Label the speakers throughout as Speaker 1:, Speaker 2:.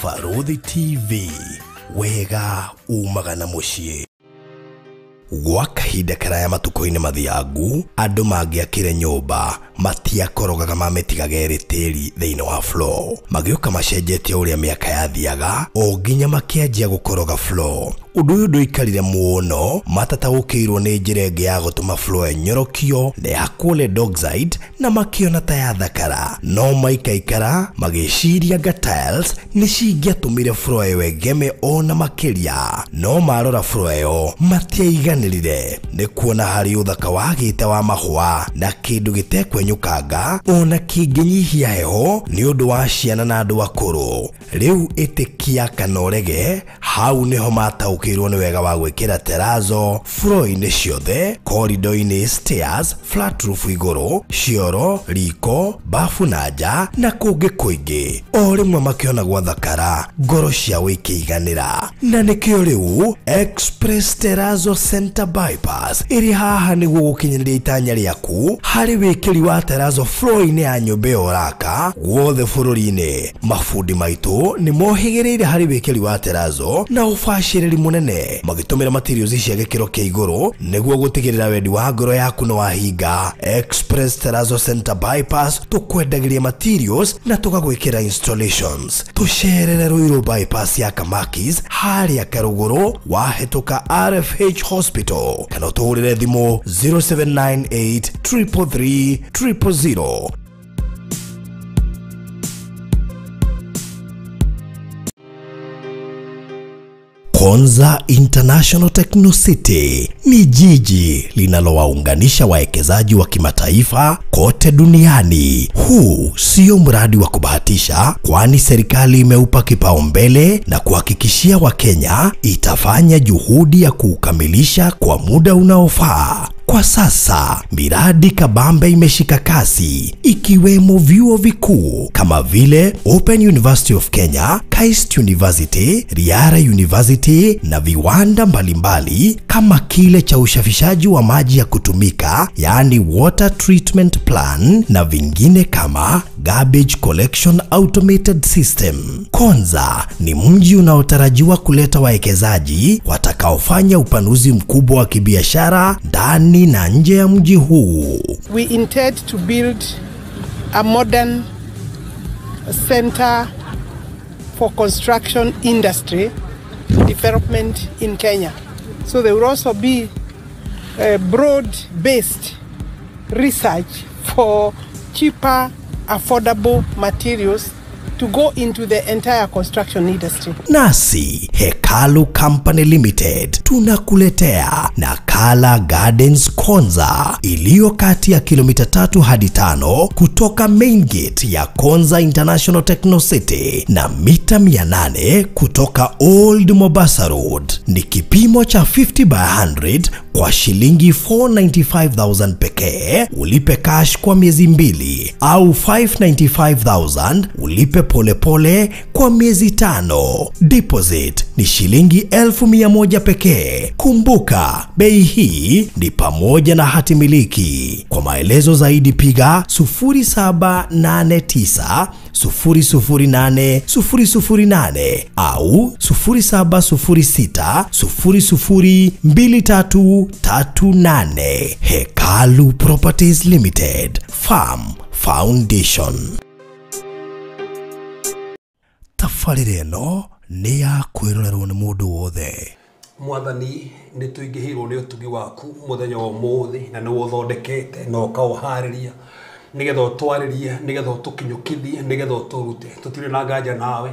Speaker 1: Barũthi TV, wega umaga na mũciĩ. Gwa kahinda karaya matukũ-inĩ mathiangu, andũ mangĩakire nyũmba matiakorogaga mamĩtigaga ĩrĩ tĩri thĩinĩ wa floor. Magĩũka macenjetie ũrĩa mĩaka yathiaga o nginya makĩanjia gũkoroga floor. Ũndũ ũyũ ndũikarire mũno, matataũkĩirwo nĩ njĩra ĩngĩ ya gũtũma floor ĩnyorokio na ĩhakwo lead oxide na makĩona ta yathakara. No maikaikara magĩciria anga tiles nĩ cingĩatũmire floor ĩyo ĩgeme ona makĩria. No marora floor ĩyo matiaiganĩrire nĩ kuona harĩ ũthaka wagĩte wa mahũa na kĩndũ gĩtekwenyũkanga ona kĩngĩnyihia heho nĩ ũndũ wa ciana na andũ akũrũ. Rĩu ĩtĩkia kana ũrege, hau nĩho mataũkĩirwo nĩ wega wa gwĩkĩra terrazzo floor-inĩ ciothe, corridor-inĩ, stairs, flat roof igũrũ, cioro, riko, bafu na nja na kũngĩ kũingĩ. O rĩmwe makĩona gwathakara, ngoro ciao ikĩiganĩra. Na nĩkĩo rĩu Express Terrazzo Center Bypass ĩrĩ haha nĩguo gũkinyanĩria itanya rĩaku harĩ wĩkĩri wa terrazzo floor-inĩ ya nyũmba ĩyo ũraka guothe bũrũri-inĩ. Mabundi maitũ nĩ mohĩgĩrĩire harĩ wĩkĩri wa terrazzo na ũbacĩrĩri mũnene, magĩtũmĩra materials cia gĩkĩro kĩa igũrũ nĩguo gũtigĩrĩra wendi wa ngoro yaku nĩ wahinga. Express Terrazzo Center Bypass tũkwendagĩria materials na tũgagwĩkĩra installations. Tũcerere Ruiru Bypass ya Kamakis harĩa Karũgũrũ wahĩtũka RFH Hospital kana ũtũhũrĩre thimũ 0798 333 000. Konza International Techno City ni jiji linalowaunganisha wawekezaji wa kimataifa kote duniani. Huu sio mradi wa kubahatisha, kwani serikali imeupa kipaumbele na kuhakikishia Wakenya itafanya juhudi ya kuukamilisha kwa muda unaofaa. Kwa sasa, miradi kabambe imeshika kasi, ikiwemo vyuo vikuu kama vile Open University of Kenya, KAIST University, Riara University na viwanda mbalimbali kama kile cha ushafishaji wa maji ya kutumika, yaani water treatment plan, na vingine kama garbage collection automated system. Konza ni mji unaotarajiwa kuleta wawekezaji watakaofanya upanuzi mkubwa wa kibiashara ndani na nje ya mji huu.
Speaker 2: We intend to build a modern center for construction industry development in Kenya. So there will also be a broad-based research for cheaper, affordable materials to go into the entire construction industry.
Speaker 1: Nasi Hekalu Company Limited tunakuletea Nakala Gardens Konza iliyo kati ya kilomita 3 hadi 5 kutoka main gate ya Konza International Techno City na mita 800 kutoka Old Mombasa Road. Ni kipimo cha 50 by 100 kwa shilingi 495,000 pekee, ulipe cash kwa miezi 2 au 595,000 ulipe pole pole kwa miezi 5. Deposit ni shilingi 1,100 pekee. Kumbuka, bei hii ni pamoja na hati miliki. Kwa maelezo zaidi piga 0789 008 008 au 0706 002338. Hekalu Properties Limited, Farm Foundation. Tabarĩra ĩno nĩ ya kwĩrorerwo nĩ mũndũ wothe.
Speaker 3: Mwathani, nĩ tũingĩhĩirwo nĩ ũtugi waku mũthenya wa ũmũthĩ, na nĩ ũthondekete na ũkaũharĩria nĩgetha ũtwarĩrie, nĩgetha ũtũkinyũkithie, nĩgetha ũtũrute. Tũtirĩ na nganja nawe,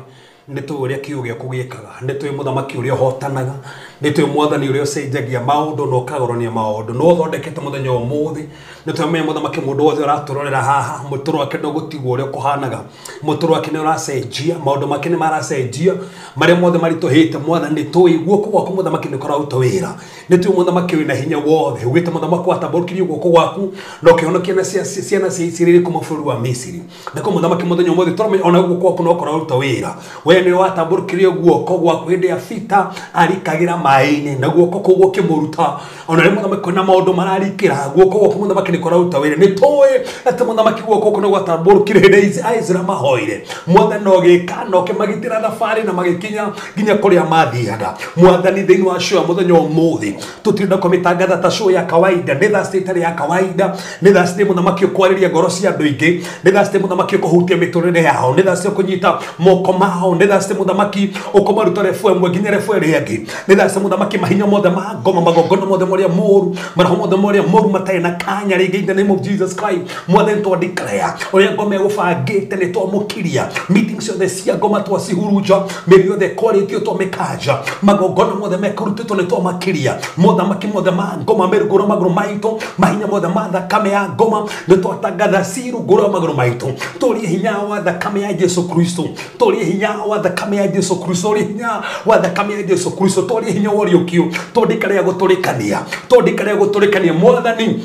Speaker 3: nĩ tũĩ ũrĩa kiugo gĩaku gĩkaga, nĩ tũĩ mũthamaki ũrĩa ũhotanaga, nĩ tũĩ mwathani ũrĩa ũcenjagia maũndũ na ũkagũrania maũndũ. Nĩ ũthondekete mũthenya wa ũmũthĩ, nĩ tũramenya mũthamaki mũndũ wothe ũratũrorera haha, mũtũrũ wake ndũgũtigwo ũrĩa ũkũhanaga, mũtũrũ wake nĩ ũracenjia, maũndũ make nĩ maracenjia, marĩa mothe maritũhĩte mwathani nĩ tũĩ guoko gwaku mũthamaki nĩ kũraruta wĩra. Nĩ tũĩ mũthamaki wĩna hinya wothe, ugĩte mũthamaki watambũrũkirie guoko gwaku na ũkĩhonokia na ciana cia Isiraeli kuma bũrũri wa Misiri. Na kwa mũthamaki mũthenya ũmũthĩ tũramenya ona guoko gwaku no kũraruta wĩra. We We nĩ watambũrũkirie guoko gwaku hĩndĩ ya Peter arikagĩra maĩ-inĩ, na guoko kũu gũkĩmũruta. Ona rĩu mũthamaki kwĩna maũndũ mararikĩra, guoko gwaku mũthamaki nĩ kũraruta wĩra. Nĩ tũĩ atĩ mũthamaki guoko kũu nĩ gwatambũrũkire hĩndĩ Aisraeli mahoire. Mwathani ũgĩka na ũkĩmagitĩra thabarĩ na magĩkinya nginya kũrĩa mathiaga. Mwathani, thĩinĩ wa show ya mũthenya ũmũthĩ tũtirenda kũmĩtangatha ta show ya kawaida. Nĩ Thursday ĩtarĩ ya kawaida, nĩ Thursday mũthamaki ũkwarĩria ngoro cia andũ aingĩ, nĩ Thursday mũthamaki ũkũhutia mĩtũrĩre yao, nĩ Thursday ũkũnyita moko mao, nĩ Thursday mũthamaki ũkũmaruta refu ĩmwe nginya refu ĩrĩa ĩngĩ, nĩ Thursday mũthamaki mahinya mothe ma ngoma, magongona mothe marĩa mũru, maroho mothe marĩa mũru matarĩ na kanya rĩngĩ, in the name of Jesus Christ. Mwathani, twa declare ũrĩa ngoma ĩgũbangĩte nĩ twamũkiria, meeting ciothe cia ngoma twacihurunja, mĩri yothe ĩkwarĩtio twamĩkanja, magongona mothe mekũrutĩtwo nĩ twamakiria, mothamaki mothe ma ngoma me rungu rwa magũrũ maitũ, mahinya mothe ma thakame ya ngoma nĩ twatangatha ci rungu rwa magũrũ maitũ. Tũrie hinya wa thakame ya Jesu Kristo, tũrie hinya wa thakame ya Jesu Kristo, tũrie hinya wa thakame ya Jesu Kristo, tũrie hinya wa ũriũkio, tondĩkarĩa gũtũrĩkania, tondĩkarĩa gũtũrĩkania. Mwathani,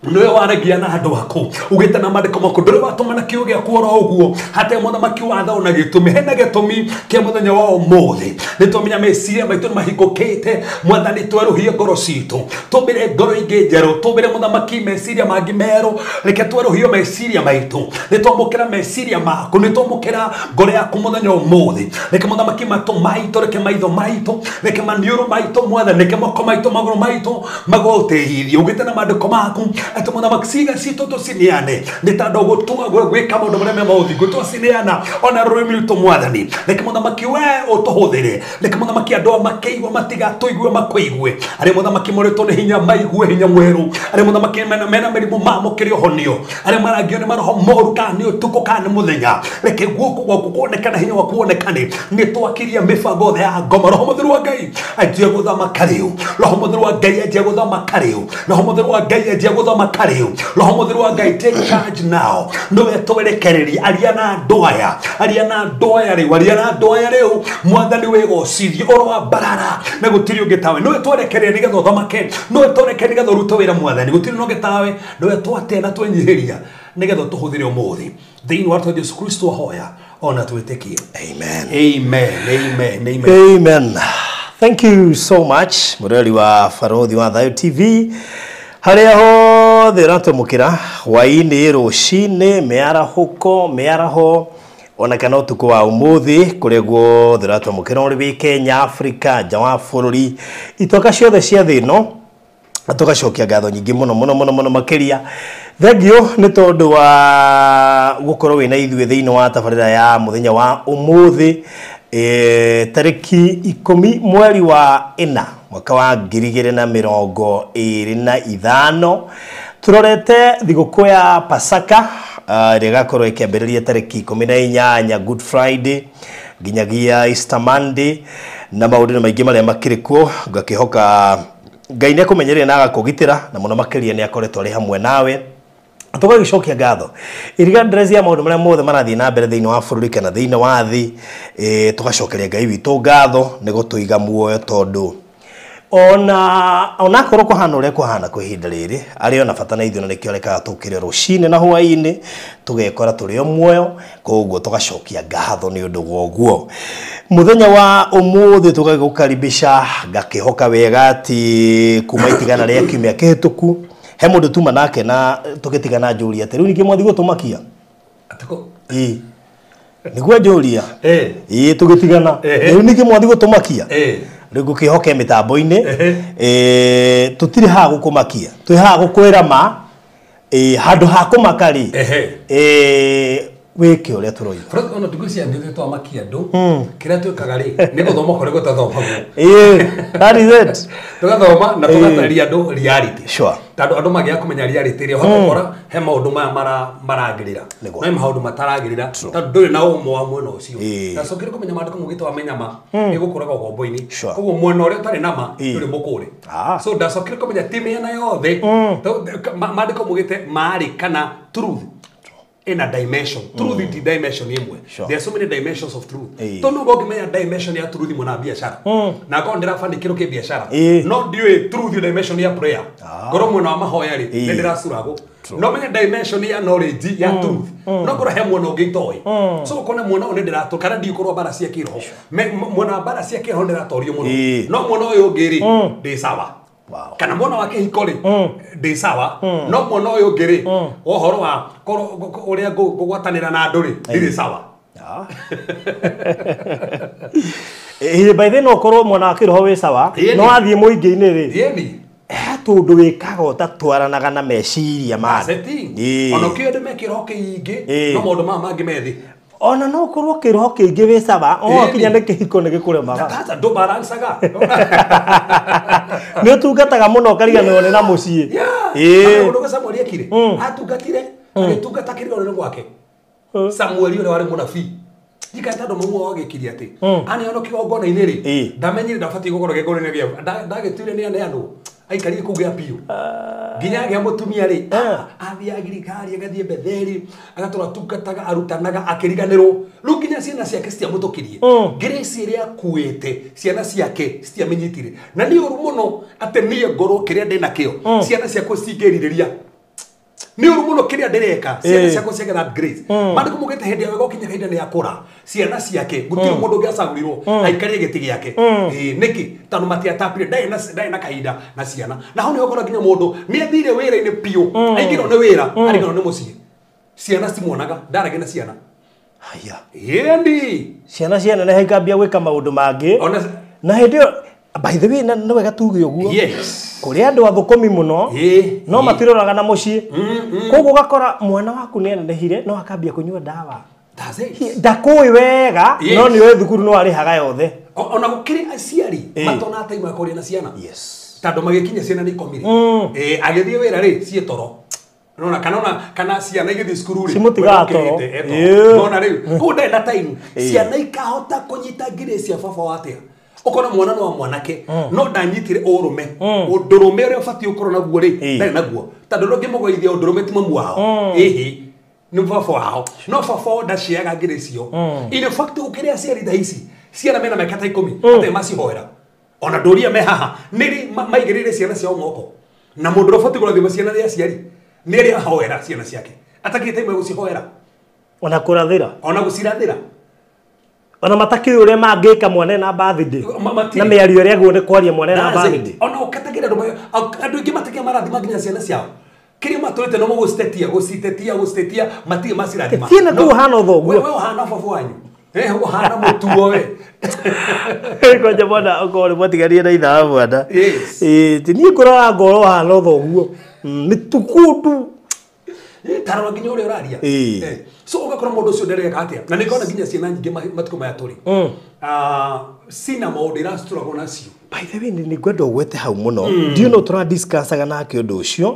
Speaker 3: nĩwe waragia na andũ aku ugĩte na mandĩko maku, ndũrĩ watũma na kiugo gĩaku oro ũguo hatarĩ mũthamaki watho na gĩtũmi. Hena gĩtũmi kĩa mũthenya wa ũmũthĩ. Nĩ twamenya meciria maitũ nĩ mahingũkĩte. Mwathani, twerũhie ngoro citũ, tũmbĩre ngoro ingĩ njerũ, tũmbĩre mũthamaki meciria mangĩ merũ. Reke twerũhio meciria maitũ. Nĩ twamũkĩra meciria maku, nĩ twamũkĩra ngoro yaku mũthenya ũmũthĩ. Reke mũthamaki matũ maitũ, reke maitho maitũ, reke maniũrũ maitũ, Mwathani, reke moko maitũ, magũrũ maitũ magũteithie. Ugĩte na mandĩko maku atĩ mũthamaki ciĩga citũ tũcineane nĩ tondũ gũtua gwĩka maũndũ marĩa me maũthingu, twacineana ona rũrĩmĩ rwitũ. Mwathani, reke mũthamaki we ũtũhũthĩre. Reke mũthamaki andũ aya makĩigua matigatũigue makũigue. Arĩa mũthamaki morĩtwo nĩ hinya maigue hinya mwerũ, arĩa mũthamaki mena mĩrimũ mamũkĩre ũhonio, arĩa marangio nĩ maroho moru, kana nĩ ũtukũ kana nĩ mũthenya, reke guoko gwaku kuonekane, hinya waku wonekane. Nĩ twakiria mĩbango yothe ya ngoma. Roho Mũtheru wa Ngai anjie gũthamaka rĩu. Roho Mũtheru wa Ngai anjie gũthamaka rĩu. Roho Mũtheru wa Ngai anjie gũthamaka rĩu. Roho Mũtheru wa Ngai, take charge now. Nĩwe twerekereria. Aria na andũ aya, aria na andũ aya rĩu, aria na andũ aya rĩu. Mwathani, wĩgocithie oro wa mbarara na gũtirĩ ũngĩ tawe. Nĩwe twerekereria nĩgetha ũthamake, nĩwe twerekereria nĩgetha ũrute wĩra. Mwathani, gũtirĩ ũngĩ tawe. Nĩwe twate na twenyihĩria nĩgetha tũhũthĩre ũmũthĩ. Thĩinĩ wa rĩtwa Jesu Kristo ahoya ona twĩtĩkie.
Speaker 1: Amen.
Speaker 3: Amen, amen, amen.
Speaker 1: Amen. Thank you so much, mũrori wa Barothi wa Thayo TV harĩa hothe ũratũmũkĩra, hwaĩ-inĩ, rũcinĩ, mĩarahũko, mĩaraho, ona kana ũtukũ wa ũmũthĩ, kũrĩa guothe ũratũmũkĩra, ũrĩ wĩ Kenya, Afrika, nja wa bũrũri, itoka ciothe cia thĩ ĩno, tũgacokia ngatho nyingĩ mũno mũno mũno mũno makĩria. Thengiũ nĩ tondũ wa gũkorwo wĩna ithuĩ thĩinĩ wa tabarĩra ya mũthenya wa ũmũthĩ, tarĩki 10 mweri wa 4 mwaka wa 2025, tũrorete thigũkũ ya Pasaka ĩrĩa ĩgakorwo ĩkĩambĩrĩria tarĩki 18, Good Friday, nginyagia Easter Monday, na maũndũ nĩ maingĩ marĩa makĩrĩ kuo. Ngakĩhoka Ngai nĩ akũmenyereire na agakũgitĩra, na mũno makĩria nĩ akoretwo arĩ hamwe nawe. Tũgagĩcokia ngatho irregardless ya maũndũ marĩa mothe marathiĩ na mbere thĩinĩ wa bũrũri kana thĩinĩ wa thĩ. Tũgacokeria Ngai witũ ngatho nĩ gũtũiga muoyo, tondũ ona onakorwo kũhana ũrĩa kũhana kwa ihinda rĩrĩ, arĩ ona bata na ithuĩ, na nĩkĩo arekaga tũkĩre rũcinĩ na hwaĩ-inĩ tũgekora tũrĩ o muoyo. Koguo tũgacokia ngatho nĩ ũndũ wa ũguo. Mũthenya wa ũmũthĩ tũgagĩgũkaribisha. Ngakĩhoka wega atĩ kuma itigana rĩa kiumia kĩhĩtũku, he mũndũ tuma nake na tũgĩtigana njũria atĩ rĩu ningĩ mwathi gũtũmakia.
Speaker 3: Atiko.
Speaker 1: Ĩĩ, nĩguo njũria. Ĩĩ, tũgĩtigana. Rĩu ningĩ mwathi gũtũmakia. Rĩu ngũkĩhoke mĩtambo-inĩ. Tũtirĩ haha gũkũmakia, twĩ haha gũkwĩra ma. Handũ ha kũmaka rĩ, wĩke ũrĩa tũroiga.
Speaker 3: Fred, ona ndikucia nĩ twamakia andũ. Kĩrĩa twĩkaga rĩ, nĩ gũthoma kũrĩa gũtathomagwo.
Speaker 1: Ĩĩ, that is it.
Speaker 3: Tũgathoma na tũgatarĩria andũ reality. Tondũ andũ mangĩaga kũmenya reality rĩ, ũhota gũkora he maũndũ maya maragĩrĩra.
Speaker 1: Nĩguo.
Speaker 3: No he maũndũ mataragĩrĩra tondũ ndũrĩ na ũmo wa mwena ũcio. Na cokire kũmenya maandĩko maugĩte wamenya ma ĩgũkũraga ũkombo-inĩ. Koguo mwena ũrĩa ũtarĩ na ma ndũrĩ mũkũrĩ. So ndacokire kũmenya ti mĩena yothe. Maandĩko maugĩte marĩ kana truth. ina dimension. Truth ti dimension imwe.
Speaker 1: Sure.
Speaker 3: There are so many dimensions of truth.
Speaker 1: Ĩĩ.
Speaker 3: Tondu ngũngĩmenya dimension ya truth mwena wa biacara na akorwo ndĩrabanikĩrwo kĩ biacara
Speaker 1: Ĩĩ.
Speaker 3: no ndiũĩ truth dimension ya prayer, ngorwo mwena wa mahoya rĩ
Speaker 1: Ĩĩ.
Speaker 3: nĩ ndĩracuragwo. No menye dimension ya knowledge ya truth, no ngorwo he mwena ũngĩ itoĩ. So ũkone mwena ũyũ nĩ ndĩratũ kana ndiũkorwo mbara cia kĩroho. Mwena wa mbara cia kĩroho ndĩratorio mũno,
Speaker 1: Ĩĩ.
Speaker 3: no mwena ũyũ ũngĩ rĩ ndĩ sawa.
Speaker 1: Wow.
Speaker 3: Kana mwena wa kĩhiko rĩ ndĩ sawa, no mwena ũyũ ũngĩ rĩ wa ũhoro wa ũrĩa ngũgwatanĩra na andũ rĩ ndirĩ sawa.
Speaker 1: Ah. Ĩĩ, by the way, no ũkorwo mwena wa kĩroho wĩ sawa,
Speaker 3: Ĩni.
Speaker 1: no wathiĩ mũingĩ-inĩ rĩ,
Speaker 3: Ĩni.
Speaker 1: he tũndũ wĩkaga ũtatwaranaga na meciria ma andũ.
Speaker 3: Setting.
Speaker 1: Ĩĩ.
Speaker 3: Ona kĩo andũ me kĩroho kĩingĩ,
Speaker 1: Ĩĩ.
Speaker 3: no maũndũ maya mangĩ me thĩ.
Speaker 1: Ona no ũkorwo kĩroho kĩingĩ wĩ sawa, o
Speaker 3: Ĩni.
Speaker 1: wakinya nĩ kĩhiko nĩ gĩkũremaga.
Speaker 3: Sasa ndũbarancaga.
Speaker 1: Nĩ ũtungataga mũno ũkariganĩrwo nĩ na mũciĩ.
Speaker 3: Yeah.
Speaker 1: Ĩĩ.
Speaker 3: Ũndũ ũrĩa Samueli ekire, atungatire agĩtungata kĩrĩro gwake. Samueli ũrĩa warĩ mũnabii njikae tondũ mamu wao agĩkirie atĩ aneanwo kĩgongona-inĩ rĩ,
Speaker 1: Ĩĩ.
Speaker 3: ndamenyire ndabatiĩ gũkorwo kĩgongona-inĩ gĩa ndagĩtuire nĩ aneanwo, aikarire kũu gĩa biũ nginya agĩa mũtumia rĩ, athiaga Gilgali, agathiĩ Betheli, agatũra tungataga arutanaga akĩriganĩrwo. Rĩu nginya ciana ciake citiamũtũkirie. Grace ĩrĩa akuĩte ciana ciake citiamenyitire, na nĩ ũru mũno atĩ niĩ ngorwo kĩrĩa ndĩ nakĩo ciana ciakwa cingĩrirĩria. Nĩ ũru mũno kĩrĩa ndĩreka ciana
Speaker 1: Ĩĩ.
Speaker 3: ciakwa ciage that grace. Maandĩko maugĩte hĩndĩ ya wega ũkinya kahinda nĩ akũra, ciana ciake gũtirĩ mũndũ ũngĩ acagũrirwo aikarie gĩtĩ gĩake. Ĩĩ, nĩkĩ? Tondũ matiatapire, ndarĩ na kahinda na ciana. Na hau nĩho ũkora nginya mũndũ nĩ athire wĩra-inĩ biũ, aingĩrwo nĩ wĩra, arigĩrwo nĩ mũciĩ, ciana citimuonaga, ndarage na ciana.
Speaker 1: Haya.
Speaker 3: Ĩni.
Speaker 1: Ciana cianeneha ikambia gwĩka maũndũ mangĩ.
Speaker 3: Ona
Speaker 1: Na hĩndĩ ĩyo, by the way, na nĩ wega tuge ũguo,
Speaker 3: Yes.
Speaker 1: kũrĩ andũ athũkũmi mũno,
Speaker 3: Ĩĩ.
Speaker 1: no matiroraga na mũciĩ. Koguo ũgakora mwana waku nĩ anenehire no akambia kũnyua ndawa.
Speaker 3: That's it.
Speaker 1: Ndakũĩ wega,
Speaker 3: Yes.
Speaker 1: no nĩ ũĩ thukuru no arĩhaga yothe.
Speaker 3: Ona gũkĩrĩ aciari
Speaker 1: Ĩĩ.
Speaker 3: matonaga time ya kwaria na ciana.
Speaker 1: Yes.
Speaker 3: Tondũ magĩkinya ciana nĩ ikomire. Ĩĩ, agĩthiĩ wĩra rĩ ciĩ toro. Nona kana ona kana ciana igĩthiĩ cukuru rĩ
Speaker 1: Cimũtigaga
Speaker 3: we
Speaker 1: toro.
Speaker 3: ndũkĩrĩte, e toro.
Speaker 1: Ĩĩ.
Speaker 3: Nona rĩu kũu ndarĩ na time. Ciana ikahota kũnyita grace ya baba wao atĩa? Ũkona mwana no wa mwanake no ndanyitire ũrũme, ũndũrũme ũrĩa ũbatiĩ ũkorwo naguo rĩ
Speaker 1: Ĩĩ.
Speaker 3: ndarĩ naguo, tondũ ndũngĩmũgũithia ũndũrũme ti mamu wao, ĩhĩ nĩ baba wao, no baba wao ndaciaga grace icio. In fact ũkĩrĩ aciari thaa ici ciana mena mĩaka ta 10 atarĩ macihoera, ona ndũria me haha nĩ rĩ maigĩrĩire ciana ciao moko, na mũndũ ũrĩa ũbatiĩ kũrathima ciana nĩ aciari, nĩ arĩa ahoera ciana ciake atakĩrĩ time ya gũcihoera
Speaker 1: Ona kũrathĩra.
Speaker 3: Ona gũcirathĩra.
Speaker 1: Ona matakĩũĩ ũrĩa mangĩka mwana ena birthday.
Speaker 3: Matirĩ.
Speaker 1: Na mĩario ĩrĩa agĩrĩirwo nĩ kwaria mwana ena
Speaker 3: That's it.
Speaker 1: birthday.
Speaker 3: Ona ũkatagĩra andũ aingĩ matakĩra marathima nginya ciana ciao kĩrĩa matũrĩte no gũcitetia gũcitetia gũcitetia matirĩ macirathima.
Speaker 1: Ciana kũu ũhana ũthoguo.
Speaker 3: We ũhana baba wanyu. Ũhana mũtuo we.
Speaker 1: Kwanja mwana okorwo nĩ mwatiganire na ithaa mwana.
Speaker 3: Yes.
Speaker 1: Ĩĩ, ti niĩ ngũrora ngoro ũhana ũthoguo. Nĩ tũkũndũ.
Speaker 3: Tarora nginya ũrĩa ũraria.
Speaker 1: Ĩĩ.
Speaker 3: So ũgakora mũndũ ũcio ndareka atĩa, na nĩngona nginya ciana nyingĩ matukũ maya tũrĩ cina maũndũ iracituragwo nacio.
Speaker 1: By the way, nĩ ngwenda ũgwete hau mũno. Ndiũ no tũradiscussaga nake ũndũ ũcio.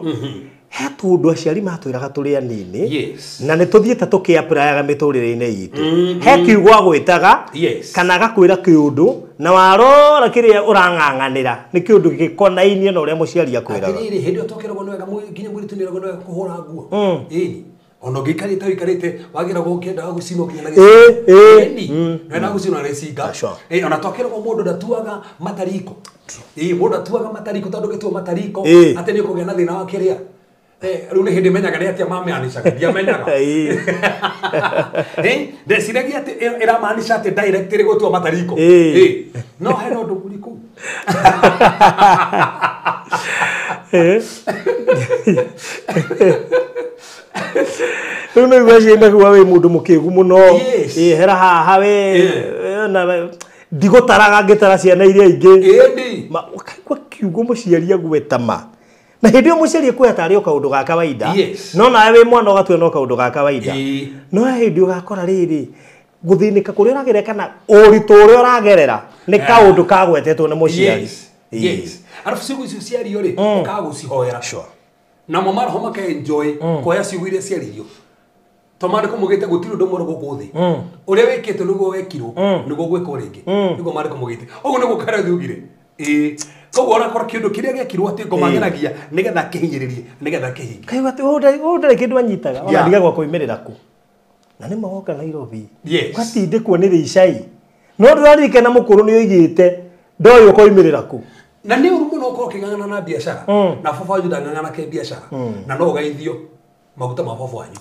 Speaker 1: He tũndũ aciari matwĩraga tũrĩ anini.
Speaker 3: Yes.
Speaker 1: Na nĩ tũthiĩte tũkĩapplyga mĩtũrĩre-inĩ itũ. He kiugo agwĩtaga,
Speaker 3: Yes.
Speaker 1: kana agakwĩra kĩũndũ, na warora kĩrĩa ũrang'ang'anĩra nĩ kĩũndũ gĩkonainie na ũrĩa mũciari akwĩraga.
Speaker 3: Atĩrĩrĩ, hĩndĩ ĩyo twakĩragwo nĩ wega nginya mũirĩtu nĩeragwo nĩ wega kũhũra nguo. Ĩni. Ona ũngĩikarĩte ũikarĩte wagĩragwo ũkĩendaga gũcinwo nginya na
Speaker 1: Ĩĩ, ĩĩ.
Speaker 3: Ĩni. Nĩwendaga gũcinwo na gĩcinga.
Speaker 1: Sure.
Speaker 3: Ĩĩ, ona twakĩragwo mũndũ ndatuaga matariko. Ĩĩ, mũndũ ndatuaga matariko tondũ ũngĩtua matariko
Speaker 1: Ĩĩ.
Speaker 3: atĩ nĩ ũkũgĩa na thĩna wa kĩrĩa. Rĩu nĩ hĩndĩ menyaga nĩ atĩa mamaanishaga, ndiamenyaga.
Speaker 1: Ĩĩ.
Speaker 3: Ndeciragia atĩ ĩramaanisha atĩ direct ĩrĩ gũtua matariko.
Speaker 1: Ĩĩ.
Speaker 3: Ĩĩ. No hena ũndũ mũriku.
Speaker 1: Rĩu no igua ciana kuga wĩ mũndũ mũkĩgu mũno.
Speaker 3: Yes.
Speaker 1: Ĩĩ, hera haha we.
Speaker 3: Ĩĩ.
Speaker 1: Na ndigũtaraga ngĩtara ciana iria ingĩ.
Speaker 3: Ĩni.
Speaker 1: Ma ũkaigua kiugo mũciari agweta ma. Na hĩndĩ ĩyo mũciari ekuoya tarĩ o kaũndũ ga kawaida.
Speaker 3: Yes.
Speaker 1: No nawe wĩ mwana ũgatua no kaũndũ ga kawaida.
Speaker 3: Ĩĩ.
Speaker 1: No he hĩndĩ ũgakora rĩrĩ gũthĩnĩka kũrĩa ũragerera kana ũritũ ũrĩa ũragerera nĩ kaũndũ kagwetetwo nĩ mũciari.
Speaker 3: Yes.
Speaker 1: Ĩĩ.
Speaker 3: Yes. Arabu ciugo icio ciario rĩ, ũkaga gũcihoera.
Speaker 1: Sure.
Speaker 3: Namo maroho makaenjoy kuoya ciugo iria ciaririo. To maandĩko maugĩte gũtirĩ ũndũ mwerũ gũkũ thĩ. Ũrĩa wĩkĩtwo nĩguo wekirwo, nĩguo gwĩkwo rĩngĩ. Nĩguo maandĩko maugĩte. Ũguo nĩguo Karathi augire. Ĩĩ koguo orakora kĩũndũ kĩrĩa gĩekirwo atĩ ngoma ngeragia nĩgetha kĩhinyĩrĩrie nĩgetha kĩhinge.
Speaker 4: Kaigua atĩ ũyũ ndarĩ kĩndũ anyitaga ona ndigagwo koimĩrĩra kũ. Na nĩ magoka Nairobi. Ũgatindĩkwo nĩ rĩcai. No ndũraririkana mũkũrũ nĩ oigĩte ndoĩ ũkoimĩrĩra kũ.
Speaker 3: Na nĩ ũru mũno ũkorwo ũkĩng'ang'ana na biacara na baba wanyu ndang'ang'ana ke biacara na no ũgaithio maguta ma baba wanyu.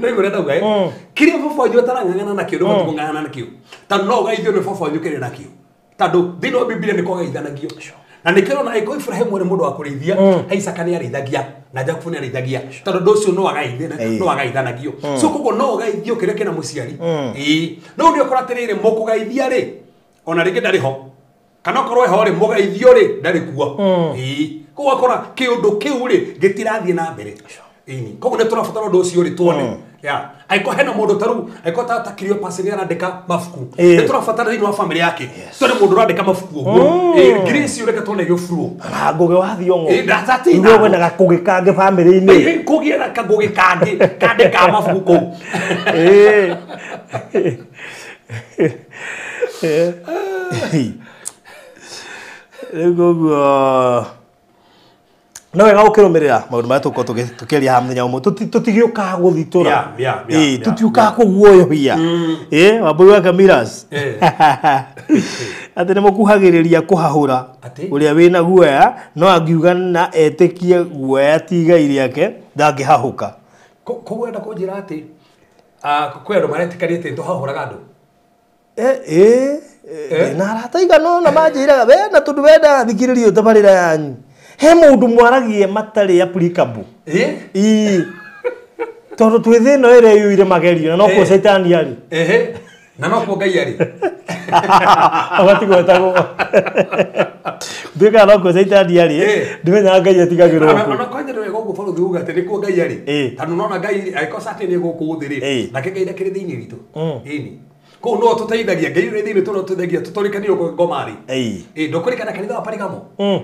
Speaker 3: No igũrĩa ndauga ĩ kĩrĩa baba wanyu atarang'ang'ana nakĩo ndũbatiĩ kũng'ang'ana nakĩo tondũ no ũgaithio nĩ baba wanyu kĩrĩa nakĩo tondũ thĩinĩ wa Biblia nĩ kwagaithanagio. Na nĩkĩo ũrona angĩkorwo Ibrahimu arĩ mũndũ wa kũrĩithia Isaaka nĩ arĩithagia na Jakubu nĩ arĩithagia tondũ ũndũ ũcio no agaithanagio. So koguo no ũgaithio kĩrĩa kĩna mũciari. Ĩĩ no nĩ ũkora atĩrĩrĩ mũkũgaithia rĩ ona rĩngĩ ndarĩ ho kana okorwo eho rĩ mũgaithio rĩ ndarĩ kuo. Ĩĩ koguo akora kĩũndũ kĩu rĩ gĩtirathiĩ na mbere. Ĩni koguo nĩ tũrabatara ũndũ ũcio rĩ tuone. Yeah. Angĩkorwo hena mũndũ ta rĩu angĩkorwo ta Cleopas nĩ arandĩka mabuku nĩ tũrabatara thĩinĩ wa family yake tondũ mũndũ ũrandĩka mabuku ũguo. Grace ũreke tuone gĩburo
Speaker 4: na Ngũgĩ wa Thiong'o nĩguo wendaga kũgĩ kangĩ family-inĩ
Speaker 3: kũgĩe na kangũgĩ kangĩ kandĩkaga mabuku kũu.
Speaker 4: Rĩu koguo no wega gũkĩrũmĩrĩra maũndũ marĩa tũgũkorwo tũkĩaria haha mũthenya ũmwe tũtigĩũkaga gũthitũra tũtiũkaga kũguoyohia. Wambũi wa Kamiras atĩ nĩ mũkuhagĩrĩria kũhahũra ũrĩa wĩna guoya no angiuga na etĩkie guoya ti igai rĩake ndangĩhahũka.
Speaker 3: Koguo enda kũnjĩra atĩ kwĩ andũ maretĩkania atĩ tũhahũraga andũ?
Speaker 4: Na arata aigana ũna manjĩraga we na tondũ wendaga thikĩrĩrio tabarĩra yanyu he maũndũ mwaragie matarĩ applicable. Ĩĩ tondũ twĩ thĩ ĩno ĩrĩa ĩiyũire magerio na nokuo caitani arĩ.
Speaker 3: Na nokuo Ngai arĩ.
Speaker 4: Ũgatigwetagwo nduĩkaga nokuo caitani arĩ ndimenyaga Ngai atigagĩrwo kũ.
Speaker 3: Ona kwanja nĩ wega ũguo barũthi uga atĩ nĩkuo Ngai arĩ tondũ nona Ngai angĩkorwo Satani gũkũ thĩ rĩ nake Ngai ndakĩrĩ thĩinĩ witũ. Ĩni koguo no tũteithagia Ngai ũrĩ thĩinĩ tũ no tũteithagia tũtũrĩkanie ũguo ngoma rĩ. Ĩĩ ndũkũrĩkana kanitha wa Perigamo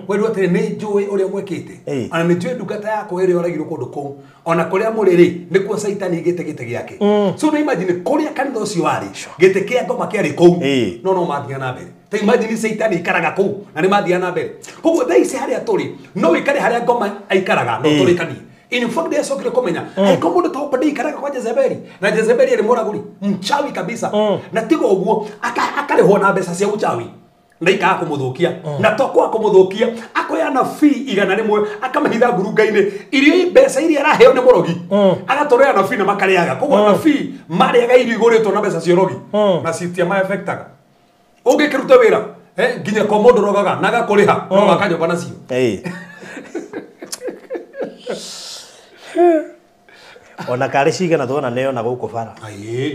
Speaker 3: werirwo atĩrĩ nĩ njũĩ ũrĩa mwĩkĩte ona nĩ njũĩ ndungata yakwa ĩrĩa yoragirwo kũndũ kũu ona kũrĩa mũrĩ rĩ nĩkuo Caitani aigĩte gĩtĩ gĩake. So no imagine kũrĩa kanitha ũcio warĩ gĩtĩ kĩa ngoma kĩarĩ kũu no mathiaga na mbere. Ta imagine Caitani aikaraga kũu na nĩ mathiaga na mbere. Koguo thaa ici harĩa tũrĩ no wĩikare harĩa ngoma aikaraga no tũrĩkanie. In fact ndĩacokire kũmenya angĩkorwo mũndũ ta Obadia aikaraga kwa Jezebeli na Jezebeli arĩ mũragũri mchawi kabisa na tiga ũguo akarĩhwo na mbeca cia uchawi na ikaga kũmũthũkia na to kwaga kũmũthũkia akoya anabii 100 akamahitha ngurunga-inĩ irio mbeca iria araheo nĩ mũrogi agatũrĩa anabii na makarĩaga. Koguo anabii marĩaga irio igũrĩtwo na mbeca cia ũrogi na citiamaefectaga. Ũngĩkĩruta wĩra nginya kwa mũndũ ũrogaga na agakũrĩha no gaka nyũmba nacio.
Speaker 4: Ona karĩ cigana tuona neo na gũkũ bara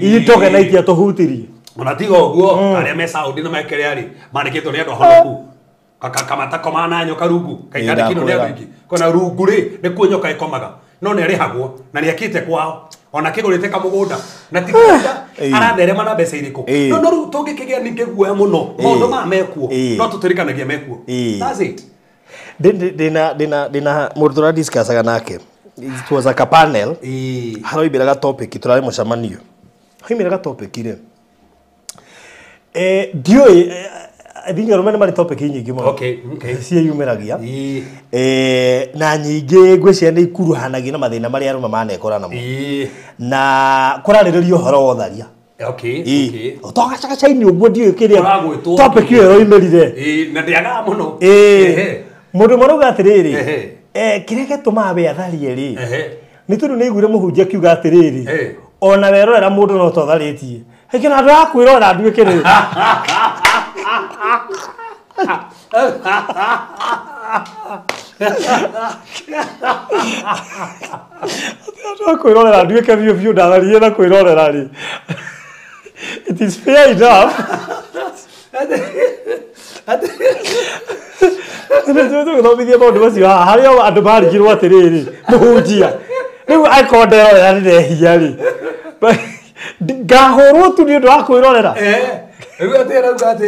Speaker 4: itoke na itia tũhutirie
Speaker 3: ona tiga ũguo arĩa me Saudi na mekĩrĩa rĩ mandĩkĩtwo nĩ andũ ahonoku kamata komana nyoka rungu kaikandĩkirwo nĩ andũ aingĩ kona rungu rĩ nĩkuo nyoka ĩkomaga no nĩ arĩhagwo na nĩ akĩte kwao ona kĩgũrĩte kamũgũnda na ti kũgũnda aratherema na mbeca irĩkũ no rĩu tũngĩkĩgĩa ningĩ guoya mũno maũndũ maya mekuo no tũtũrĩkanagia mekuo. That's it.
Speaker 4: Ndĩna mũndũ tũradiscussaga nake. It was like a panel. Haroimĩraga topic tũrarĩ mũcemanio haroimĩraga topic rĩ ndiũĩ I think arũme nĩ marĩ topic nyingĩ mũno ciĩyumĩragia na nyingĩ ngwĩciria nĩ ikuruhanagia na mathĩna marĩa arũme manekora namo na kũrarĩrĩria ũhoro wa ũtharia. Togacagaca-inĩ ũguo ndiũĩ kĩrĩa topic ĩyo ĩroimĩrire
Speaker 3: na ndĩagaga mũno.
Speaker 4: Mũndũ ũmwe arauga atĩrĩrĩ kĩrĩa gĩtũmaga we atharie rĩ nĩ tondũ nĩ aiguire mũhunjia akiuga atĩrĩrĩ ona werorera mũndũ no totharĩtie hĩkĩra andũ a kwĩrorera nduĩke rĩ andũ a kwĩrorera nduĩke biũ biũ ndatharie na kwĩrorera rĩ it is fair enough. Tũgĩthomithia maũndũ macio haha harĩa andũ marigirwo atĩrĩrĩ mũhunjia rĩu angĩkorwo nderorera nĩ ndehia rĩ ngahũrwo tu nĩ ũndũ wa kwĩrorera.
Speaker 3: Rĩu atĩ arauga atĩ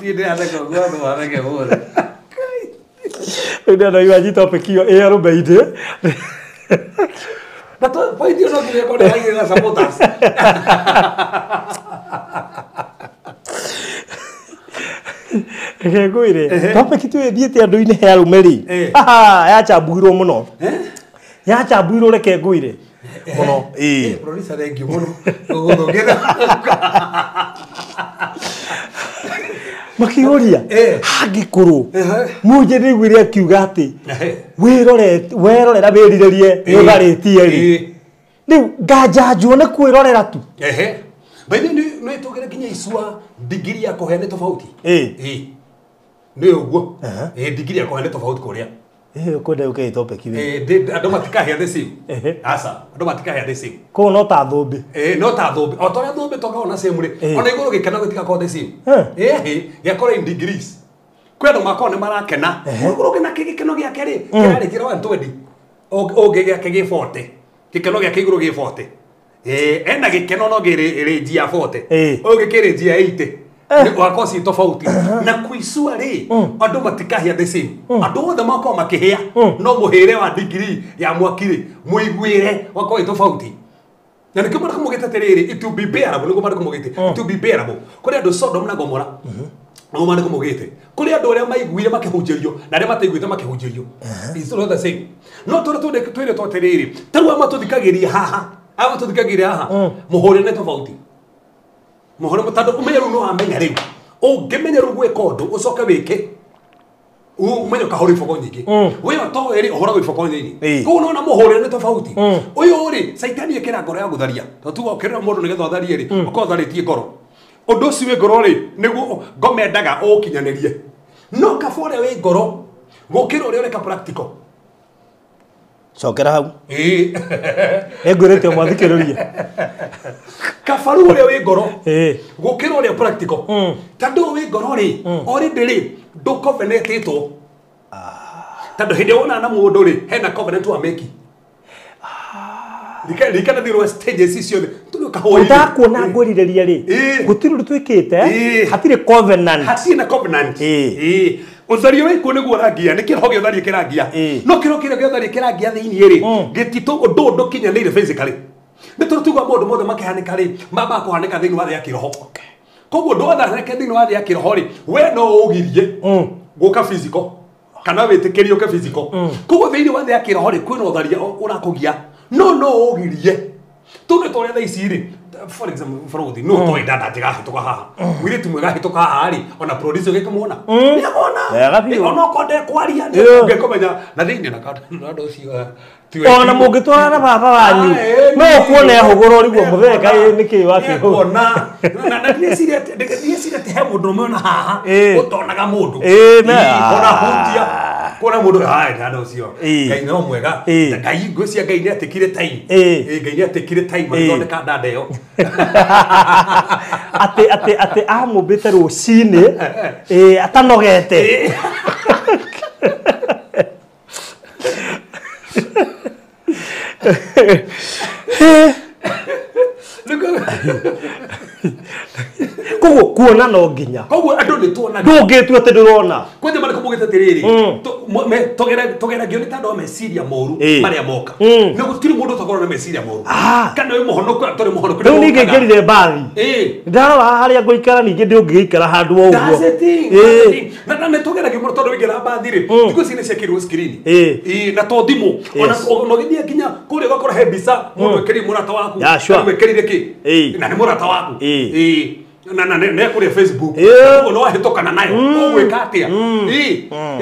Speaker 3: niĩ ndĩratheka ũguo andũ matheke mothe.
Speaker 4: Rĩu ndĩrona iwanji topic ĩyo ĩ arũme-inĩ.
Speaker 3: Na to point ĩyo no nginya ĩkorwo nĩ supporters.
Speaker 4: Reke ngwĩre topic tu ĩthiĩte andũ-inĩ he arũme rĩ yacambuirwo mũno yacambuirwo reke ngwĩre mũno
Speaker 3: ĩĩ producer thank you mũno gũgũthũkĩra
Speaker 4: makiũria hangĩkorwo mũnje nĩiguire akiuga atĩ wĩrorera wĩrirĩrie nĩũtharĩtie rĩ rĩu nganjanjwo nĩ kwĩrorera tu
Speaker 3: by the way nĩ tũgere nginya icua digiri ya kũhea nĩ tofauti nĩ ũguo digiri ya kũhea nĩ tofauti kũrĩa
Speaker 4: kwenda ũkĩ topic
Speaker 3: andũ matikahĩa the same aca andũ matikahĩa the same
Speaker 4: koguo no ta thũmbĩ
Speaker 3: no ta thũmbĩ o ta ũrĩa thũmbĩ tũkoragwo na same rĩ ona igũrũ gĩkeno gĩtigakorwo the same gĩakorwo in degrees kwĩ andũ makorwo nĩ marakena ũgũrũ ũngĩ nake gĩkeno gĩake rĩ kĩrarĩkĩra 120 ũngĩ gĩake gĩ 40 gĩkeno gĩake igũrũ gĩ 40 ena gĩkeno no gĩ range ya 40 ũngĩ kĩ range ya 80 wakorwo ci tofauti na kuicua rĩ andũ matikahĩa the same andũ othe makorwo makĩhĩa no mũhĩre wa degree ya mwaki rĩ mũiguĩre wakorwo ĩ tofauti na nĩkĩo marĩkũ mũgĩte atĩrĩrĩ it will be bearable nĩguo marĩkũ mũgĩte it will be bearable kũrĩ andũ Sodom na Gomora nĩguo marĩkũ mũgĩte kũrĩ andũ arĩa maiguire makĩhunjĩrio na arĩa mataiguĩte makĩhunjĩrio it's not the same no tũrĩa twĩrĩtwo atĩrĩrĩ ta rĩu amatũthikagĩria haha amatũthikagĩria haha mũhũrĩre nĩ tofauti muhoro mutando umenye rĩu no wamenya rĩu ũngĩmenya rĩu gwĩka ũndũ ũcoke wĩke umenye ũkahũra iboko nyingĩ we ũtoĩ rĩ ũhũragwo iboko nyingĩ koguo nona mũhũrĩre nĩ tofauti ũyũ rĩ caitani ĩkĩra ngoro ya gũtharia tondũ tuga ũkĩrĩra mũndũ nĩgetha ũtharie rĩ ũkorwo ũtharĩtie ngoro ũndũ ũcio wĩ ngoro rĩ nĩguo ngoma endaga ũũkinyanĩrie no kaba ũrĩa wĩ ngoro gũkĩra ũrĩa ũreka practical
Speaker 4: cokera hau nĩngwĩrĩte mwathikĩrĩria
Speaker 3: kabaru ũrĩa wĩ ngoro gũkĩra ũrĩa practical tondũ wĩ ngoro rĩ already rĩ ndũcovenantĩtwo tondũ hĩndĩ ĩrĩa wonana na mũndũ rĩ hena covenant wa meki rikana thĩinĩ wa stages ciothe tondũ kahũa
Speaker 4: ũtakuona ngwĩrirĩria rĩ gũtirĩ ũndũ twĩkĩte hatirĩ covenant
Speaker 3: hatirĩ na covenant ũthario wĩkuo nĩguo ũrangia nĩ kĩroho gĩa ũthario kĩrangia no kĩroho kĩrĩa gĩa ũthario kĩrangia thĩinĩ rĩ gĩtitũ ũndũ ũndũkinyanĩire physically nĩ tondũ tuga maũndũ mothe makĩhanĩka rĩ makũhanĩka thĩinĩ wa thĩ ya kĩroho koguo ũndũ wothe ũhanĩke thĩinĩ wa thĩ ya kĩroho rĩ we no ũgirie gũka physical kana wĩtĩkĩrie ũke physical koguo thĩinĩ wa thĩ ya kĩroho rĩ kwĩna ũtharia ũrakũgia no no ũgirie tondũ tũrĩa thaa ici rĩ for example Frothi no toĩ ndanda njega hĩtũka haha mũirĩtu mwega hĩtũka haha rĩ ona producer ũgĩkĩmuona nĩamuona ona okorwo ndekwaria ũngĩkũmenya na thĩinĩ na andũ ũcio
Speaker 4: ona mũngĩtwarana na baba wanyu no ũkuona ehũgũra ũrigwo mũthee kaĩ nĩkĩĩ wakĩhũgũra
Speaker 3: na ndĩreciria atĩ he mũndũ ũmwe ona haha ũtonaga mũndũ ona hutia kuona mũndũ ndanda ũcio Ngai no mwega Ngai ngwĩciria Ngai nĩatĩkire time Ngai nĩatĩkire time agĩthondeka ndanda ĩyo
Speaker 4: atĩ amũmbĩte rũcinĩ atanogete koguo kuona no nginya
Speaker 3: koguo andũ nĩ tuonaga
Speaker 4: ndũngĩtua atĩ ndũrona
Speaker 3: kwanja marĩkũ mugĩte atĩrĩrĩ tũgeragio nĩ tondũ wa meciria moru marĩa moka na gũtirĩ mũndũ ũtakorwo na meciria moru kana wĩ mũhonoku tondũ mũhonoku
Speaker 4: rĩu ningĩ ngĩrire mbathi ndarora harĩa ngũikara ningĩ ndũngĩgĩikara handũ o ũguo
Speaker 3: na nĩ tũgeragio mũno tondũ waingĩra mbathi rĩ thikũ ici nĩ ciekĩrirwo screen na to thimũ ona ũgĩthiĩ nginya kũrĩa ũgakora he mbica mũndũ ekĩrire mũrata waku wĩkĩrire kĩ na nĩ mũrata waku na ne kũrĩa Facebook koguo no wahĩtũkana nayo ũgwĩka atĩa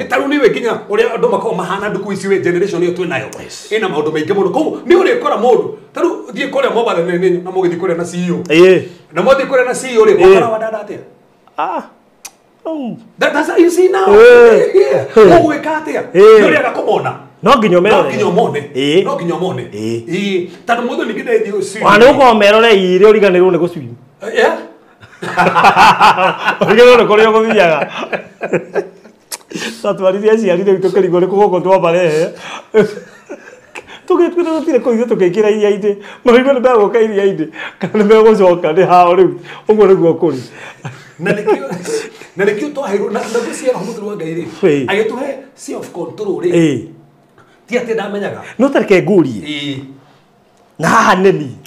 Speaker 3: ta rĩu nĩwe nginya ũrĩa andũ makoragwo mahana ndukũ ici wĩ generation ĩyo twĩ nayo ĩna maũndũ maingĩ mũno koguo nĩ ũrĩkora mũndũ ta rĩu thiĩ kũrĩa Mombatha na mũgĩthiĩ kũrĩa na CEO na mwathiĩ kũrĩa na CEO rĩ ũkora wa dada atĩa That's how you see now. Ũgwĩka atĩa nĩ ũrĩaga kũmona
Speaker 4: no nginya ũmerore
Speaker 3: no nginya ũmone no nginya ũmone tondũ mũndũ ningĩ ndethiĩ gũcwim
Speaker 4: ona nĩ gũkorwo meroreire ũriganĩrwo nĩ gũcwim ũriganĩrwo nĩ kũrĩa ũgũthiaga twatwarithia aciari rĩu tũkĩrigwo nĩ kũ gũkũ twamarehe tũgĩtuĩra tũtirĩ kũu ithuĩ tũkĩingĩra iria-inĩ maraigua nĩ megũka iria-inĩ kana nĩ megũcoka nĩ hao rĩu ũguo nĩguo kũrĩ
Speaker 3: na nĩkĩo twaheirwo na ngwĩciria Roho Mũtheru wa Ngai rĩ agĩtũhe self control rĩ ti atĩ ndamenyaga
Speaker 4: no tareke ngũrie Na haha nĩ ni.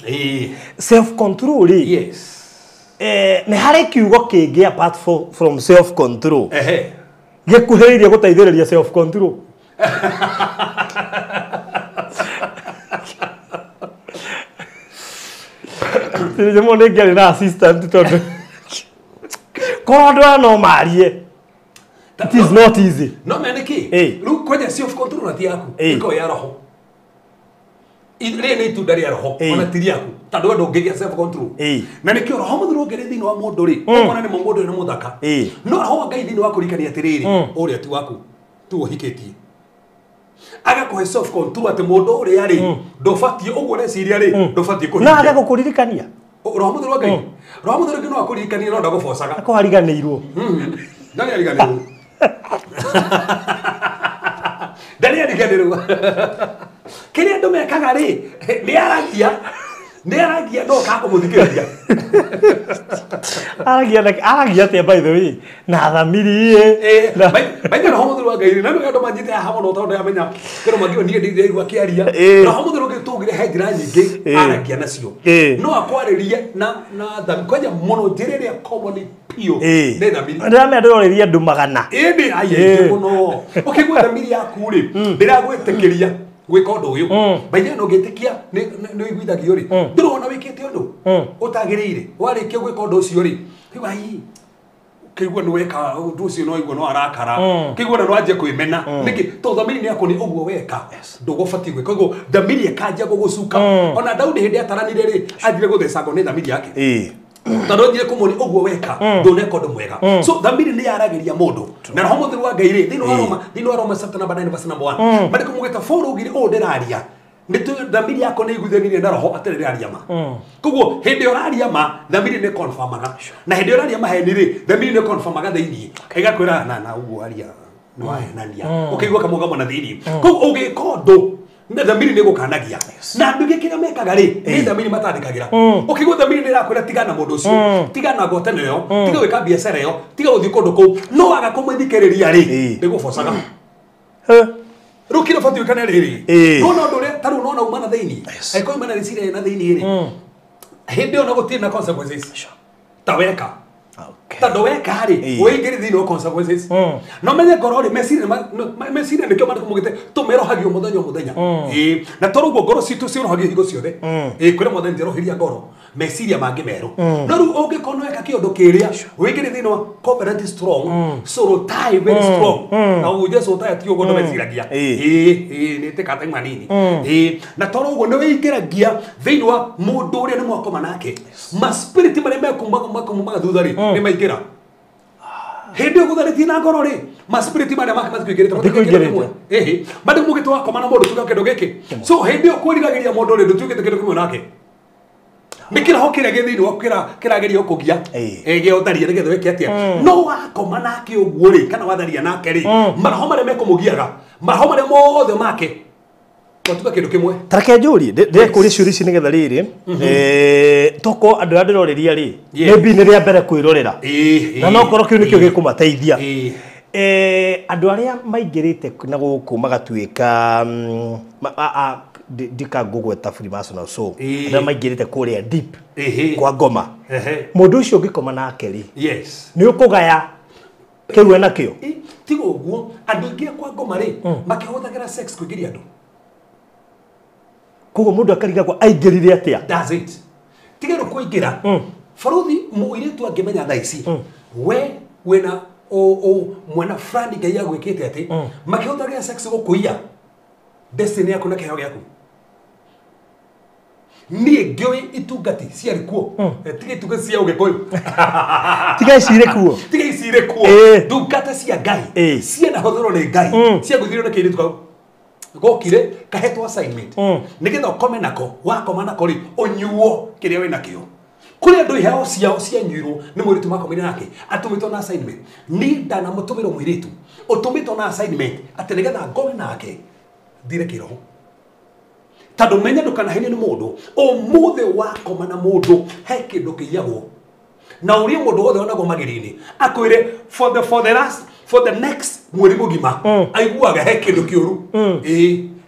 Speaker 4: Self control rĩ.
Speaker 3: Yes.
Speaker 4: Nĩ harĩ kiugo kĩngĩ apart from self control.
Speaker 3: Ehe.
Speaker 4: Gĩkuhĩrĩirie gũteithĩrĩria self control. Nĩ nĩ ngĩarĩ na assistant tondũ korwo andũ aya no marie. It is not easy.
Speaker 3: No mene kĩ? Rĩu kwanja self control na ti yaku. Ĩkoragwo ya roho. Rĩrĩ nĩ itunda rĩa roho ona ti rĩaku tondũ we ndũngĩgĩa self control. Na nĩkĩo roho mũtheru ũngĩrĩ thĩinĩ wa mũndũ rĩ, ũkona nĩ mũndũ ũyũ nĩ mũthaka. No roho wa Ngai thĩinĩ wa kũririkania atĩrĩrĩ, ũrĩa ti waku, ti ũhikĩtie. Agakũhe self control atĩ mũndũ ũrĩa rĩ, ndũbatiĩ ũguo ũreciria rĩ, ndũbatiĩ kũhikia.
Speaker 4: Na agagũkũririkania.
Speaker 3: Roho mũtheru wa Ngai. Roho mũtheru no akũririkanie no ndagũbocaga.
Speaker 4: Akũhariganĩirwo.
Speaker 3: Ndarĩ ariganĩrwo. Ndarĩ ariganĩrwo. Kĩrĩa andũ mekaga rĩ, nĩ aragia no ũkaga kũmũthikĩrĩria.
Speaker 4: Aragia atĩa by the way? Na thamiri ĩ.
Speaker 3: By the roho mũtheru wa Ngai rĩ, na nĩ andũ manjĩte haha mũno tondũ ndamenya kĩrũ mangĩo niĩ ndiraigua akĩaria. Roho mũtheru ũngĩ tũgire he njĩra nyingĩ aragia nacio. No akwarĩrie na thamiri kwanja mũno njĩra ĩrĩa common biũ nĩ thamiri.
Speaker 4: Ndĩramenya ndĩrorĩria andũ magana.
Speaker 3: Ĩndĩ aingĩ mũno. Ũkĩigua thamiri yaku rĩ, ndĩragwĩtĩkĩria gwĩka ũndũ ũyũ. By the way, ũngĩtĩkia nĩ ũiguithagio rĩ, ndũrona wĩkĩte ũndũ ũtagĩrĩire. Warĩkia gwĩka ũndũ ũcio rĩ, ũkaigua ai, ũkaigua nĩ weka ũndũ ũcio no ũigua no arakara, ũkaigua na no wanjia kwĩmena. Nĩkĩ? Tondũ thamiri nĩ yaku nĩ ũguo weka, ndũgũbatiĩ gwĩka. Koguo thamiri ĩkanjia gũgũcuka. Ona Daudi hĩndĩ ataranire rĩ, athire gũthecangwo nĩ thamiri yake. Tondũ njire kũmũria ũguo weka, ndũneka ũndũ mwega. So thamiri nĩ yaragĩria mũndũ. Na roho mũtheru wa Ngai rĩ, thĩinĩ wa Roma chapter number 9 verse number 1. Maandĩko maugĩte for ũgiri ũũ ndĩraria. Nĩ thamiri yako nĩ iguithanirie na roho atĩ ndĩraria ma. Koguo hĩndĩ ĩrĩa ũraria ma, thamiri nĩ confirmaga. Na hĩndĩ ĩrĩa ũraria maheni rĩ, thamiri nĩ confirmaga thĩinĩ. Ĩgakwĩra na ũguo aria nĩ wahenania. Ũkaigua kamũgamo na thĩinĩ. Koguo ũgĩka ũndũ na thamiri nĩ gũkanagia. Na andũ aingĩ kĩrĩa mekaga rĩ, nĩ thamiri matandĩkagĩra. Ũkĩigua thamiri nĩ ĩrakwĩra tigana mũndũ ũcio, tigana ngwatanĩro ĩyo, tiga gwĩka biacara ĩyo, tiga gũthiĩ kũndũ kũu, no waga kũmũthikĩrĩria rĩ, ndĩgũbocaga. Rĩu kĩrĩa ũbatiĩ gwĩka nĩ rĩrĩ, nona ũndũ ũrĩa ta rĩu nona uma na thĩinĩ, angĩkorwo uma na rĩciria na thĩinĩ rĩ, hĩndĩ ĩyo no gũtirĩ na consequences. Ta weka. Tondũ weka rĩ, wĩingĩre thĩinĩ wa consequences. No menye ngoro rĩ, meciria nĩkĩo maandĩko maugĩte tũmerohagio mũthenya o mũthenya. Na tondũ ũguo ngoro citũ ciorohagio hingo ciothe. Kwĩra Mwathani njeroheria ngoro, meciria mangĩ merũ. No rĩu ũngĩkorwo nĩ weka kĩũndũ kĩrĩa, wĩingĩre thĩinĩ wa covenant strong, soul tie very strong. Na ũguo Jesũ tie ti ũguo andũ meciragia. Nĩ ĩtĩka time manini. Na tondũ ũguo nĩ wĩingĩragia thĩinĩ wa mũndũ ũrĩa nĩ mwakoma nake. Ma spirit marĩa mekumaga thutha rĩ, nĩ maingĩra. Hĩndĩ ĩyo gũtharĩtie na ngoro rĩ, ma spirit marĩa make matikũingĩrĩte. Ĩhĩ, maandĩko maugĩte wakoma na mũndũ tuga kĩndũ gĩkĩ. So hĩndĩ ĩyo kwĩriragĩria mũndũ rĩ, ndũtuĩkĩte kĩndũ kĩmwe nake. Nĩ kĩroho kĩrĩa gĩ thĩinĩ waku kĩrageria gũkũgia, gĩa ũtharia nĩgetha wĩke atĩa. No wakoma nake ũguo rĩ, kana watharia nake rĩ, maroho marĩa mekũmũgiaga, maroho marĩa mothe make, matuĩka kĩndũ kĩmwe.
Speaker 4: Ta reke njũrie, ndĩrekũria ciũria ici nĩgetha rĩrĩ, toko andũ arĩa ndĩrorĩria rĩ, maybe nĩ rĩa mbere kwĩrorera. Na no korwo kĩu nĩkĩo gĩkũmateithia. Andũ arĩa maingĩrĩte na gũkũ magatuĩka ndikangũgweta Freemason so, andũ arĩa maingĩrĩte kũrĩa deep kwa ngoma. Mũndũ ũcio ũngĩkoma nake rĩ, nĩ ũkũgaya kĩu enakĩo.
Speaker 3: Tiga ũguo, andũ aingĩ kwa ngoma rĩ, makĩhũthagĩra sex kũingĩria andũ.
Speaker 4: Koguo mũndũ akarigagwo aingĩrire atĩa?
Speaker 3: That's it. Tiga rĩu kũingĩra. Baruthi mũirĩtu angĩmenya thaa ici, we wĩna mwena fulani Ngai agwĩkĩte atĩ, makĩhũthagĩra sex gũkũiya destiny yaku na kĩheo gĩaku. Niĩ ngĩũĩ itungati ciarĩ kuo. Tiga itungati cia Ũgĩkũyũ.
Speaker 4: Tiga icirĩ kuo.
Speaker 3: Tiga icirĩ kuo. Ndungata cia Ngai cianahũthĩrwo nĩ Ngai, ciagũthirio nĩ kĩirĩtu kau. Gokire kahetwo assignment nĩgetha ũkome nako, wakoma nako rĩ, ũnyuo kĩrĩa wĩnakĩo. Kũrĩ andũ iheo ciao cianyuirwo nĩ mũirĩtu makomire nake, atũmĩtwo na assignment. Niĩ ndanamũtũmĩrwo mũirĩtu ũtũmĩtwo na assignment atĩ nĩgetha ngome nake thire kĩroho. Tondũ menya ndũkanahenio nĩ mũndũ. Ũmũthĩ wakoma na mũndũ he kĩndũ kĩiyagwo. Na ũrĩa mũndũ wothe onagwo magĩrĩ-inĩ akwĩre for the next mweri mũgima aiguaga he kĩndũ kĩũru.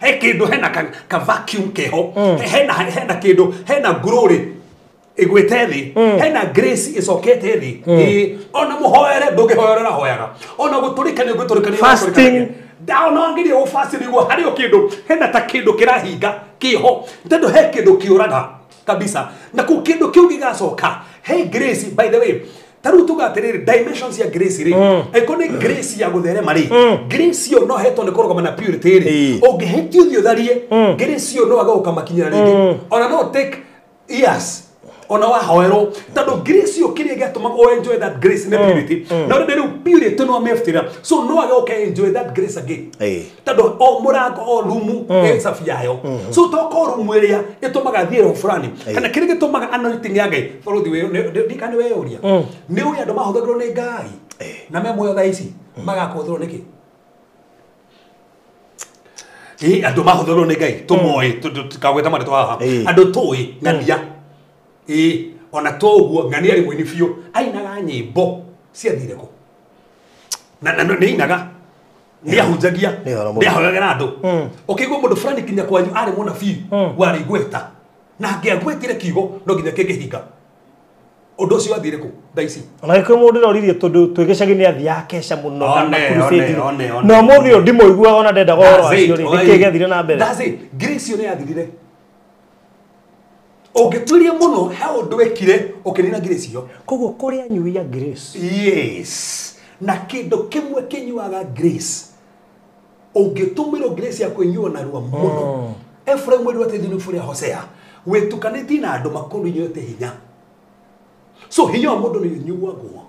Speaker 3: He kindu hena ka vacuum keho. Hena kindu hena glory igwite thi. Hena grace icokete thi. Ona muhoere ndungihoera hoyaga. Ona guturika ni guturika ni
Speaker 4: fasting.
Speaker 3: Down angirie o fasting niguo hari o kindu hena ta kindu kirahinga kiho. Tondu he kindu kiuraga kabisa. Na ku kindu kiu gigacoka. Hey grace, by the way, taru tuga atiriri dimensions ya grace ri. Eko ni grace ya gutherema ri. Grace yo no hetwo ni kurugama na purity ri. Ungihĩtio ũthiĩ ũtharie, grace yo no aga gũkamakinyĩra rĩngĩ. Ona no take years. Ona wahoerwo tondu grace yo kĩrĩa gĩatũmaga o enjoy that grace nĩ purity. No rĩu purity no amĩbutĩra. So no aga ũka enjoy that grace again. Tondu o mũrango o rumu ĩ safi yayo. So toko rumu ĩrĩa ĩtũmaga thiĩ roho fulani. Kana kĩrĩa gĩtũmaga anointing ya Ngai. Bũrũthi ndikane weyũria. Nĩ ũĩ andũ mahũthagĩrwo nĩ Ngai. Na me muoyo thaa ici magakũhũthĩrwo nĩkĩ? Andũ mahũthĩrwo nĩ Ngai tũmoĩ tũkagweta marĩtwa haha. Andũ tũĩ ng'ania. Ona toguo ng'ania rĩ mũini biũ ainaga nyĩmbo ciathire kũ? Na nĩ ainaga nĩ ahunjagia nĩ ahoyagĩra andũ. Ũkĩigua mũndũ fulani kinya kwanyu arĩ mũnabii warĩ igweta na angĩagwetire kiugo no nginya kĩngĩhinga. Ũndũ ũcio wathire kũ thaa ici?
Speaker 4: Ona gĩkũyũ mũndũ ndĩroririe tondũ twĩ gĩcagi nĩ athiaga keca mũno na makurucĩndi. Na ũmũthĩ ũyũ ndimũiguaga ona ndendaga ũhoro wacio rĩ, nĩkĩĩ gĩathire na mbere?
Speaker 3: That's it. Grace ĩyo nĩ yathirire. Ũngĩtuĩria mũno he ũndũ wekire ũkĩnina grace ĩyo.
Speaker 4: Koguo kũrĩa anyui a grace.
Speaker 3: Yes. Na kĩndũ kĩmwe kĩnyuaga grace. Ũngĩtũmĩrwo grace ya kũnyua narua mũno. Ephraim weru atĩ thĩinĩ bũrũri wa Hosea wĩtukanĩtie na andũ makũnyuĩte hinya. So hinya wa mũndũ nĩ ũnyuagwo.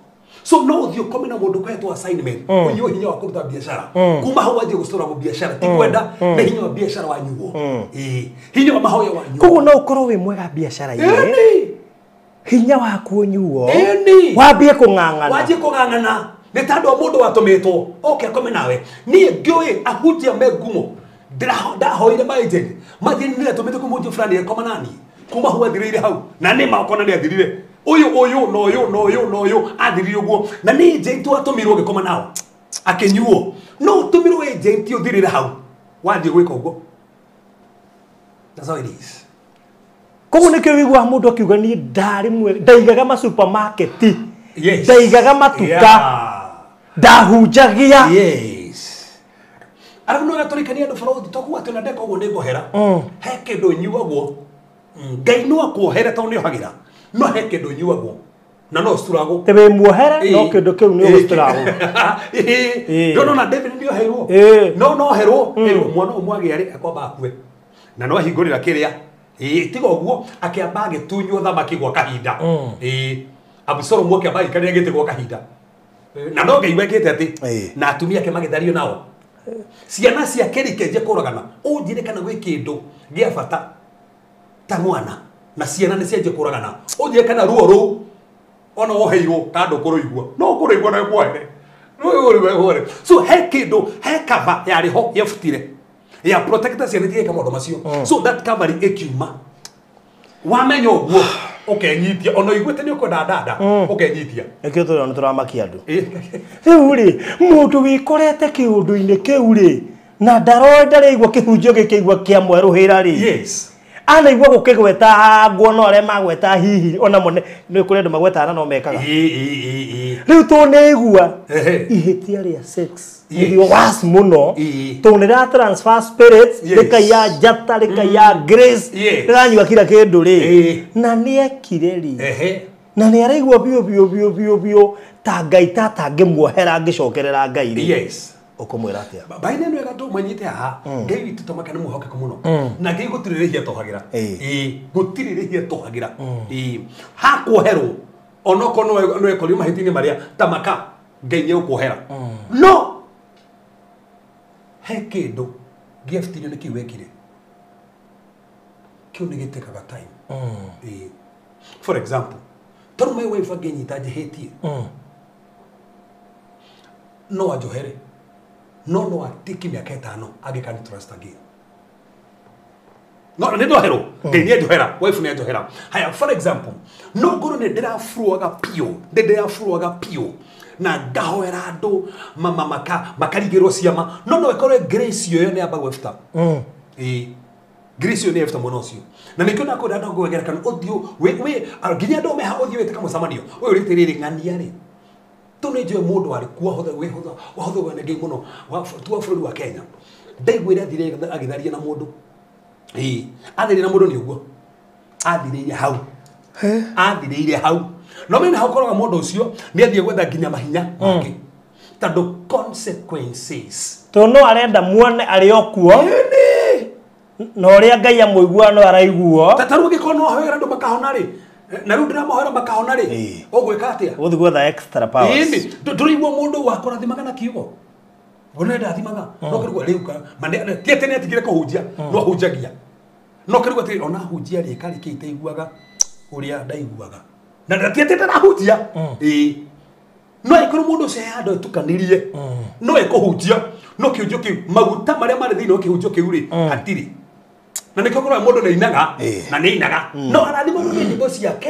Speaker 3: So no ũthiĩ ũkome na mũndũ ũkohetwo assignment ũnyue hinya wa kũruta biacara. Kuma hau wanjie gũcora biacara ti kwenda nĩ hinya wa biacara wanyuo. Hinya wa mahoya wanyuo.
Speaker 4: Koguo no ũkorwo wĩ mwega biacara-inĩ. Hinya waku ũnyuo. Wambie kũng'ang'ana.
Speaker 3: Wanjie kũng'ang'ana. Nĩ ta andũ a mũndũ watũmĩtwo oke akome nawe. Niĩ ngĩũĩ ahunjia me ngumo ndahoire ma agent mathiĩ nĩ atũmĩte kwĩ mũhunjia fulani akoma naniĩ. Kuma hau athirĩire hau na nĩ makona nĩ athirire. Ũyũ ũyũ na ũyũ na ũyũ na ũyũ athirire ũguo na nĩ agent watũmirwo gĩkoma nao akĩnyuo. No ũtũmirwo agent ũthirĩre hau wathiĩ gwĩka ũguo. That's how it is.
Speaker 4: Koguo nĩkĩo ũiguaga mũndũ akiuga niĩ ndarĩ mwega ndaigaga ma supermarket.
Speaker 3: Yes.
Speaker 4: Ndaigaga matuka. Ndahunjagia.
Speaker 3: Yes. Arabu no gatorikania andũ bũrũri tokuga atĩ ona ndeka ũguo nĩ ngohera. He kĩndũ nyuagwo. Ngai no akuohere tondũ nĩ ohagĩra. No he kĩndũ nyuagwo na no ũcuragwo.
Speaker 4: Te wĩ muohere no kĩndũ kĩu nĩ ũgũcuragwo.
Speaker 3: No na David nĩ oheirwo. No no oherwo ĩrwo mwana ũmwe agĩa rĩ akwamba akue. Na no ahingũrĩra kĩrĩa. Tiga ũguo akĩamba agĩtunywo thamaki gwa kahinda. Abusalomu akĩamba agĩikarĩra gĩtĩ gwa kahinda. Na no Ngai wekĩte atĩ na atumia ake magĩthario nao. Ciana ciake rĩkĩanjia kũragana. Ũnjĩre kana gwĩ kĩndũ gĩa bata ta mwana na ciana nĩ cianjia kũragana. Ũnjĩre kana ruo rũu ona woheirwo ta ndũkũrũigua. No ũkũrũigua na wĩkuohere. So he kĩndũ he cover yarĩ ho yebutire ya protector ciana itigeka maũndũ macio. So that cover ĩkiuma. Wamenya ũguo ũkenyitia ona ũiguĩte nĩ ũkwenda dada ũkenyitia.
Speaker 4: Nĩkĩo tũrona tũramakia andũ. Rĩu rĩ mũndũ wĩkorete kĩũndũ-inĩ kĩu rĩ na ndarĩigua kĩhunjio gĩkĩigua kĩa mwerũhĩra rĩ.
Speaker 3: Yes.
Speaker 4: Anaigua gũkĩgweta nguo no arĩa magweta hihi ona mo nĩ kũrĩ andũ magwetaga na no mekaga. Rĩu tũnĩigua ihĩtia rĩa sex nĩrĩo worse mũno tondũ nĩrĩra transfer spirits rĩkaiya njata rĩkaiya grace rĩranyua kila kĩndũ rĩ na nĩekire rĩ na nĩaraigua biũ biũ biũ biũ biũ ta Ngai tatangĩmuohera angĩcokerera Ngai rĩ.
Speaker 3: Yes.
Speaker 4: Ũkũmwĩra atĩa?
Speaker 3: Baine nĩ wega tũmanyite haha Ngai witũ tũmaka nĩ mwĩhokeku mũno na Ngai gũtirĩ rĩhia tohagĩra. Gũtirĩ rĩhia tohagĩra. Hakuoherwo onokorwo no ekorio mahĩtia-inĩ marĩa tamaka Ngai nĩ egũkuohera. No he kĩndũ gĩebutirio nĩ kĩu wekire kĩu nĩ gĩtĩkaga time. For example tondũ my wife angĩnyita njĩhĩtie no anjohere no no atiki mĩaka ĩtano angĩkani trust again. No nĩ ndoherwo Ngai nĩ anjohera wife nĩ anjohera. Haya for example no ngorwo nĩ ndĩraburuaga piũ nĩ ndĩraburuaga piũ na ngahoera andũ makarigĩrwo ciama no no ĩkorwo grace ĩyo nĩ yamba gwĩbuta. Ĩĩ, grace ĩyo nĩ after mwena ũcio, na nĩkĩo nakwenda andũ ngwegera ũthiũ wĩ nginya andũ meha ũthiũ wĩtĩka mũcemanio ũyũ rĩtĩ rĩrĩ ng'ania rĩ tu nĩ njũĩ mũndũ warĩ kuo wahũthĩrwo nĩ Ngai mũno tu wa bũrũri wa Kenya. Ndaiguire athire agĩtharia na mũndũ. Ĩĩ, athire na mũndũ nĩ ũguo athirĩire hau, athirĩire hau. No mena hau koroga mũndũ ũcio nĩ athiĩ gwetha nginya mahinya mangĩ tondũ consequences.
Speaker 4: Tondũ no arenda muone arĩ o kuo na ũrĩa Ngai amũigua no araiguo.
Speaker 3: Ta rĩu angĩkorwo no ahoere andũ makahona rĩ, na rĩu ndĩramahoera makahona rĩ, ũgwĩka atĩa?
Speaker 4: Ũgũthiĩ gwetha extra powers.
Speaker 3: Ĩni ndũraigua mũndũ wakũrathimaga na kiugo wona ndathimaga no kĩrigwo rĩu ti atĩ nĩ atigire kũhunjia, no ahunjagia, no kĩrigwo atĩ ona ahunjia rĩ karĩ kĩ itaiguaga ũrĩa ndaiguaga, na ti atĩ ndarahunjia. Ĩĩ, no ĩkorwo mũndũ ũcio he handũ etukanirie, no ekũhunjia, no kĩhunjio kĩu maguta marĩa marĩ thĩinĩ wa kĩhunjio kĩu rĩ hatirĩ. Na nĩkĩo ũkoraga mũndũ nĩainaga na nĩainaga no arathimagwo nĩ nyĩmbo ciake,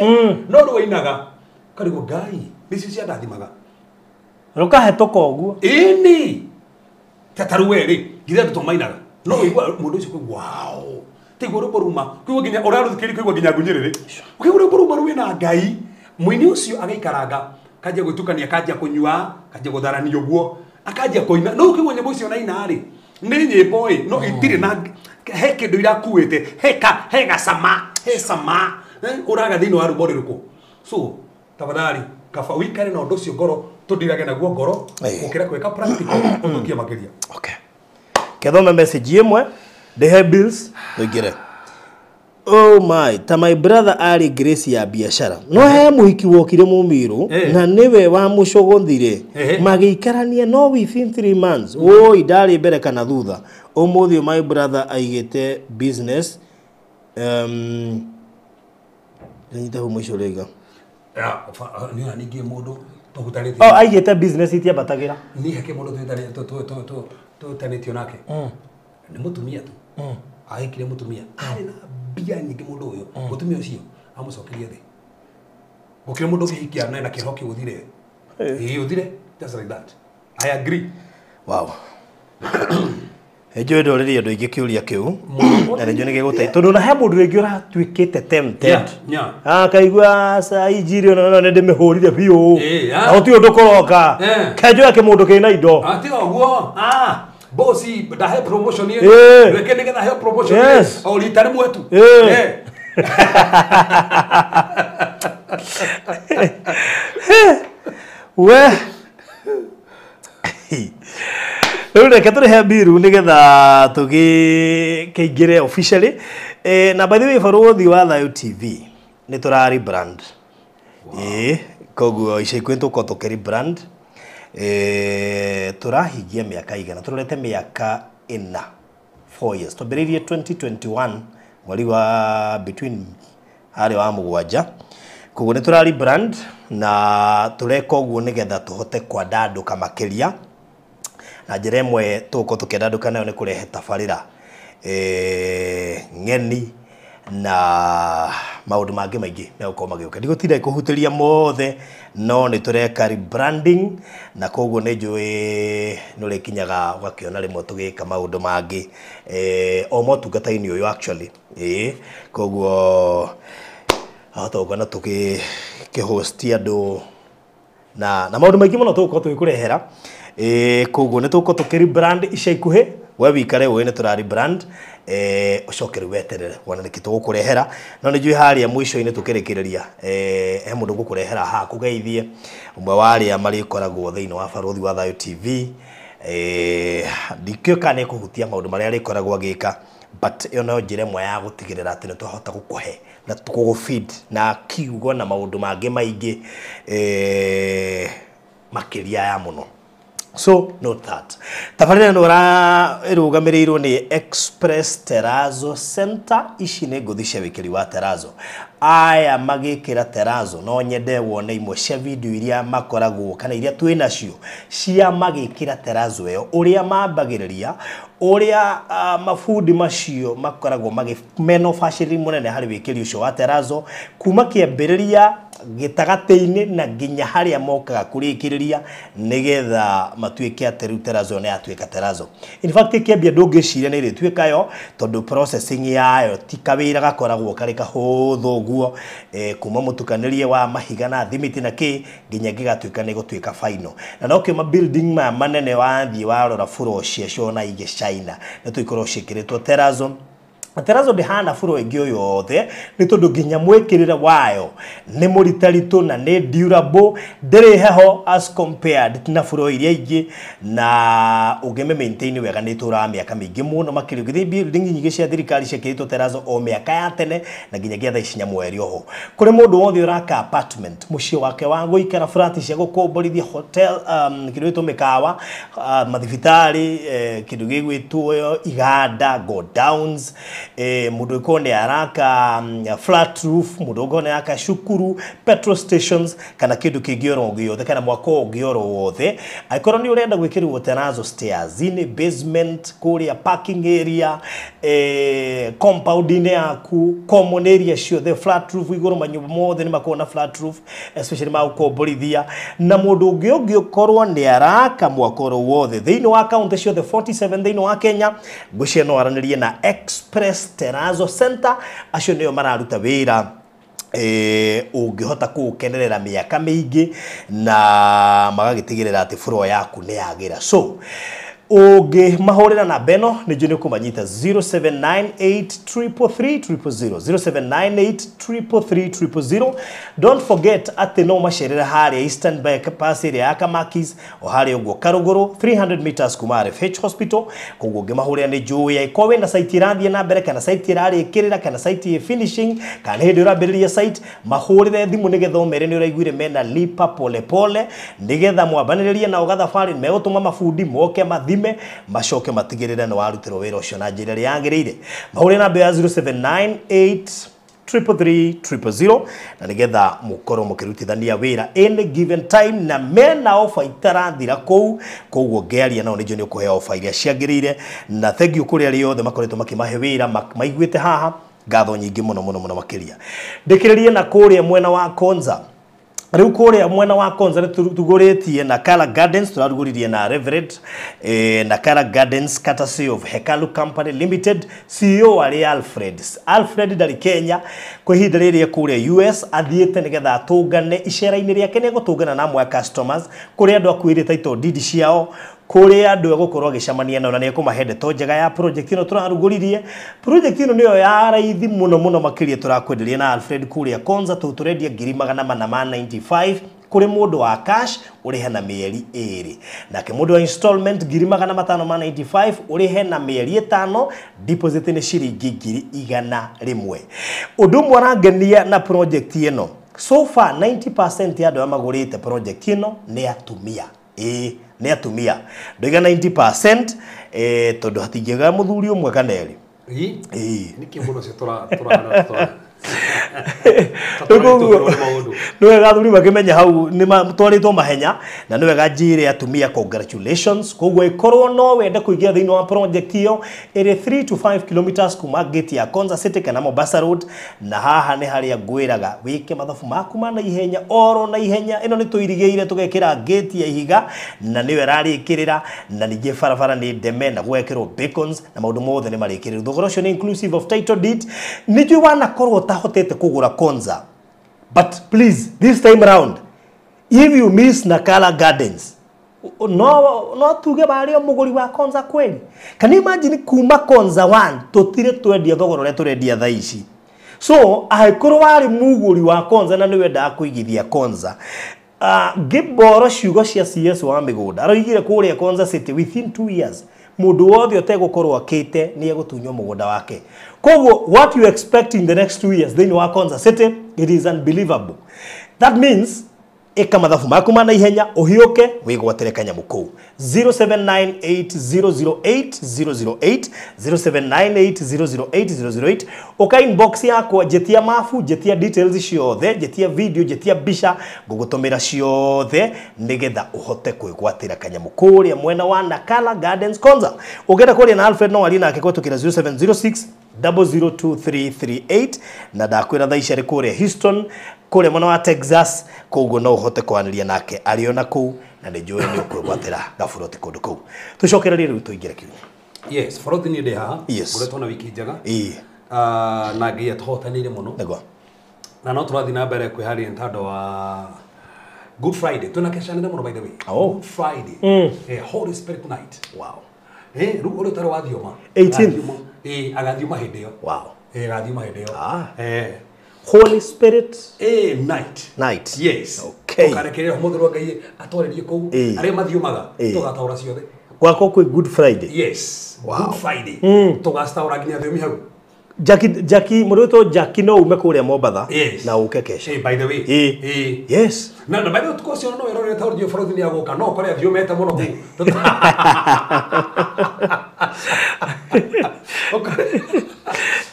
Speaker 3: no rĩu ainaga karigwo Ngai nĩcio ciandathimaga
Speaker 4: rũkahetũka ũguo.
Speaker 3: Ĩni ta rĩu we rĩ nginya andũ to mainaga no ũigua mũndũ ũcio kũigua wow, tiguo rwĩmbo ruma kũigua nginya ũrarũthikĩrĩria kũigua nginya ngunyĩrĩrĩ ũkĩigua rwĩmbo ruma rwĩna Ngai. Mũini ũcio agaikaranga kanjia gwĩtukania, kanjia kũnyua, kanjia gũtharania ũguo, akanjia kũina. No ũkĩigua nyĩmbo icio naina rĩ nĩ nyĩmbo ĩ no itirĩ na he kĩndũ irakuĩte, he gacama, he cama ũraga thĩinĩ wa rwĩmbo rũrĩkũ. So tafadhali kaba ũikare na ũndũ ũcio ngoro, tũndirage naguo ngoro gũkĩra gwĩka practical ũthũkie makĩria.
Speaker 4: Okay, kethome message ĩmwe ndĩhe bills tũingĩre. Oh my, ta my brother arĩ grace ya biashara no he mũhiki wokire Mũmĩrũ na nĩwe wamũcogothire magĩikarania no within 3 months. Oi ndarĩ mbere kana thutha. Ũmũthĩ my brother aigĩte business nyita hau mũico rĩga.
Speaker 3: Nĩ ningĩ mũndũ tũhutanĩtie.
Speaker 4: Oh, aigĩte business itiambatagĩra.
Speaker 3: Niĩ he mũndũ tũhutanĩtio nake nĩ mũtumia tu ahikire mũtumia arĩ na mbia nyingĩ mũndũ ũyũ, mũtumia ũcio amũcokerie thĩ gũkĩra mũndũ ũngĩhikia na kĩho kĩu ũthire. Ĩĩ, ũthire just like that. I agree.
Speaker 4: Wow. Nĩnjũĩ ndũrĩrie andũ aingĩ kĩũria kĩu na nĩnjũĩ nĩgĩgũteithia tondũ na he mũndũ rĩngĩ ũratuĩkĩte tempted akaigua ca injiri ona nĩ ndĩmĩhũrire biũ na gũtirĩ ũndũ kũroka kenjoya kĩmũndũ kĩna indo.
Speaker 3: Tiga ũguo bosi ndahe promotion ĩyo reke nĩgetha heo promotion o rita rĩmwe tu.
Speaker 4: We rĩu reke tũrĩhe mbiru nĩgetha tũgĩkĩingĩre officially. Na by the way Barũthi wa Thayũ TV nĩ tũra rebrand. Ĩĩ, koguo ica ikuhĩ tũgũkorwo tũkĩ rebrand. Tũrahingia mĩaka igana, tũrorete mĩaka ĩna, 4 years. Twambĩrĩirie 2021 mweri wa between harĩ wa mũgwanja. Koguo nĩ tũra rebrand na tũreka ũguo nĩgetha tũhote kwandandũka makĩria. Na njĩra ĩmwe tũgũkorwo tũkĩandandũka nayo nĩ kũrehe tabarĩra ng'eni na maũndũ mangĩ maingĩ megũkorwo magĩũka. Ndigũtinda kũhutĩria mothe no nĩ tũreka rebranding na koguo nĩ njũĩ nĩ ũrĩkinyaga ũgakĩona rĩmwe tũgĩka maũndũ mangĩ o motungata-inĩ ũyũ actually. Ĩĩ, koguo ahota gũkona tũkĩhost andũ na maũndũ maingĩ mũno tũgũkorwo tũgĩkũrehera. Koguo nĩ tũgũkorwo tũkĩ rebrand ica ikuhĩ, we wikare ũĩ nĩ tũra rebrand, ũcoke rĩu weterere wone nĩkĩ tũgũkũrehera. No nĩ njũĩ harĩa mũico-inĩ tũkĩrĩkĩrĩria he mũndũ ngũkũrehera haha kũgeithie, ũmwe wa arĩa marĩkoragwo thĩinĩ wa Barũthi wa Thayũ TV. Ndikĩũĩ kana nĩ ekũhutia maũndũ marĩa arĩkoragwo agĩka, but ĩyo no njĩra ĩmwe ya gũtigĩrĩra atĩ nĩ twahota gũkũhe na gũgũ-feed na kiugo na maũndũ mangĩ maingĩ makĩria ya mũno. So note that tabarĩra ĩno ĩrũgamĩrĩirwo nĩ Express Terrazzo Center. Ici nĩ ngũthi cia wĩkĩri wa terrazzo. Aya magĩkĩra terrazzo no nyende wone imwe cia video iria makoragwo kana iria twĩ nacio cia magĩkĩra terrazzo ĩyo, ũrĩa mambagĩrĩria, ũrĩa mabundi macio makoragwo mena ũbacĩrĩri mũnene harĩ wĩkĩri ũcio wa terrazzo kuma kĩambĩrĩria gĩtagatĩ-inĩ na nginya harĩa mokaga kũrĩkĩrĩria nĩgetha matuĩke atĩ rĩu terrazzo nĩ yatuĩka terrazzo. In fact ĩkĩambia ndũngĩciria nĩ ĩrĩtuĩka yo tondũ processing yayo ti kawĩra gakoragwo karĩ kahũthũ ũguo, kuma mũtukanĩrie wa mahiga na thimiti na kĩ nginya gĩgatuĩka nĩ gũtuĩka final. Na nokĩo ma building maya manene wathiĩ warora floor ciacio na ingĩ China nĩ tũikorwo ciĩkĩrĩtwo terrazzo. Terrazzo ndĩhana floor ĩngĩ o yothe nĩ tondũ nginya mwĩkĩrĩre wayo nĩ mũritaritũ na nĩ durable, ndĩrĩ heho as compared na floor iria ingĩ, na ũngĩmĩ maintain wega nĩ ĩtũraga mĩaka mĩingĩ mũno makĩria. Ũngĩthiĩ building nyingĩ cia thirikari ciĩkĩrĩtwo terrazzo o mĩaka ya tene na nginyagia thaa ici nyamũ ĩrĩ oho. Kũrĩ mũndũ wothe ũraka apartment, mũciĩ wake wa gũikara, flat cia gũkomborithia, hotel, kĩndũ gĩtwo mĩkawa, mathibitarĩ, kĩndũ gĩgwĩtwo iganda, godowns, mũndũ ũkorwo nĩ araka flat roof, mũndũ ũkorwo nĩ araka cukuru, petrol stations, kana kĩndũ kĩngĩ oro gĩothe, kana mwako ũngĩ oro wothe. Angĩkorwo nĩ ũrenda gwĩkĩrĩrwo terrazzo stairs-inĩ, basement, kũrĩa parking area, compound-inĩ yaku, common area ciothe, flat roof igũrũ, manyũmba mothe nĩ makoragwo na flat roof, especially ma gũkomborithia. Na mũndũ ũngĩ ũngĩkorwo nĩ araka mwako oro wothe thĩinĩ wa kaunti ciothe 47 thĩinĩ wa Kenya, ngwĩciria no aranĩrie na Express Terrazzo Center, acio nĩo mararuta wĩra ũngĩhota kũũkenerera mĩaka mĩingĩ na magagĩtigĩrĩra atĩ floor yaku nĩ yagĩra. So ũngĩmahũrĩra namba ĩno nĩ njũĩ nĩ ũkũmanyita 0798 333 000, 0798 333 000. Don't forget atĩ no macerere harĩa Eastern Bypass ĩrĩa ya Kamakis, o harĩa ũguo Karũgũrũ 300 meters kuma RFH Hospital. Koguo ũngĩmahũrĩra nĩ njũĩ angĩkorwo wĩna site ĩrathiĩ na mbere, kana site ĩrarĩkĩrĩra, kana site ĩ finishing, kana nĩ hĩndĩ ũrambĩrĩria site, mahũrĩre thimũ nĩgetha ũmere nĩ ũraiguire mena lipa pole pole, nĩgetha mwambanĩrĩrie nao gathabarĩ, megũtũma mabundi moke mathime macoke matigĩrĩre nĩ warutĩrwo wĩra ũcio na njĩra ĩrĩa yagĩrĩire. Mahũrĩre namba ya 0798 333 000 na nĩgetha mũkorwo mũkĩrutithania wĩra any given time, na mena ofa itarathira kũu. Koguo ngĩaria nao nĩ njũĩ nĩ ũkũheo ofa iria ciagĩrĩire. Na thank you kũrĩ arĩa othe makoretwo makĩmahe wĩra maiguĩte haha, ngatho nyingĩ mũno mũno mũno makĩria. Ndĩkĩrĩrie na kũrĩa mwena wa Konza. Rĩu kũrĩa mwena wa Konza nĩ tugũrĩtie na Kala Gardens, tũrarugũririe na Reverend, na Kala Gardens courtesy of Hekalu Company Limited, CEO arĩ Alfred. Alfred ndarĩ Kenya kwa ihinda rĩrĩ, kũrĩa US athiĩte nĩgetha atũngane icera-inĩ rĩake, nĩ egũtũngana na amwe a customers kũrĩa andũ akuĩrĩ title deed ciao, kũrĩa andũ egũkorwo agĩcemania nao na nĩ ekũmahe ndeto njega ya project ĩno tũrarugũririe. Project ĩno nĩyo ya raithi mũno mũno makĩria tũrakwenderia na Alfred kũrĩa Konza, tũu tũrendia 495,000 kũrĩ mũndũ wa cash ũrĩhe na mĩeri 2, nake mũndũ wa installment 595,000 ũrĩhe na mĩeri 5, deposit nĩ ciringi 100,000. Ũndũ ũmwe ũrangenia na project ĩno, so far 90% ya andũ arĩa magũrĩte project ĩno nĩ atumia. Ĩĩ, nĩ atumia. Ndoiga 90%, tondũ hatingĩaga mũthuri ũmwe kana erĩ. Ĩĩ.
Speaker 3: Nĩkĩ mũndũ ũcio tũrahana
Speaker 4: Rĩu koguo nĩ wega athuri makĩmenya hau nĩ twarĩtwo mahenya, na nĩ wega njĩre atumia congratulations. Koguo ĩkorwo no wende kũingĩra thĩinĩ wa project ĩyo, ĩrĩ 3 to 5 kilometers kuma gate ya Konza City kana Mombasa Road, na haha nĩ harĩa ngwĩraga wĩke mathabu maku ma naihenya oro naihenya. Ĩno nĩ tũirigĩire tũgekĩra gate ya ihiga na nĩyo ĩrarĩkĩrĩra, na ningĩ barabara nĩ ndeme na gwekĩrwo beacons na maũndũ mothe nĩ marĩkĩrĩru. Thogora ũcio nĩ inclusive of title deed. Nĩ njũĩ wanakorwo ũtahotete kũgũra Konza, but please this time round if you miss Nakala Gardens, no tuge barĩ o mũgũri wa Konza kweli. Can you imagine kuma Konza 1 tũtirĩ twendia thogora ũrĩa tũrendia thaa ici? So angĩkorwo warĩ mũgũri wa Konza na nĩ wendaga kũigithia Konza, ngĩmboro ciugo cia CS wa mĩgũnda aroigire kũrĩa Konza City within 2 years mũndũ wothe ũtegũkorwo akĩte nĩ egũtunywo mũgũnda wake. Koguo what you expect in the next 2 years thĩinĩ wa Konza City, it is unbelievable. That means ĩka mathabu maku ma naihenya, ũhiũke wĩgwatĩre kanyamũ kũu. 0798008008, 0798008008. Ũka inbox yakwa, njĩtia mabu, njĩtia details ciothe, njĩtia video, njĩtia mbica, ngũgũtũmĩra ciothe nĩgetha ũhote kwĩgwatĩra kanyamũ kũrĩa mwena wa Nakala Gardens Konza. Ũngĩenda kũrĩa na Alfred no arie nake kũhetũkĩra 0706 002338, na ndakwĩra thaa ici arĩ kũrĩa Houston. Kũrĩa mwena wa Texas koguo no ũhote kwaranĩria nake arĩ ona kũu na nĩ njũĩ nĩ ũkwĩgwatĩra gaburoti kũndũ kũu. Tũcokererie rĩu tũingĩre kiugo.
Speaker 3: Yes, borothi niĩ ndĩ haha.
Speaker 4: Yes.
Speaker 3: Ngoretwo na wiki njega.
Speaker 4: Ĩĩ.
Speaker 3: Na Ngai atũhotanĩire mũno.
Speaker 4: Nĩguo.
Speaker 3: Na no tũrathiĩ na mbere kwĩharĩria nĩ tondũ wa Good Friday. Twĩna kesha nene mũno by the way.
Speaker 4: Oh.
Speaker 3: Good Friday. Holy Spirit night.
Speaker 4: Wow.
Speaker 3: Rĩu ũrĩa ũtarĩ wathioma.
Speaker 4: 18th.
Speaker 3: Agathioma hĩndĩ ĩyo.
Speaker 4: Wow.
Speaker 3: Agathioma hĩndĩ ĩyo.
Speaker 4: Ah. Holy Spirit
Speaker 3: night.
Speaker 4: Night.
Speaker 3: Yes.
Speaker 4: Okay.
Speaker 3: Tukarekereria mũthĩ wa Ngai atwarĩrie kũu. Arĩa mathiomaga tũgataũra ciothe.
Speaker 4: Gwakwa kwĩ Good Friday.
Speaker 3: Yes.
Speaker 4: Wow.
Speaker 3: Good Friday. Tũgacitaũra nginya thiomi hau.
Speaker 4: Jackie mũndũ wĩtwo Jackie no ume kũrĩa Mombatha
Speaker 3: Yes.
Speaker 4: na ũke kesha.
Speaker 3: By the way.
Speaker 4: Yes.
Speaker 3: Na by the way ũtukũ ũcio no wĩrorere tondũ ndio borothi nĩ agũka no ũkore athiomete mũno kũu.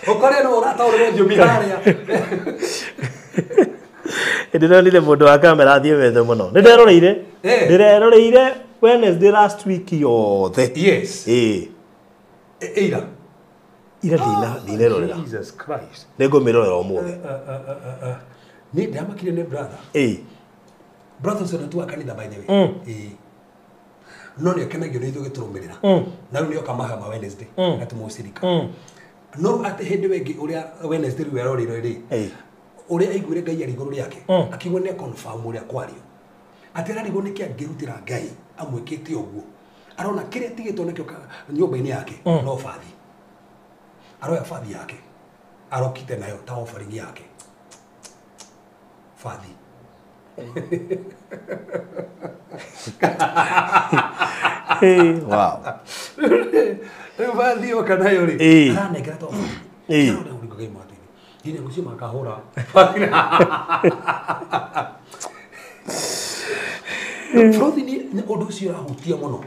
Speaker 3: Ũkore no ũrataũrĩrwo thiomi harĩa.
Speaker 4: Ndĩronire mũndũ wa kamera athiomete mũno. Nĩnderoreire. Ndĩreroreire Wednesday last week yothe.
Speaker 3: Yes. Ira.
Speaker 4: Ira ndinerorera.
Speaker 3: Jesus Christ.
Speaker 4: Nĩngũmĩrorera ũmũthĩ.
Speaker 3: Niĩ ndĩramakire nĩ brother. Brother ũcio nĩ wa kanitha by the way. No nĩ akenagio nĩ ithuĩ gĩtũrũmĩrĩra. Na rĩu nĩoka mahoya ma Wednesday na tũmũcirika. No atĩ hĩndĩ ĩyo ĩngĩ ũrĩa Wednesday rĩu eroreire rĩ. Ũrĩa aiguire Ngai arĩ igũrũ rĩake. Akiuga nĩ confirm ũrĩa kwario. Atĩ ararigwo nĩkĩ angĩrutĩra Ngai amwĩkĩte ũguo. Arona kĩrĩa atigĩtwo nakĩo nyũmba-inĩ yake no bathi. Aroya bathi yake. Arokite nayo ta offering yake. Bathi.
Speaker 4: Hey, wow.
Speaker 3: Rĩu bathi yoka nayo rĩ. Aranengera ta offering. Arona ũrĩ Ngai mwathani. Nginya gũcio makahũra. Borothi nĩ ũndũ ũcio ũrahutia mũno.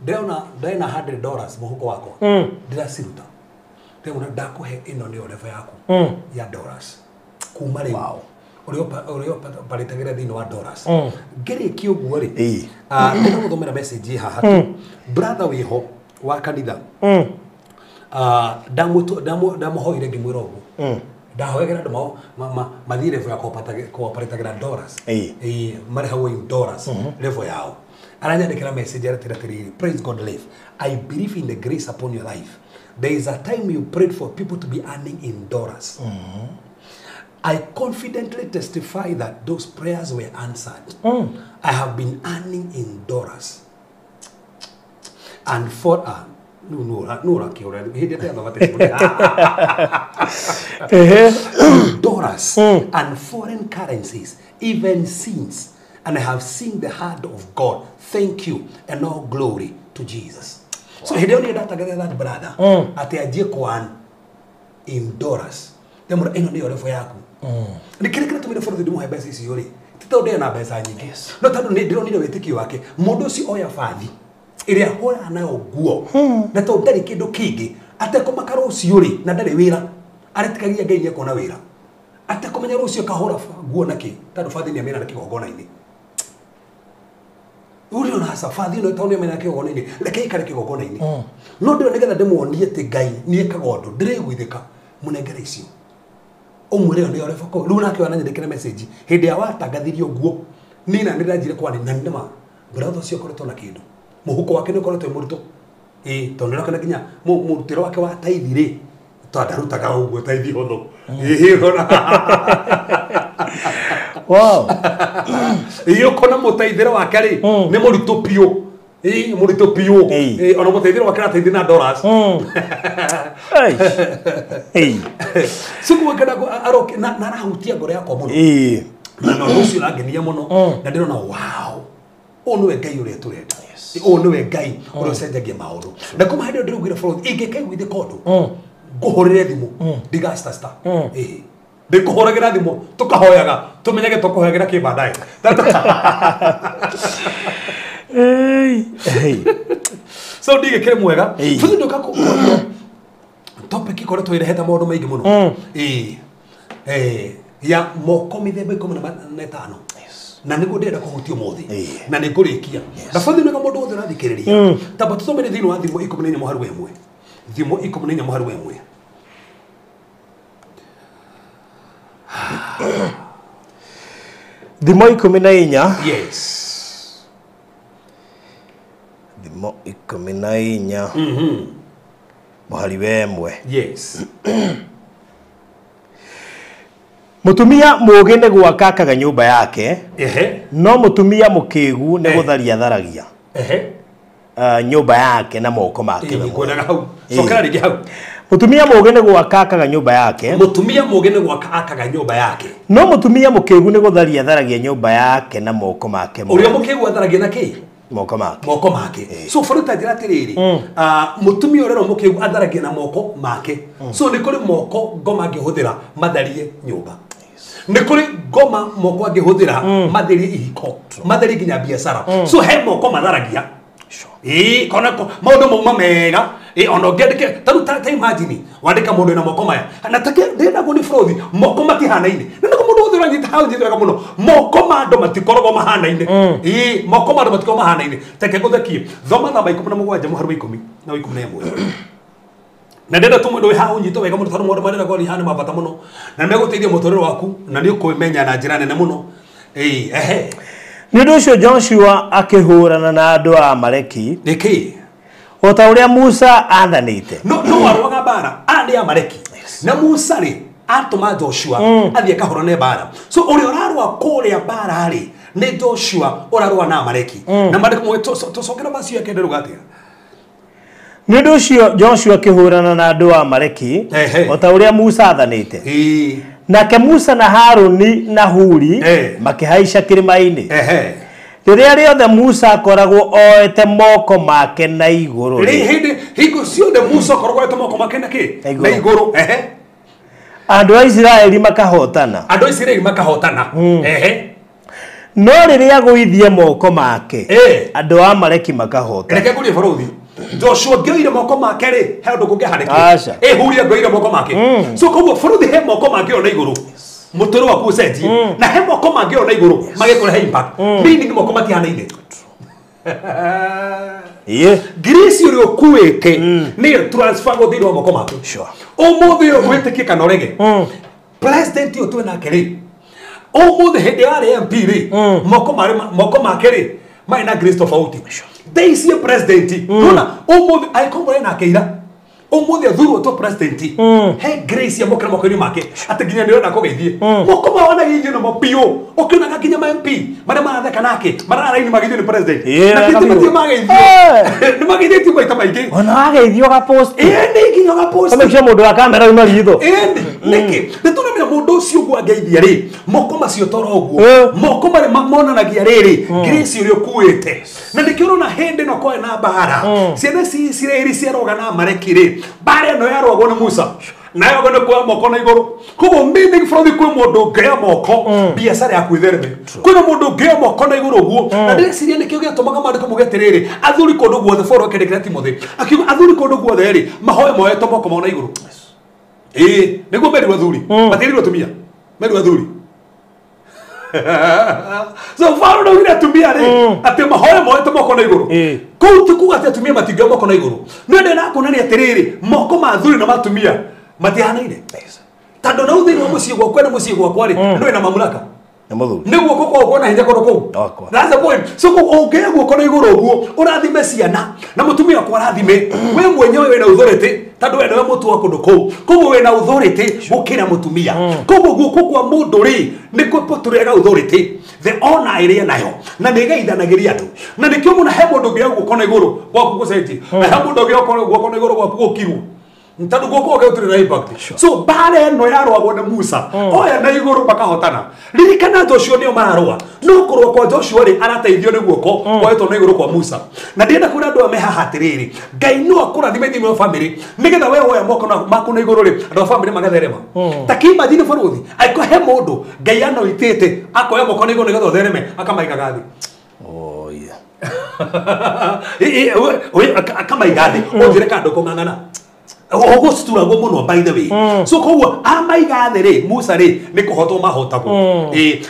Speaker 3: Ndĩrona ndĩna $100 mũhuko wakwa. Ndĩraciruta. Ndĩrona ndakũhe ĩno nĩyo level yaku ya dollars. Kuma rĩu.
Speaker 4: Wow.
Speaker 3: Ũrĩa ũparĩtagĩra thĩinĩ wa dollars. Ngĩrĩkia ũguo rĩ. Ndĩrenda gũthomera message haha tu. Brother wĩho wa kanitha. Ndamũhoire ngĩmwĩra ũguo. Ndahoyagĩra andũ mathiĩ level ya kũoparetagĩra dollars. Marĩhagwo in dollars level yao. Aranyandĩkĩra message aratĩra atĩrĩrĩ, praise God life. I believe in the grace upon your life. There is a time you prayed for people to be earning in dollars. I confidently testify that those prayers were answered. I have been earning in dollars. And for dollars and foreign currencies, even since, and I have seen the hand of God. Thank you, and all glory to Jesus. Wow. So he don't need that that brother. Ati ajie kwan in dollars. Demora eno ndio level yaku. Ni kile kile tumire for the demo mbeca icio ri. Ti tondu ena mbeca nyingi. No tondu ni ndironire wĩtĩkio wake. Mũndũ ũcio oya bathi ĩrĩa ahũraga nayo nguo. Na tondu ndarĩ kĩndũ kĩngĩ atekũmaka rũciũ rĩ na ndarĩ wĩra. Aretĩkagia Ngai nĩekuona wĩra. Atekũmenya rũciũ akahũra nguo nakĩ tondũ bathi nĩamĩra na kĩgongona-inĩ. Uri ona hasa bathi no tondũ nĩamĩra na kĩgongona-inĩ. Reke ikare kĩgongona-inĩ. No ndĩrona nĩgetha ndĩmuonie atĩ Ngai nĩekaga ũndũ ndĩrĩiguithĩka mũnengere icio. Ũmwĩre ĩyo nĩyo level kũ. Rĩu nake wananyandĩkĩra message hĩndĩ ya watangathirio nguo niĩ na nĩndĩranjire kwaria na nĩma brother ũcio akoretwo na kĩndũ. Mũhuko wake nĩ ũkoretwo wĩ mũritũ. Tondũ nĩũrakĩona nginya mũrutĩre wake wa taithi rĩ tondũ ndarutaga ũguo taithi hũthũ.
Speaker 4: Wow.
Speaker 3: Ũkona mũteithĩre wake rĩ nĩ mũritũ biũ. Mũritũ biũ. Ona mũteithĩre wake arateithia na dollars. So kuweka na arahutia ngoro yakwa mũno. Na ũndũ ũcio ũrangenia mũno na ndĩrona wow. Ũyũ nĩwe Ngai ũrĩa tũrenda. Ũyũ nĩwe Ngai ũrĩa ũcenjagia maũndũ. Na kuma hĩndĩ ĩyo ndĩraugire bũrũri ingĩkaiguithĩka ũndũ ngũhũrĩre thimũ ndigacitacita. Ndĩkũhũragĩra thimũ tũkahoyaga tũmenyage tũkũhoyagĩra kĩ baadaye. So ndigĩkĩrĩ mwega. Bũrũri ndũka topic ikoretwo ĩrehete maũndũ maingĩ mũno. Ya moko mĩthemba 15. Na nĩguo ndĩrenda kũhutia ũmũthĩ. Na nĩngũrĩkia. Na bũrũri nĩga mũndũ wothe ũrathikĩrĩria. Tamba tũthomere thĩinĩ wa thimũ 14 mũhari wa 1. Thimũ 14 mũhari wa 1.
Speaker 4: Thimo 14.
Speaker 3: Yes.
Speaker 4: Thimo 14. Mũhari wa 1.
Speaker 3: Yes.
Speaker 4: Mutumia mũũgĩ nĩ gwaka akaga nyũmba yake.
Speaker 3: Ehe.
Speaker 4: No mutumia mũkĩgu nĩ gũtharia tharagia.
Speaker 3: Ehe.
Speaker 4: Nyũmba yake na moko make.
Speaker 3: Ngwendaga hau. Cokera rĩngĩ hau.
Speaker 4: Mutumia mũũgĩ nĩ gwaka akaga nyũmba yake.
Speaker 3: Mutumia mũũgĩ nĩ gwaka akaga nyũmba yake.
Speaker 4: No mutumia mũkĩgu nĩ gũtharia tharagia nyũmba yake na moko make.
Speaker 3: Ũrĩa mũkĩgu atharagia na kĩ?
Speaker 4: Moko make.
Speaker 3: Moko make. So foruta njĩra atĩrĩrĩ, mutumia ũrĩa mũkĩgu atharagia na moko make. So nĩ kũrĩ moko ngoma angĩhũthĩra matharie nyũmba. Nĩ kũrĩ ngoma moko angĩhũthĩra matherie ihiko, matherie nginya biacara. So he moko matharagia. Kona maũndũ mauma mega. Ona ũngĩandĩke ta rĩu ta imagine wandĩka mũndũ wĩna moko maya na take ndĩrendagwo nĩ bũrũthi moko matihanaine. Nĩ nĩguo mũndũ wothe ũranyita hau nyita wega mũno, moko ma andũ matikoragwo mahanaine. Moko ma andũ matikoragwo mahanaine. Take ngũthekie thoma namba 17 mũhari wa 10 na 11. Na ndĩrenda tu mũndũ wĩ haha ũnyite wega mũno tondũ maũndũ marĩa ndĩrenda kwaria haha nĩ ma bata mũno na nĩ megũteithia mũtũrĩre waku na nĩ ũkwĩmenya na njĩra nene mũno. Ehe.
Speaker 4: Nĩ ũndũ ũcio Joshua akĩhũrana na andũ a Amaleki.
Speaker 3: Nĩkĩ?
Speaker 4: O ta ũrĩa Musa aathanĩte.
Speaker 3: No arũaga mbara aya nĩ Amaleki. Na Musa rĩ atũma Joshua athiĩ akahũrane mbara. So ũrĩa ũrarũa kũrĩa mbara rĩ nĩ Joshua ũrarũa na Amaleki. Na maandĩko tũcokere macio ya kenda rũga atĩa?
Speaker 4: Nĩ ũndũ ũcio Joshua akĩhũrana na andũ a Amaleki o ta ũrĩa Musa aathanĩte. Nake Musa na Haruni na Huri makĩhaica kĩrĩma-inĩ. Rĩrĩa rĩothe Musa akoragwo oete moko make na igũrũ.
Speaker 3: Hĩndĩ hingo ciothe Musa akoragwo oete moko make na kĩ? Na igũrũ.
Speaker 4: Andũ a Isiraeli makahotana.
Speaker 3: Andũ a Isiraeli makahotana.
Speaker 4: No rĩrĩa agũithie moko make, andũ a Amaleki makahotana.
Speaker 3: Reke ngũrie bũrũthi. Joshua ngĩoire moko make rĩ, he ũndũ kũngĩhanĩkire. Huria ngĩoire moko make. So koguo bũrũthi he moko mangĩoywo na igũrũ. Mũtũrĩre waku ũcenjie. Na he moko mangĩoywo na igũrũ magĩkũrehe impact. Meaning moko matihanaine. Grace ũrĩa ũkuĩte nĩyo transfer go thĩinĩ wa moko maku. Ũmũthĩ ũyũ wĩtĩkie kana ũrege. President ũyũ twĩ nake rĩ, ũmũthĩ hĩndĩ yarĩ MP rĩ, moko make rĩ marĩ na grace tofauti. Ndeicie president nona ũmũthĩ angĩkorwo nake ira ũmũthĩ athurwo to president he grace ya moko moko-inĩ make atĩ nginya nĩ ũrenda kũgeithie moko mao wanageithio namo biũ ũkĩonaga nginya ma MP marĩa maratheka nake mararaini mageithio nĩ president na githĩ mageithio nĩ mageithĩtio maita maingĩ
Speaker 4: ona wageithio gapost
Speaker 3: ĩĩ nginya gapost
Speaker 4: kamekisha mũndũ wa kamera uma ritho
Speaker 3: ĩĩ nĩkĩ nĩ tũramenya mũndũ ũcio ũguo angeithia rĩ moko macio toro ũguo moko marĩa monanagia rĩrĩ grace ũrĩa ũkuĩte na nĩkĩo ũrona hĩndĩ ĩno kwarĩ na mbara ciana cia Isiraeli ciaroga na Amaleki rĩ mbara ĩno yarũagwo nĩ Musa nayo nĩ kuoya moko na igũrũ koguo meaning bũrũri kwĩ mũndũ ũngĩoya moko biacara yaku ĩthereme kwĩna mũndũ ũngĩoya moko na igũrũ ũguo na ndĩreciria nĩkĩo gĩatũmaga maandĩko mauge atĩrĩrĩ athuri kũndũ guothe Paul akĩandĩkĩra Timothy akiuga athuri kũndũ guothe rĩ mahoe moete moko mao na igũrũ. Nĩguo merirwo athuri matiĩrirwo atumia merirwo athuri. So Paul ndaugire atumia rĩ atĩ mahoe moete moko na igũrũ kũu ti kuga atĩ atumia matingĩoya moko na igũrũ no ndĩrenda kuonania atĩrĩrĩ moko ma athuri na ma atumia matihanaine tondũ nau thĩinĩ wa mũciĩ gwakwa na mũciĩ gwakwa rĩ nĩ wĩna mamlaka nĩ guoko gwakwa na hinya kũndũ kũu. That's the point. So ũngĩoya guoko na igũrũ ũguo ũrathime ciana na mũtumia wakwa arathime we mwenyewe wĩna authority tondũ we nĩwe mũtwe wa kũndũ kũu koguo wĩna authority gũkĩra mũtumia koguo guoko kwa mũndũ rĩ nĩ kũtũrehaga authority the honor ĩrĩa nayo na nĩ ĩgeithanagĩria andũ na nĩkĩo mũno he mũndũ ũngĩoya guoko na igũrũ gwaku gũcenjie na he mũndũ ũngĩoya guoko na igũrũ gwaku gũkirwo tondũ guoko gwake gũtirĩ na impact. So mbara ĩno yarũagwo nĩ Musa oya na igũrũ makahotana. Ririkana Joshua nĩo mararũa no kũrũa kwa Joshua rĩ arateithio nĩ guoko kwoetwo na igũrũ kwa Musa na ndĩrenda kwĩra andũ aya me haha atĩrĩrĩ Ngai no akũrathime thĩinĩ wa family nĩgetha we woya moko maku na igũrũ rĩ andũ a family magatherema. Ta kĩimagine bũrũthi angĩkorwo he mũndũ Ngai anoitĩte akoya moko na igũrũ nĩgetha ũthereme akamaigaga thĩ. Akamaiga thĩ ũnjĩre kana ndũkũng'ang'ana ũgũcituragwo mũno by the way. So koguo amaiga thĩ rĩ Musa rĩ nĩ kũhotwo mahotagwo.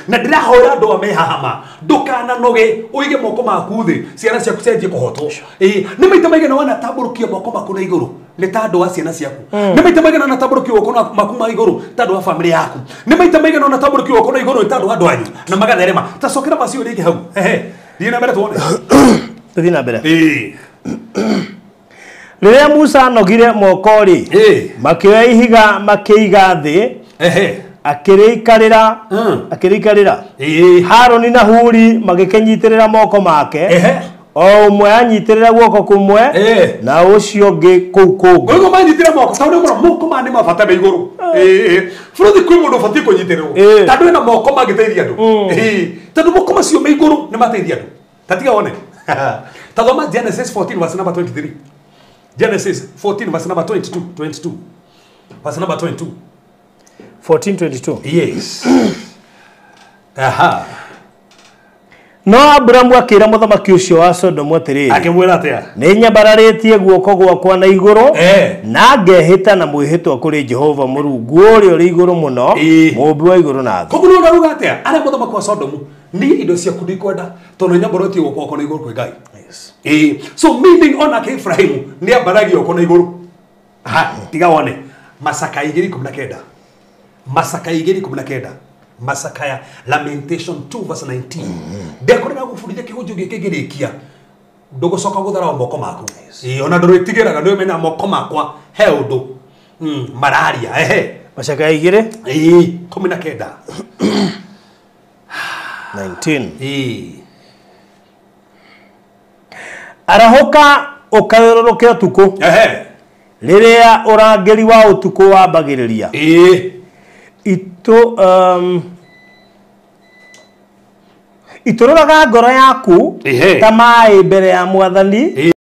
Speaker 3: Na ndĩrahoera andũ aya me haha ma ndũkananoge ũige moko maku thĩ ciana ciaku cianjie kũhotwo. Nĩ maita maigana wanatambũrũkia moko maku na igũrũ Nĩ ta andũ wa ciana ciaku. Nĩ maita maigana ona tambũrũkio guoko maku ma igũrũ ta andũ a family yaku. Nĩ maita maigana ona tambũrũkio guoko na igũrũ ta andũ a andũ anyu na magatherema. Ta cokera macio rĩngĩ hau. Ehe. Thiĩ na mbere tuone.
Speaker 4: Tũthiĩ na mbere.
Speaker 3: Ĩĩ.
Speaker 4: Rĩrĩa Musa anogire moko rĩ, makĩoya ihiga makĩiga thĩ,
Speaker 3: Ehe.
Speaker 4: akĩrĩikarĩra, akĩrĩikarĩra.
Speaker 3: Ĩĩ.
Speaker 4: Harũni na Huri magĩkĩnyitĩrĩra moko make.
Speaker 3: Ehe.
Speaker 4: O ũmwe anyitĩrĩra guoko kũmwe na ũcio ũngĩ kũu kũngĩ.
Speaker 3: Koguo manyitĩrĩra moko tondũ nĩ moko maya nĩ ma bata me igũrũ. Ĩĩ. Bũrũri kwĩ mũndũ ũbatiĩ kũnyitĩrĩrwo. Tondũ ena moko mangĩteithia andũ. Ĩĩ. Tondũ moko macio me igũrũ nĩ mateithia andũ. Ta tiga wone. Ta thoma Genesis 14 verse number 23. Genesis 14 verse number 22. 22. Verse number 22.
Speaker 4: 14:22.
Speaker 3: Yes. Aha.
Speaker 4: No Aburamu akĩra mũthamaki ũcio wa Sodomu atĩrĩrĩ,
Speaker 3: Akĩmwĩra atĩa?
Speaker 4: Nĩ nyambararĩtie guoko gwakwa na igũrũ, na ngehĩta na mwĩhĩtwa kũrĩ Jehova Mũrungu ũrĩa ũrĩ igũrũ mũno, mũũmbi wa igũrũ na thĩ.
Speaker 3: Koguo nĩ ũrauga atĩa? Arĩa mũthamaki wa Sodomu, niĩ indo ciaku ndikwenda tondũ nyambarĩtie guoko gwakwa na igũrũ kwĩ Ngai. So meaning onake Ibrahimu nĩ ambaragia guoko na igũrũ. Ha, tiga wone. Masaka 2:19. Masaka 2:19. Masakaya Lamentation 2 verse 19. Ndekorera gũbundithia kĩhunjio gĩkĩ ngĩrĩkia ndũgũcoka gũtharao moko maku. Ĩĩ, ona ndũrĩtigĩraga nĩ ũmenya moko makwa he ũndũ mararia. Ehe.
Speaker 4: Macakaya 2.
Speaker 3: Ĩĩ, 19.
Speaker 4: 19.
Speaker 3: Ĩĩ.
Speaker 4: Arahũka ũkayũrũrũke ũtukũ.
Speaker 3: Ehe.
Speaker 4: Rĩrĩa ũrangĩri wa ũtukũ wambagĩrĩria.
Speaker 3: Ĩĩ.
Speaker 4: Itũrũraga ngoro yaku ta maĩ mbere ya Mwathani.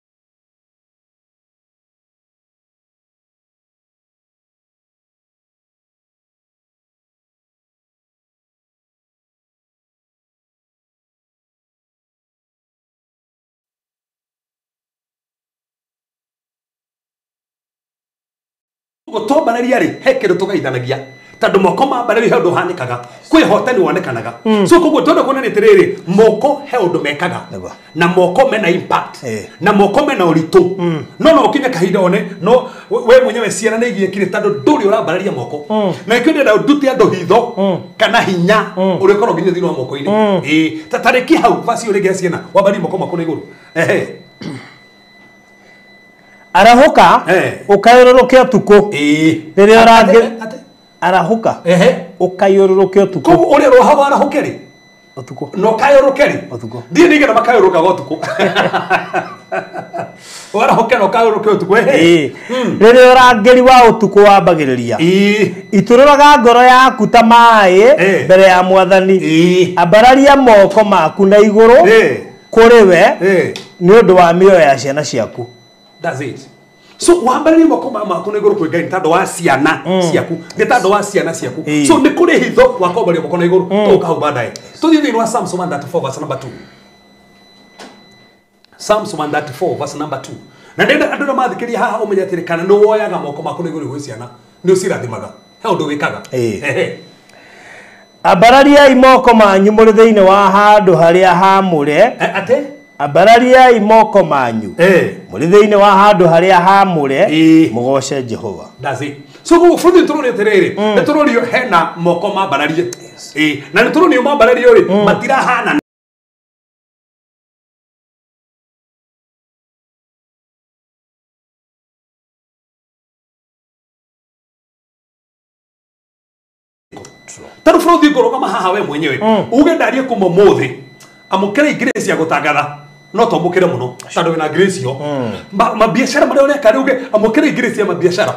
Speaker 3: Gũtombararia rĩ, he kĩndũ tũgaithanagia. Tondũ moko ma mbarĩrio he ũndũ ũhanĩkaga, kwĩ hotani wonekanaga. So koguo twenda kuonania atĩrĩrĩ, moko he ũndũ mekaga na moko mena impact na moko mena ũritũ. No no ũkinye kahinda one no we mwenyewe ciana nĩ igiĩkire tondũ ndũrĩ ũrambararia moko. Na nĩkĩo ndĩrenda ndute andũ hitho kana hinya ũrĩa ũkoragwo nginya thĩinĩ wa moko-inĩ. Ĩĩ, ta tarĩki hau vaci ũrĩa ĩngĩ ya ciana wambarie moko maku na igũrũ. Ehe.
Speaker 4: Arahũka ũkayũrũrũke ũtukũ. Rĩrĩa ũrangĩ arahũka ũkayũrũrũke ũtukũ.
Speaker 3: Koguo ũrĩa roha warahũke rĩ
Speaker 4: ũtukũ
Speaker 3: na ũkayũrũke rĩ
Speaker 4: ũtukũ.
Speaker 3: Ndiĩ nĩgetha makayũrũkaga ũtukũ. Warahũke na ũkayũrũke ũtukũ.
Speaker 4: Ĩĩ. Rĩrĩa ũrangĩri wa ũtukũ wambagĩrĩria, itũrũraga ngoro yaku ta maĩ mbere ya Mwathani. Ambararia moko maku na igũrũ kũrĩ we nĩ ũndũ wa mĩoyo ya ciana ciaku.
Speaker 3: That's it. So wambararia moko maku na igũrũ kwĩ Ngai nĩ tondũ wa ciana ciaku, nĩ tondũ wa ciana ciaku. So nĩ kũrĩ hitho wa kwambaria moko na igũrũ tũgũka hau baadaye. Tũthiĩ thĩinĩ wa Psalms 134 verse number 2. Psalms 134 verse number 2. Na ndenda andũ arĩa mathikĩrĩria haha ũmenye atĩrĩ, kana nĩ woyaga moko maku na igũrũ gwĩ ciana, nĩ ũcirathimaga. He ũndũ wĩkaga. Ehe.
Speaker 4: Ambarariai moko manyu mũrĩ thĩinĩ wa handũ harĩa haamũre.
Speaker 3: Atĩ?
Speaker 4: Ambarariai moko manyu mũrĩ thĩinĩ wa handũ harĩa haamũre, mũgooce Jehova.
Speaker 3: That's it. So koguo bũrũri tũronio atĩrĩrĩ, nĩ tũronio hena moko mambararie. Ĩĩ, na nĩ tũronio mambarario rĩ, matirahana. Tondũ bũrũri ngũrũgama haha we mwenyewe uge ndarie kuma ũmũthĩ amũkĩra grace ya gũtangatha no twamũkĩre mũno tondũ wĩna grace ĩyo. Mabiacara marĩa ũreka rĩ uge amũkĩra grace ya mabiacara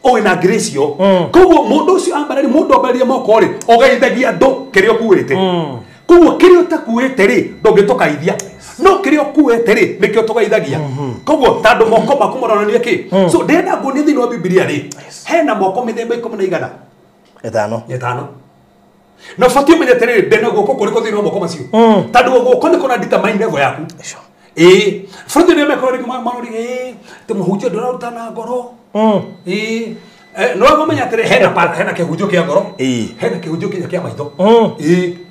Speaker 3: wĩna grace ĩyo. Koguo mũndũ ũcio ambararia, mũndũ ambararia moko rĩ, ũgeithagia andũ kĩrĩa ũkuĩte. Koguo kĩrĩa ũtakuĩte rĩ ndũngĩtũkaithia, no kĩrĩa ũkuĩte rĩ nĩkĩo tũgeithagia. Koguo tondũ moko maku maronania kĩ. So ndĩrenda nguonie thĩinĩ wa Bibilia rĩ, hena moko mĩthemba 15.
Speaker 4: Ĩtano.
Speaker 3: Na ũbatiĩ ũmenye atĩrĩrĩ, ndĩna guoko kũrĩkũ thĩinĩ wa moko macio. Tondũ guoko nĩ kũra determine level yaku. Ĩĩ, bũrũri nĩ mekora rĩngĩ marori, ĩĩ, atĩ mũhunjia ndũraruta na ngoro. Ĩĩ, No ngomenya atĩrĩ hena kĩhunjio kĩa ngoro, hena kĩhunjio kinya kĩa maitho,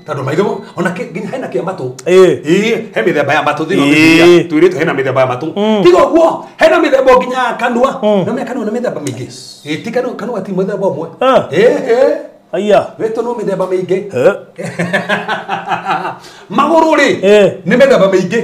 Speaker 3: tondũ maitho ona nginya hena kĩa matũ, he mĩthemba ya matũ thĩinĩ wa Bibilia twĩrĩtwo hena mĩthemba ya matũ, tiga ũguo hena mĩthemba nginya ya kanua, na menya kanua nĩ mĩthemba mĩingĩ, ti kanua ti mũthemba ũmwe, aya wĩtwo no mĩthemba mĩingĩ, magũrũ rĩ nĩ mĩthemba mĩingĩ.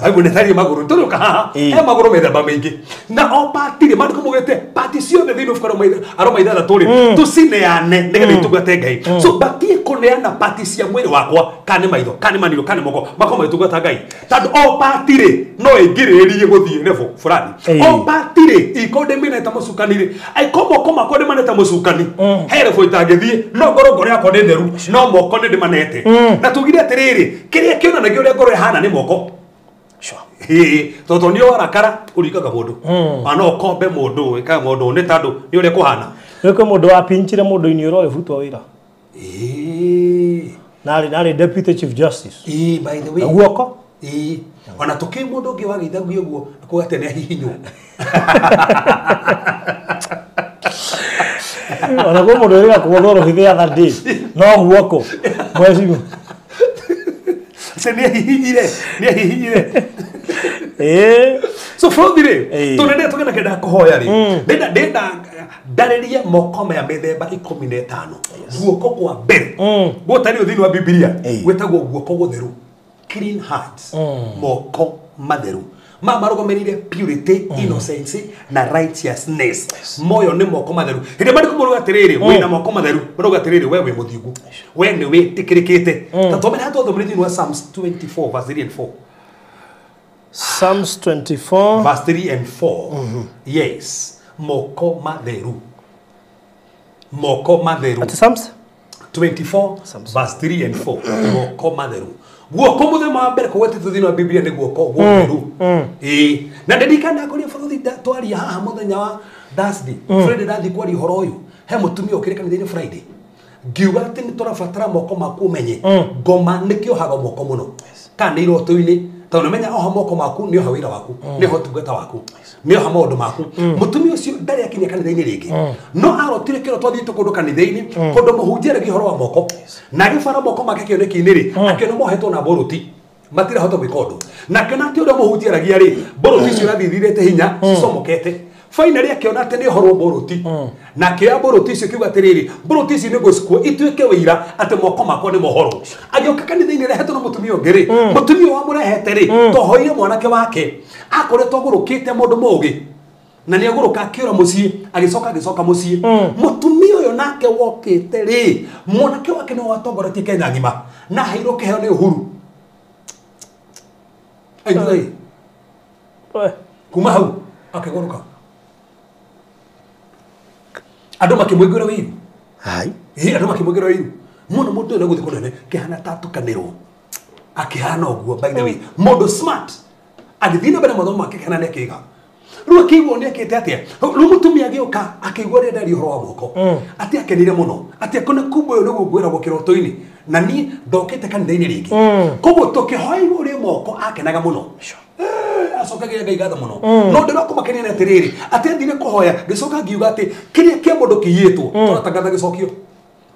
Speaker 3: Aibu nĩ tharie magũrũ tũrũka haha he magũrũ mĩthemba mĩingĩ na o pati rĩ mandĩko maugĩte pati ciothe thĩinĩ wa aroma ithathatũ rĩ tũcineane nĩgetha itungate Ngai. So batie kũneana pati cia mwĩrĩ wakwa kana nĩ maitho kana nĩ maniũrũ kana nĩ moko makorwo magĩtungata Ngai tondũ o pati rĩ no ĩngirĩrĩrie gũthiĩ level fulani, o pati rĩ ikorwo ndĩmĩnete mũcukani rĩ aikorwo moko makwa ndĩmanete mũcukani he level itangĩthiĩ no ngorwo ngoro yakwa nĩ theru no moko nĩ ndĩmanete na tugire atĩrĩrĩ kĩrĩa kĩonanagia ũrĩa ngoro ĩhana nĩ moko. Tondũ nĩ warakara ũringaga mũndũ ona ũkombe mũndũ ĩkaga mũndũ nĩ tondũ nĩ ũrĩa kũhana.
Speaker 4: Nĩ kwĩ mũndũ wapinchire mũndũ-inĩ ũrĩa ũgĩbutwo wĩra narĩ deputy chief justice.
Speaker 3: By the way
Speaker 4: guoko
Speaker 3: ona tũkĩ mũndũ ũngĩ wagĩithagio ũguo akuga atĩ nĩ ahihinywo.
Speaker 4: Ona kwĩ mũndũ wĩrĩga kũgũthwo rũhĩ the other day no guoko mwecimu
Speaker 3: nĩ ahihinyire. So from the tondũ tũgenda kenda kũhoya rĩ ndenda ndarĩrie moko maya mĩthemba 15. Guoko kwa mbere gũtarĩ thĩinĩ wa Bibilia gwĩtagwo guoko gũtheru, clean hearts, moko matheru marũgamĩrĩire purity, innocence na righteousness. Moyo nĩ moko matheru. Hĩndĩ marĩkũ marauga atĩrĩrĩ wĩna moko matheru marauga atĩrĩrĩ we wĩ mũthingu, we nĩ wĩtĩkĩrĩkĩte. Ta thomera haha twathomire thĩinĩ wa Psalms 24 verse 3 and 4.
Speaker 4: Psalms 24
Speaker 3: verse 3 and 4. Yes, moko matheru, moko matheru.
Speaker 4: Ati Psalms
Speaker 3: 24 verse 3 and 4. Moko matheru. Guoko mũthemba wa mbere kũgwetetwo thĩinĩ wa Bibilia nĩ guoko gũtheru. Na ndirikana kũrĩa bũrũri twaria haha mũthenya wa Thursday, Friday ndathiĩ kwaria ũhoro ũyũ he mũtumia ũkĩre kanitha-inĩ Friday ngiuga atĩ nĩ tũrabatara moko maku ũmenye ngoma nĩ kĩohaga moko mũno kana nĩ iroto-inĩ tondũ nĩmenya oha moko maku nĩ oha wĩra waku nĩ oha ũtungata waku nĩ oha maũndũ maku. Mũtumia ũcio ndarĩ akinya kanitha-inĩ rĩngĩ no arotire kĩroto athiĩte kũndũ kanitha-inĩ kũndũ mũhunjia aragia ũhoro wa moko na agĩbara moko make kĩoneki-inĩ rĩ akĩona mohetwo na mbũrũti matirahota gwĩka ũndũ na akĩona atĩ ũrĩa mũhunjia aragia rĩ mbũrũti icio irathiĩ ithirĩte hinya cicomokete. Finally akĩona atĩ nĩ ũhoro wa mbũrũti na akĩoya mbũrũti icio akiuga atĩrĩrĩ mbũrũti ici nĩ ngũcikua ituĩke wĩira atĩ moko makwa nĩ mohoro. Agĩũka kanitha-inĩ rehetwo na mũtumia ũngĩ rĩ mũtumia wamũrehete rĩ tohoire mwanake wake akoretwo agũrũkĩte mũndũ mũũgĩ na nĩ agũrũka akĩũra mũciĩ agĩcoka mũciĩ. Mũtumia ũyũ nake wokĩte rĩ mwanake wake nĩwe watongoretie Kenya ng'ima na aheirwo kĩheo nĩ Uhuru. Kuma hau akĩgũrũka andũ makĩmũiguĩra ũiru. Andũ makĩmũiguĩra ũiru mũno mũndũ ũyũ nĩegũthiĩ kũnene kĩhana ta atukanĩrwo akĩhana ũguo. By the way mũndũ smart agĩthiĩ na mbere mathomo make kĩhana nĩ akĩiga rĩu akĩigua nĩ akĩte atĩa rĩu mũtumia agĩũka akĩigua ũrĩa ndaria ũhoro wa moko atĩ akenire mũno atĩ akona kumbe ũyũ nĩguo ngwĩragwo kĩroto-inĩ na niĩ ndokĩte kanitha-inĩ rĩngĩ koguo tũkĩhoya igũrũ rĩa moko akenaga mũno acokagia Ngai ngatho mũno no ndĩrakũmakenia nĩ atĩrĩrĩ atĩ athire kũhoya ngĩcoka ngiuga atĩ kĩrĩa kĩa mũndũ kĩiyĩtwo tũratangatha gĩcokio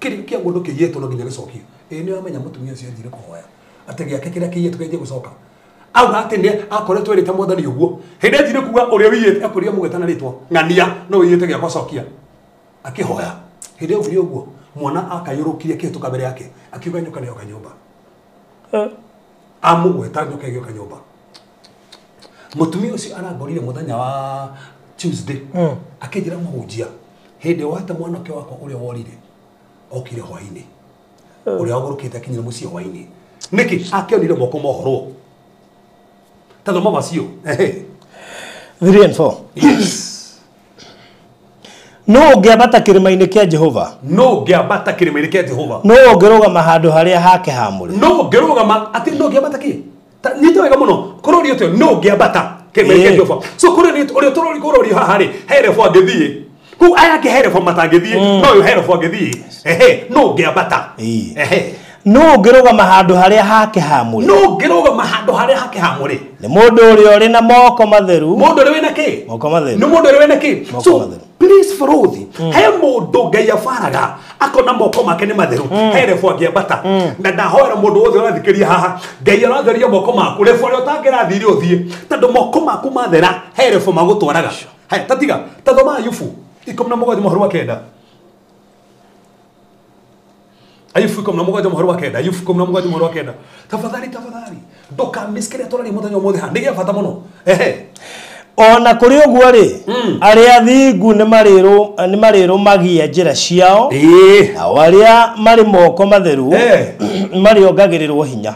Speaker 3: kĩrĩa kĩa mũndũ kĩiyĩtwo no nginya gĩcokio. Ĩĩ nĩ wamenya mũtumia ũcio athire kũhoya atĩ gĩake kĩrĩa kĩiyĩtwo kĩanjie gũcoka auga atĩ nĩ akoretwo erĩte mwathani ũguo hĩndĩ athire kuga ũrĩa wĩiyĩte akũria mũgweta na rĩtwa ng'ania no wĩiyĩte gĩakwa cokia akĩhoya hĩndĩ augire ũguo mwana akayũrũkirie kĩhĩtũka mbere yake akiuga nyoka nĩ yoka nyũmba amũgweta nyoka ĩgĩũka nyũmba. Mũtumia ũcio arangorire mũthenya wa Tuesday akĩnjĩra mũhunjia hĩndĩ wate mwanake wakwa ũrĩa worire okire hwainĩ ũrĩa wagũrũkĩte akinyire mũciĩ hwainĩ nĩkĩ akĩonire moko mohorwo ta thoma macio
Speaker 4: 3 and 4.
Speaker 3: Yes.
Speaker 4: No ũngĩambata kĩrĩma-inĩ kĩa Jehova,
Speaker 3: no ũngĩambata kĩrĩma-inĩ kĩa Jehova,
Speaker 4: no ũngĩrũgama handũ harĩa hake haamũre,
Speaker 3: no ũngĩrũgama atĩ no ũngĩambata kĩ nyita wega mũno kũrorio atĩ no ũngĩambata kĩrĩma-inĩ kĩa Jehova. So kũrorio ũrĩa tũrori kũrorio haha rĩ he rebo angĩthiĩ kũu aya angĩ he rebo matangĩthiĩ no ũyũ he rebo angĩthiĩ ehe no ũngĩambata ehe
Speaker 4: No ũngĩrũgama handũ harĩa hake hamũre.
Speaker 3: No ũngĩrũgama handũ harĩa hake hamũre.
Speaker 4: Nĩ mũndũ ũrĩa ũrĩ na moko matheru.
Speaker 3: Mũndũ ũrĩa wĩna kĩ?
Speaker 4: Moko matheru.
Speaker 3: Nĩ mũndũ ũrĩa wĩna kĩ? So please Farothi, he mũndũ Ngai abaraga akona moko make nĩ matheru, he rebu angĩambata. Na ndahoera mũndũ wothe ũrathikĩria haha, Ngai aratheria moko maku, rebu ũrĩa ũtangĩrathire ũthiĩ, tondũ moko maku mathera, he rebu magũtwaraga. Haya, tatiga, tathoma Ayubu 17:9. Ayubu 17:9, Ayubu 17:9. Tafadhali tafadhali, ndũkamiss kĩrĩa tũraria mũthenya ũmũthĩ haha, nĩ gĩa bata mũno. Ehe.
Speaker 4: Ona kũrĩ ũguo rĩ, arĩa athingu nĩ marĩrũmagia njĩra ciao, nao arĩa marĩ moko matheru marĩongagĩrĩrwo hinya.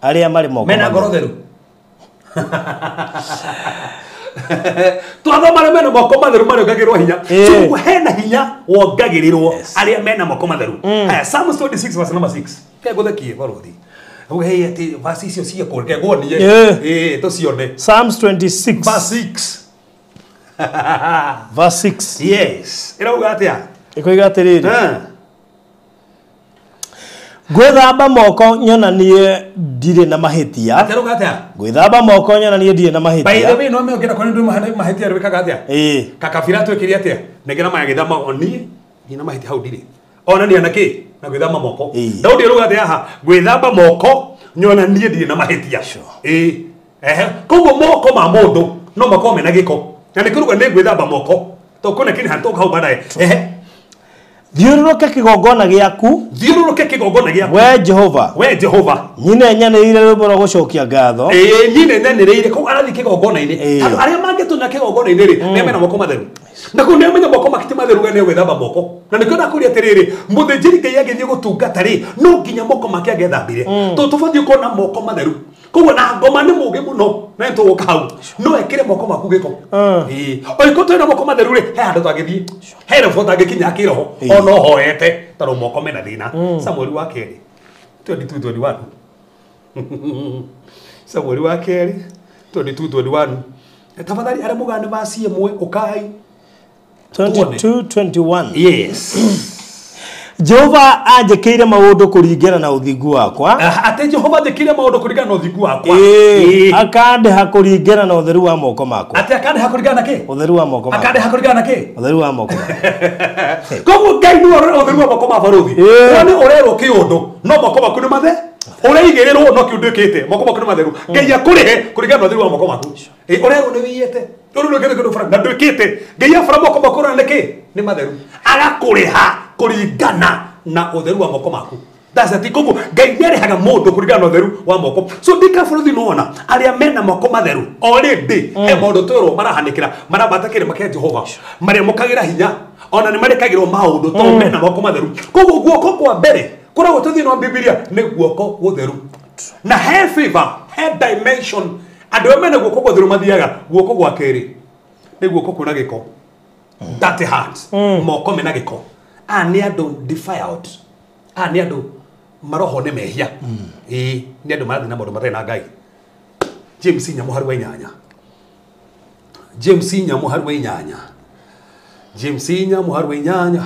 Speaker 4: Arĩa marĩ moko
Speaker 3: mena ngoro theru. Twathoma arĩa mena moko matheru marĩongagĩrĩrwo hinya. So hena hinya wongagĩrĩrwo arĩa mena moko matheru. Haya, Psalms 26 verse number 6. Ke ngũthekie Barothi. Hey, ati verse icio ciekwo reke nguonie. Tũcione.
Speaker 4: Psalms 26
Speaker 3: verse 6.
Speaker 4: Verse 6.
Speaker 3: Yes. Ĩrauga atĩa?
Speaker 4: Ĩkoiga atĩrĩrĩ. Ngwĩthamba moko nyonanie ndirĩ na mahĩtia.
Speaker 3: Atĩrauga atĩa?
Speaker 4: Ngwĩthamba moko nyonanie ndirĩ na mahĩtia.
Speaker 3: By the way, no me ũngĩenda kuona ndũ mahĩtia rwĩkaga atĩa? Kakabira twĩkire atĩa? Nengera maya gĩthamba niĩ ndina mahĩtia hau ndirĩ. Onania na kĩ? Na gwĩthamba moko. Daudi arauga atĩa haha? Gwĩthamba moko nyonanie ndirĩ na mahĩtia. Ehe. Koguo moko ma mũndũ no makorwo mena gĩko. Na nĩ kũruga nĩ gwĩthamba moko. To kwĩna kĩndũ handũ hau baadaye. Ehe.
Speaker 4: Thiũrũrũke kĩgongona gĩaku.
Speaker 3: Thiũrũrũke kĩgongona gĩaku.
Speaker 4: We Jehova.
Speaker 3: We Jehova.
Speaker 4: Nyine nyanĩrĩire rwĩmbo rwa gũcokia ngatho.
Speaker 3: Nyine nyanĩrĩire kũu arathiĩ kĩgongona-inĩ. Andũ arĩa mangĩtũnya kĩgongona-inĩ rĩ, nĩ mena moko matheru. Na kũu nĩ amenya moko make ti matheru we nĩ gwĩthamba moko. Na nĩkĩo ndakũria atĩrĩrĩ, mũthĩnjĩri Ngai agĩthiĩ gũtungata rĩ, no nginya moko make angĩethambire. Tondũ tũbatiĩ gũkorwo na moko matheru. Koguo na ngoma nĩ mũũgĩ mũno na nĩ tũgũka hau. No ekĩre moko maku gĩko. Oiko twĩna moko matheru rĩ, he handũ tangĩthiĩ. He robo tangĩkinya kĩroho ona ũhoete tondũ moko mena thĩna. Samueli wa kerĩ 22:21. Samueli wa kerĩ 22:21. Tafadhali arĩa mũgane vaci ĩmwe ũkai.
Speaker 4: 22:21.
Speaker 3: Yes.
Speaker 4: Jehova anjĩkĩire maũndũ kũringana na ũthingu wakwa.
Speaker 3: Atĩ Jehova anjĩkĩire maũndũ kũringana na ũthingu wakwa.
Speaker 4: Akandĩha kũringana na ũtheru wa moko makwa.
Speaker 3: Atĩ akandĩha kũringana na kĩ?
Speaker 4: Ũtheru wa moko makwa.
Speaker 3: Akandĩha kũringana na kĩ?
Speaker 4: Ũtheru wa moko makwa.
Speaker 3: Koguo Ngai nĩwe ũrera ũtheru wa moko ma barũthi. Wone ũrerwo kĩũndũ no moko maku nĩ mathe. Ũraigĩrĩrwo no kĩũndũ ĩkĩte moko maku nĩ matheru. Ngai akũrĩhe kũringana na ũtheru wa moko maku. Ũrerwo nĩ wĩiyĩte. Ũrerwo nĩ kĩndũ fulani na ndwĩkĩte. Ngai abara moko maku ũrona nĩ kĩ? Nĩ matheru. Agakũrĩha kũringana na ũtheru wa moko maku. That's it. Koguo Ngai nĩarĩhaga mũndũ kũringana na ũtheru wa moko. So ndika bũrũri nĩwona arĩa mena moko matheru already he maũndũ twĩrwo marahanĩkĩra marambata kĩrĩma kĩa Jehova marĩamũkagĩra hinya ona nĩ marĩkagĩrwo maũndũ tondũ mena moko matheru. Koguo guoko kwa mbere kũrĩa gũtũ thĩinĩ wa Bibilia nĩ guoko gũtheru. Na he favor, he dimension andũ arĩa mena guoko gũtheru mathiaga. Guoko gwa kerĩ nĩ guoko kwĩna gĩko. Dirty hands. Moko mena gĩko. Aya nĩ andũ defiled. Aya nĩ andũ maroho nĩ mehia. Nĩ andũ marathiĩ na maũndũ matarĩ na Ngai. James 4:8. James 4:8. James 4:8.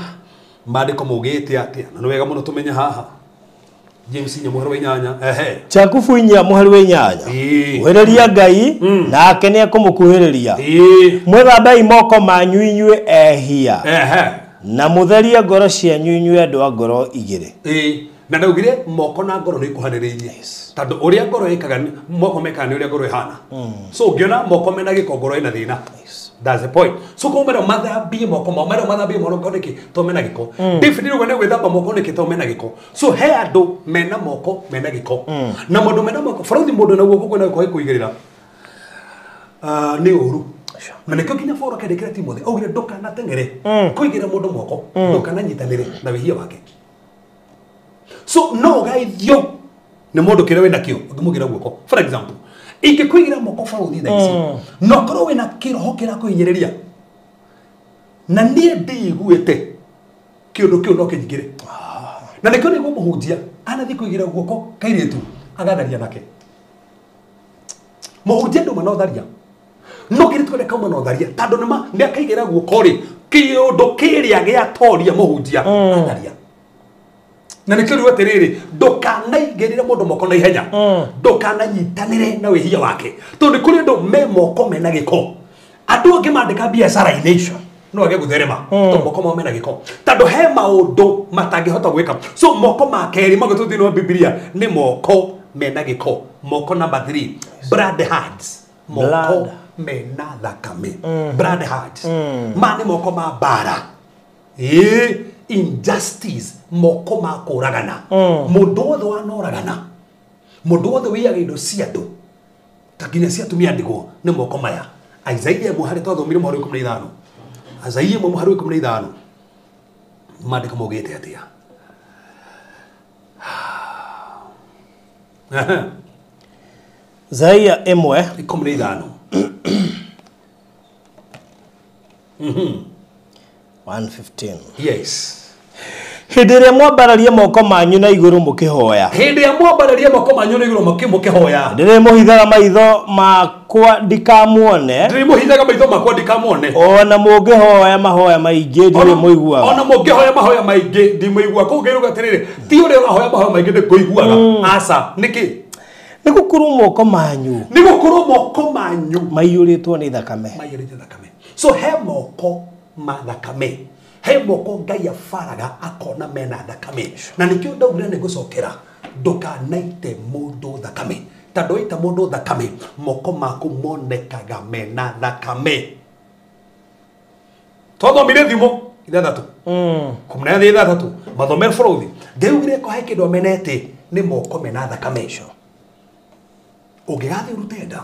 Speaker 3: Maandĩko maugĩte atĩa? Na nĩ wega mũno tũmenye haha. James 4:8. Ehe.
Speaker 4: Jakubu 4:8. Kuhĩrĩria Ngai nake nĩekũmũkuhĩrĩria. Mwĩthambei moko manyu inyuĩ ehia.
Speaker 3: Ehe.
Speaker 4: Na mũtherie ngoro cianyu inyuĩ andũ a ngoro igĩrĩ.
Speaker 3: Na ndaugire moko na ngoro nĩ ikuhanĩrĩirie. Tondũ ũrĩa ngoro ĩkaga moko mekaga nĩ ũrĩa ngoro ĩhana. So ũngĩona moko mena gĩko ngoro ĩna thĩna. That's the point. So kũmera mathambie moko mao, mera mathambie moko nĩkĩ to mena gĩko. David rĩu nĩ gwĩthamba moko nĩkĩ to mena gĩko. So he andũ mena moko mena gĩko. Na mũndũ mena moko, barũthi mũndũ na guoko kwĩna gĩko gĩkũigĩrĩra. Nĩ ũru. Na nĩkĩo nginya Paul akĩandĩkĩra Timothy augire ndũkanateng'ere kũigĩrĩra mũndũ moko, ndũkananyitanĩre na wĩhia wake. So no ũgaithio nĩ mũndũ kĩrĩa wĩna kĩo ũngĩmũigĩrĩra guoko. For example, ingĩkũigĩrĩra moko barũthi thaa ici no korwo wĩna kĩroho kĩrakũhinyĩrĩria na niĩ ndĩiguĩte kĩũndũ kĩu no kĩnyingĩre. Na nĩkĩo nĩguo mũhunjia anathiĩ kũigĩrĩra guoko kairĩtu agatharia nake. Mũhunjia nduma no tharia. No kĩrĩtu kĩrĩa kauma no tharia tondũ nĩma nĩakaigĩrĩra guoko rĩ kĩũndũ kĩrĩa gĩatoria mũhunjia atharia. Na nĩkĩo riu atĩrĩrĩ, ndũkanaigĩrĩre mũndũ moko na ihenya, ndũkananyitanĩre na wĩhia wake, tondũ nĩ kũrĩ andũ me moko mena gĩko. Andũ angĩ mandĩka biacara-inĩ no age gũtherema tondũ moko mao mena gĩko, tondũ he maũndũ matangĩhota gwĩka. So moko ma kerĩ magwetwo thĩinĩ wa Bibilia nĩ moko mena gĩko. Moko number 3, blood hands, moko mena thakame. Blood hands ma nĩ moko ma mbara, injustice, moko ma kũragana. Mũndũ wothe wanoragana, mũndũ wothe wĩiyaga indo cia andũ ta nginya cia atumia ndigwa nĩ moko maya. Isaiah 1 harĩ twathomire mũhari wa 15, Isaiah 1 mũhari wa 15, maandĩko maugĩte atĩa?
Speaker 4: Isaiah 1
Speaker 3: 15
Speaker 4: 1:15.
Speaker 3: Yes.
Speaker 4: Hĩndĩ ĩrĩa mwambararia moko manyu na igũrũ mũkĩhoya,
Speaker 3: hĩndĩ ĩrĩa mwambararia moko manyu na igũrũ mũkĩhoya,
Speaker 4: ndĩrĩmũhithaga maitho makwa ndikamuone,
Speaker 3: ndĩrĩmũhithaga maitho makwa ndikamuone,
Speaker 4: ona mũngĩhoya mahoya maingĩ ndirĩmũiguaga,
Speaker 3: ona mũngĩhoya mahoya maingĩ ndimũiguaga. Kũu ngĩruga atĩrĩrĩ, ti ũrĩa ũrahoya mahoya maingĩ ndĩkũiguaga, aca. Nĩkĩ?
Speaker 4: Nĩ gũkorwo moko manyu,
Speaker 3: nĩ gũkorwo moko manyu
Speaker 4: maiyũrĩtwo nĩ thakame,
Speaker 3: maiyũrĩte thakame. So he moko ma thakame, he moko Ngai abaraga akona mena thakame. Na nĩkĩo ndaugire nĩ ngũcokera, ndũkanaite mũndũ thakame, tondũ waita mũndũ thakame moko maku monekaga mena thakame. Twathomire thimo 6 16 mathomere bũrũthi, Ngai ko he kĩndũ amenete nĩ moko mena thakame. Ũngĩgathiĩ ũrute nda,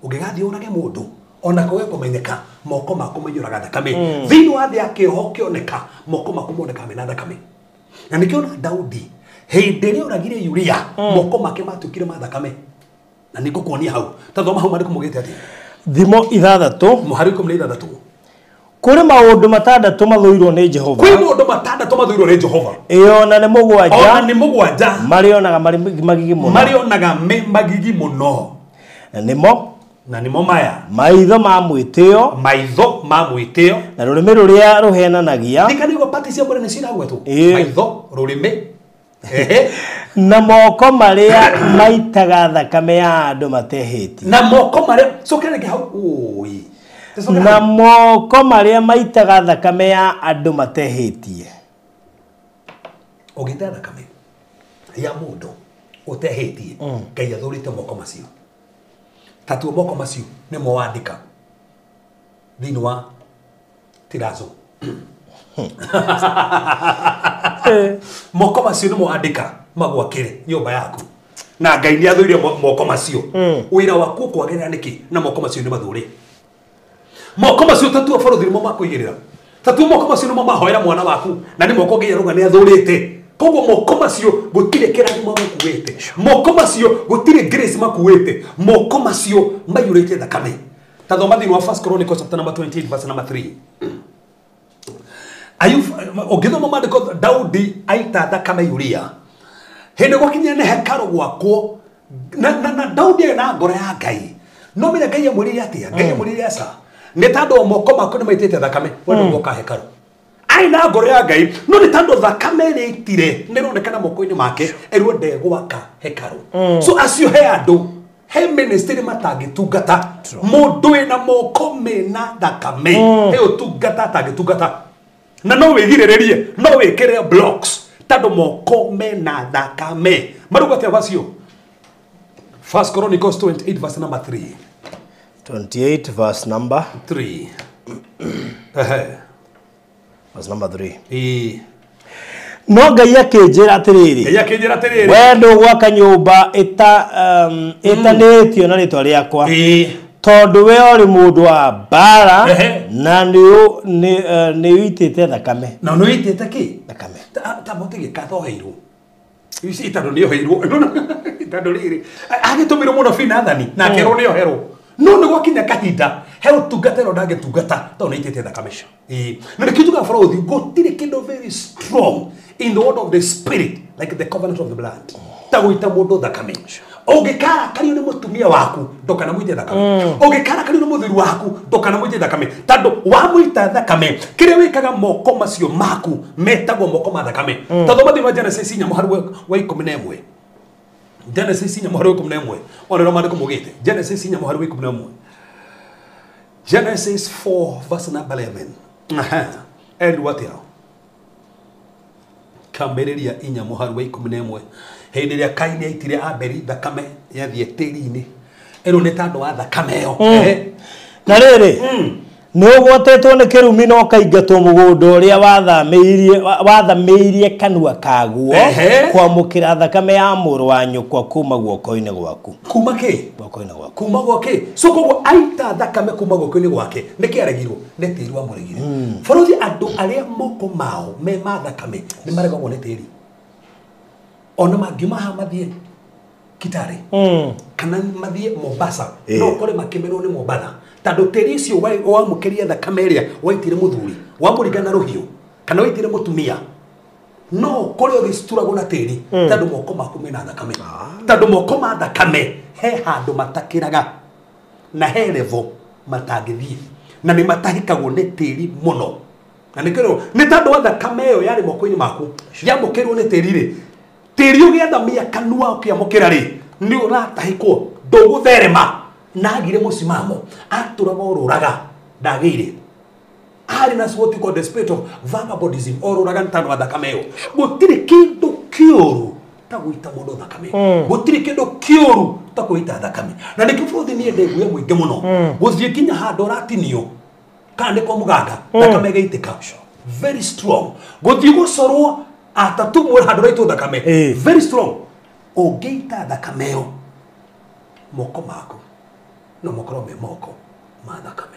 Speaker 3: ũngĩgathiĩ ũrage mũndũ, ona kũge kũmenyeka moko maku maiyũraga thakame. Thĩinĩ wa thĩ ya kĩoho kĩoneka moko maku monekaga mena thakame. Na nĩkĩo na Daudi hĩndĩ ĩrĩa oragire Uria moko make matuĩkire ma thakame. Na nĩngũkuonia hau. Ta thoma hau maandĩko maugĩte atĩa?
Speaker 4: Thimo 6
Speaker 3: mũhari 16.
Speaker 4: Kũrĩ maũndũ matandatũ mathũirwo nĩ Jehova,
Speaker 3: kwĩ maũndũ matandatũ mathũirwo nĩ Jehova,
Speaker 4: ĩyo ona nĩ mũgwanja,
Speaker 3: ona nĩ mũgwanja,
Speaker 4: marĩonaga marĩ magigi mũno,
Speaker 3: marĩonaga me magigi mũno.
Speaker 4: Na nĩmo,
Speaker 3: na nĩmo maya:
Speaker 4: maitho ma mwĩtĩo,
Speaker 3: maitho ma mwĩtĩo,
Speaker 4: na rũrĩmĩ rũrĩa rũhenanagia.
Speaker 3: Nĩkanĩguo pati cia mwĩrĩ nĩciragwetwo, maitho, rũrĩmĩ,
Speaker 4: na moko marĩa maitaga thakame ya andũ matehĩtie,
Speaker 3: na moko marĩa cokera rĩngĩ hau, ũi,
Speaker 4: na moko marĩa maitaga thakame ya andũ matehĩtie.
Speaker 3: Ũngĩita thakame ya mũndũ ũtehĩtie, Ngai athũrĩte moko macio. Tatuo moko macio nĩmo wandĩka thĩinĩ wa tirazo. Moko macio nĩmo wandĩka magwakĩre nyũmba yaku, na Ngai nĩ athũire moko macio. Wĩra waku ũkwagĩrĩra nĩkĩ na moko macio nĩ mathũre? Moko macio tatuo bũrũthi nĩmo makũigĩrĩra, tatuo moko macio nĩmo mahoera mwana waku, na nĩ moko Ngai arauga nĩ athũrĩte. Koguo moko macio gũtirĩ kĩrathimo makuĩte, moko macio gũtirĩ grace makuĩte, moko macio maiyũrĩte thakame. Ta thoma thĩinĩ wa 1 Chronicles chapter number 28 verse number 3. Ũngĩthoma maandĩko, Daudi aita thakame Uria hĩndĩ gwakinyire nĩ hekarũ gwakwo, na Daudi arĩ na ngoro ya Ngai. No menya Ngai amwĩrire atĩa? Ngai amwĩrire aca, nĩ tondũ moko maku nĩ maitĩte thakame, we ndũgũka hekarũ. Arĩ na ngoro ya Ngai, no nĩ tondũ thakame ĩrĩa ĩitire nĩ ĩronekana moko-inĩ make, erwo ndegwaka hekarũ. So acio he andũ, he ministry matangĩtungata. Mũndũ wĩna moko mena thakame he ũtungata atangĩtungata, na no wĩgirĩrĩrie, no wĩkĩre blocks, tondũ moko mena thakame. Maruga atĩa macio? 1 Chronicles 28 verse number 3.
Speaker 4: 28 verse number
Speaker 3: 3.
Speaker 4: Verse number 3. No Ngai akĩnjĩra atĩrĩrĩ,
Speaker 3: Ngai akĩnjĩra atĩrĩrĩ,
Speaker 4: we ndũgwaka nyũmba ĩtanĩtio na rĩtwa rĩakwa, tondũ we ũrĩ mũndũ wa mbara na nĩ ũitĩte thakame.
Speaker 3: Na nĩ ũitĩte kĩ?
Speaker 4: Thakame.
Speaker 3: Ta mũtĩ gĩkathoheirwo. Ici tondũ nĩ oheirwo. Tondũ rĩrĩ agĩtũmĩrwo mũnabii Nathani na akerwo nĩ oherwo. No nĩ gwakinya kahinda he ũtungata ĩno ndangĩtungata tondũ nĩ aitĩte thakame. Na nĩkĩo njugaga bũrũthi gũtirĩ kĩndũ very strong in the world of the spirit like the covenant of the blood, ta gũita mũndũ thakame. Ũngĩkarakario nĩ mũtumia waku ndũkanamũite thakame. Ũngĩkarakario nĩ mũthuri waku ndũkanamũite thakame. Tondũ wamũita thakame kĩrĩa wĩkaga moko macio maku metagwo moko ma thakame. Tathoma thĩinĩ wa Genesis 4 mũhari wa 11. Genesis 4 mũhari wa 11. Ona ũrĩa maandĩko maugĩte. Genesis 4 mũhari wa 11. Genesis 4 verse number 11. Aha. Erirwo atĩa? Kambĩrĩria 4 mũhari wa 11. Hĩndĩ ĩrĩa Kaini aitire Abeli thakame yathiĩ tĩri-inĩ. Ĩrwo nĩ tondũ wa thakame ĩyo.
Speaker 4: Na rĩrĩ nĩ ũgwatetwo nĩ kĩrumi na ũkaingatwo mũgũnda ũrĩa wathamĩirie kanua kaguo kwamũkĩra thakame ya mũrũ wa nyũkwa kuma guoko-inĩ gwaku.
Speaker 3: Kuma kĩ?
Speaker 4: Guoko-inĩ gwaku.
Speaker 3: Kuma gwake. So koguo aita thakame kuma guoko-inĩ gwake nĩkĩ aregirwo? Nĩ tĩri wamũregire. Bũrũri andũ arĩa moko mao me ma thakame nĩ maregagwo nĩ tĩri. Ona mangiuma haha mathiĩ Kitale kana mathiĩ Mombasa no ũkore makĩmerwo nĩ Mombatha tondũ tĩri ũcio wamũkĩria thakame ĩrĩa waitire mũthuri wamũringa na rũhiũ kana waitire mũtumia no ũkore ũgĩcituragwo na tĩri tondũ moko maku mena thakame. Tondũ moko ma thakame he handũ matakĩraga na he level matangĩthiĩ na nĩ matahĩkagwo nĩ tĩri mũno. Na nĩkĩo nĩ tondũ wa thakame ĩyo yarĩ moko-inĩ maku yamũkĩrwo nĩ tĩri rĩ, tĩri ũgĩathamia kanua ũkĩamũkĩra rĩ nĩ ũratahĩkwo ndũgũtherema. Na agire mũcimamo atũraga orũraga ndagĩire arĩ na what you call the spirit of vagabondism orũraga nĩ tondũ wa thakame ĩyo. Gũtirĩ kĩndũ kĩũru ta gũita mũndũ thakame. Gũtirĩ kĩndũ kĩũru ta kũita thakame. Na nĩkĩo bũrũri niĩ ndĩguya mũingĩ mũno gũthiĩ kinya handũ ũratinio kana nĩ kwa mũganga thakame ĩgaitĩka very strong. Gũthiĩ gũcorwo atatumwe handũ raitwo thakame very strong. Ũngĩita thakame ĩyo moko maku no makorwo me moko ma thakame.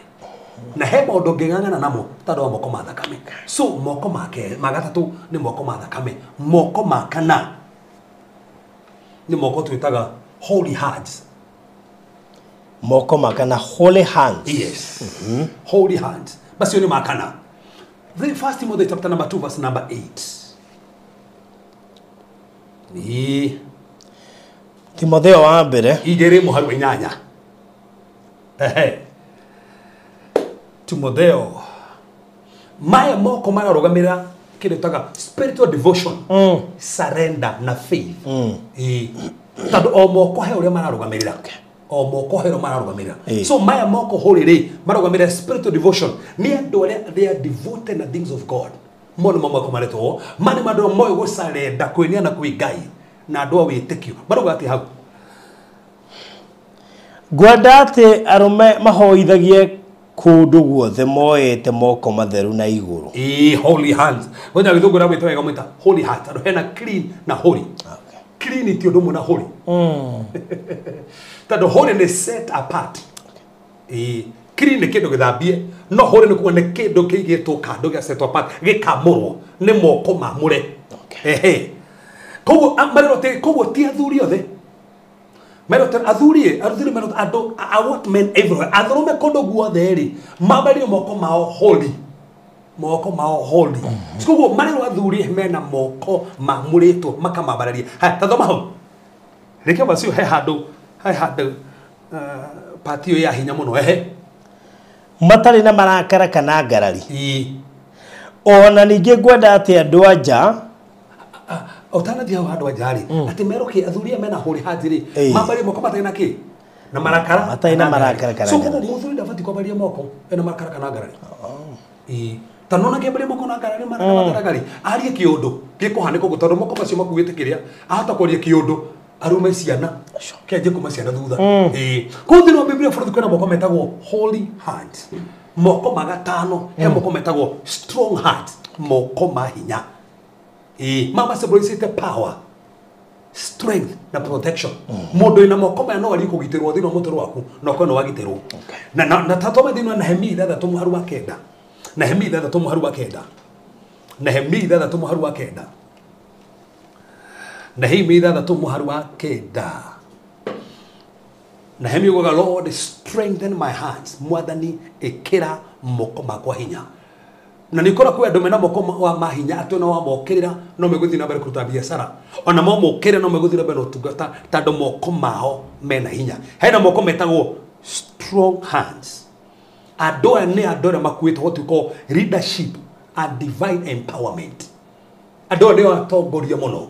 Speaker 3: Na he maũndũ ũngĩng'ang'ana namo tondũ wa moko ma thakame. So moko make ma gatatũ nĩ moko ma thakame. Moko ma kana nĩ moko twĩtaga holy hands.
Speaker 4: Moko ma kana holy hands.
Speaker 3: Yes. Holy hands. Macio nĩ ma kana. The First Timothy chapter number 2 verse number 8. Ni
Speaker 4: Timotheo wa mbere
Speaker 3: 2 mũhari wa 8. Ehe. Timotheo maya moko mararũgamĩrĩra kĩndũ twĩtaga spiritual devotion, surrender na faith. Tondũ o moko he ũrĩa mararũgamĩrĩra. O moko he ũrĩa mararũgamĩrĩra. So maya moko holy rĩ marũgamĩrĩra spiritual devotion. Nĩ andũ arĩa they are devoted na things of God. Mo nĩ moko maretwo mane mandũ moĩ gũcarenda kwĩneana kwĩ Ngai na andũ a wĩtĩkio. Marauga atĩ hau
Speaker 4: ngwenda atĩ arũme mahoithagie kũndũ guothe moete moko matheru na igũrũ.
Speaker 3: Holy hands. Ngoja gĩthũngũ ũrĩa wega mwĩta holy hands. Andũ hena clean na holy. Clean ti ũndũ ũmwe na holy. Tondũ holy nĩ set apart. Clean nĩ kĩndũ gĩthambie no holy nĩ kuga nĩ kĩndũ kĩigĩtwo kando gĩa set apart gĩkamũrwo nĩ moko mamũre. Ehe. Koguo marerwo atĩ koguo ti athuri othe. Merwo athuri athuri merwo andũ I want men everywhere. Athũrũme kũndũ guothe rĩ mambarie moko mao holy. Moko mao holy. Koguo marerwo athuri mena moko mamũrĩtwo makamambararia. Haya tathoma hau. Reke macio he handũ pati ĩyo ya hinya mũno. Ehe.
Speaker 4: Matarĩ na marakara kana ngarari. Ona ningĩ ngwenda atĩ andũ a nja
Speaker 3: ũtanathiĩ hau handũ a nja rĩ atĩ merwo kĩ athuri aya mena holy hands rĩ mambarie moko matarĩ na kĩ na marakara
Speaker 4: matarĩ na marakara kana
Speaker 3: ngarari. So koguo mũthuri ndabatiĩ kwambaria moko ena marakara kana ngarari. Ta nona kĩambaria moko na ngarari marakara rĩ arie kĩũndũ gĩkũhanĩka ũguo tondũ moko macio makuĩte kĩrĩa ahota kwaria kĩũndũ arume ciana kĩanjie kuma ciana thutha. Kũu thĩinĩ wa Biblia bũrũri kwĩna moko metagwo holy hands. Moko ma gatano he moko metagwo strong hands. Moko ma hinya. Mama symbolizete power, strength na protection. Mũndũ wĩna moko maya no arie kũgitĩrwo thĩinĩ wa mũtũrĩre waku na ũkorwo nĩ wagitĩrwo. Na tathoma thĩinĩ wa Nehemia 6 mũhari wa 9. Nehemia 6 mũhari wa 9. Nehemia 6 mũhari wa 9. Nehemia 6 mũhari wa 9. Nehemia ugaga Lord strengthen my hands. Mwathani ĩkĩra moko makwa hinya. Na nĩ ũkora kwĩ andũ mena moko ma hinya atĩ ona wamokĩrĩra no megũthiĩ na mbere kũruta biacara, ona mamokĩrĩra no megũthiĩ na mbere na ũtungata tondũ moko mao mena hinya. Hena moko metagwo strong hands. Andũ aya nĩ andũ arĩa makuĩte what we call leadership and divine empowerment. Andũ aya nĩo atongoria mũno.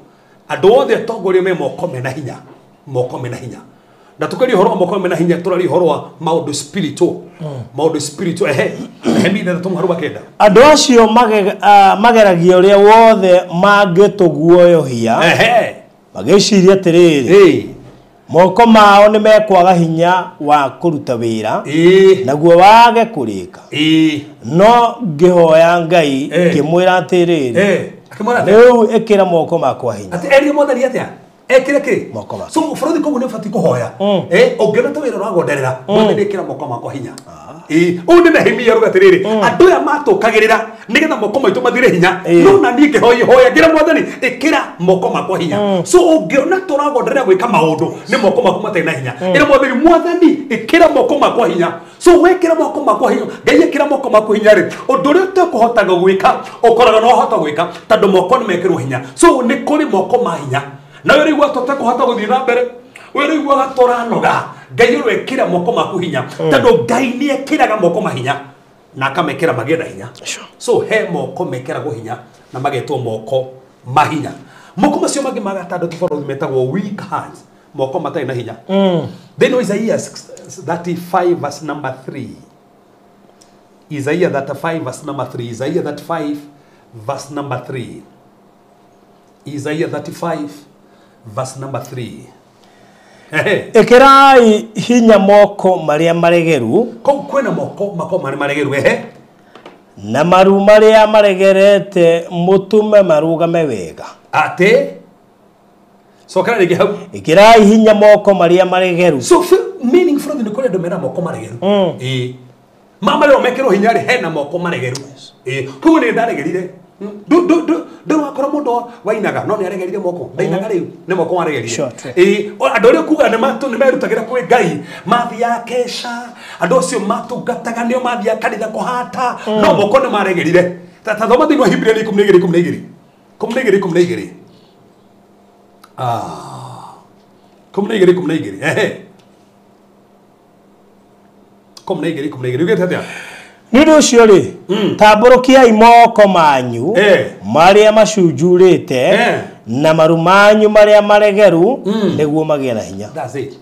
Speaker 3: Andũ othe atongoria me moko mena hinya, moko mena hinya. Na tukaria ũhoro wa moko mena hinya, tũraria ũhoro wa maũndũ spiritual, maũndũ spiritual. Ehe, Nehemia 3:9.
Speaker 4: Andũ acio mageragia ũrĩa wothe mangĩtũguoyohia,
Speaker 3: Ehe,
Speaker 4: magĩciria atĩrĩrĩ, moko mao nĩ mekwaga hinya wa kũruta wĩra, naguo wage kũrĩka. No ngĩhoya Ngai ngĩmwĩra atĩrĩrĩ, rĩu ĩkĩra moko makwa hinya.
Speaker 3: Atĩ erire Mwathani atĩa? Ekĩre kĩ?
Speaker 4: Moko makwa.
Speaker 3: So bũrũri koguo nĩ ũbatiĩ kũhoya. Ũngĩona ta wĩra ũragonderera, Mwathani ĩkĩra moko makwa hinya. Ũũ nĩ Nehemia aruga atĩrĩrĩ, andũ aya matũkagĩrĩra nĩgetha moko maitũ mathire hinya, no na niĩ ngĩhoya hoya ngĩra Mwathani ĩkĩra moko makwa hinya. So ũngĩona tũragonderera gwĩka maũndũ nĩ moko maku matarĩ na hinya, ĩra Mwathani, Mwathani ĩkĩra moko makwa hinya. So wekĩra moko makwa hinya, Ngai ĩkĩra moko maku hinya rĩ, ũndũ ũrĩa ũtekũhotaga gwĩka ũkoraga no wahota gwĩka tondũ moko nĩ mekĩrwo hinya. So nĩ kũrĩ moko ma hinya. Na we rĩu tũtekũhota gũthiĩ na mbere, we rĩu tũranoga, Ngai ũrĩa moko maku hinya tondũ Ngai nĩ ekĩraga moko ma hinya na akamekĩra magĩe na hinya. So he moko mekĩragwo hinya na magetwo moko ma hinya. Moko macio mangĩ ma gatandatũ bũrũri metagwo weak hands, moko matarĩ na hinya. Then Isaiah 35 verse number 3. Isaiah 35 verse number 3. Isaiah 35 verse number 3. Isaiah 35 verse number 3.
Speaker 4: Ĩkĩrai hinya moko marĩa maregeru,
Speaker 3: kũu kwĩna moko mako marĩa maregeru, ehe,
Speaker 4: na maru marĩa maregerete mũtũme marũgame wega.
Speaker 3: Atĩ cokera rĩngĩ hau.
Speaker 4: Ĩkĩrai hinya moko marĩa maregeru.
Speaker 3: So meaning from the kũrĩ andũ mena moko maregeru. Ma marĩa mekĩrwo hinya rĩ, hena moko maregeru. Koguo nĩ ndaregerire. Ndũ wakora mũndũ wainaga no nĩ aregerire moko, ndainaga rĩu nĩ moko maregerire. Andũ arĩa kuga nĩ merutagĩra kwĩ Ngai, mathiaga keca, andũ acio matungataga nĩo mathiaga kanitha kũhata, no moko nĩ maregerire. Ta thoma thĩinĩ wa Hibirania 12:12. 12:12. 12:12. Ehe. 12:12. Ugĩte atĩa?
Speaker 4: Nĩ ũndũ ũcio rĩ, tambũrũkiai moko manyu marĩa macunjurĩte na maru manyu marĩa maregeru nĩguo magĩe na hinya.
Speaker 3: That's it.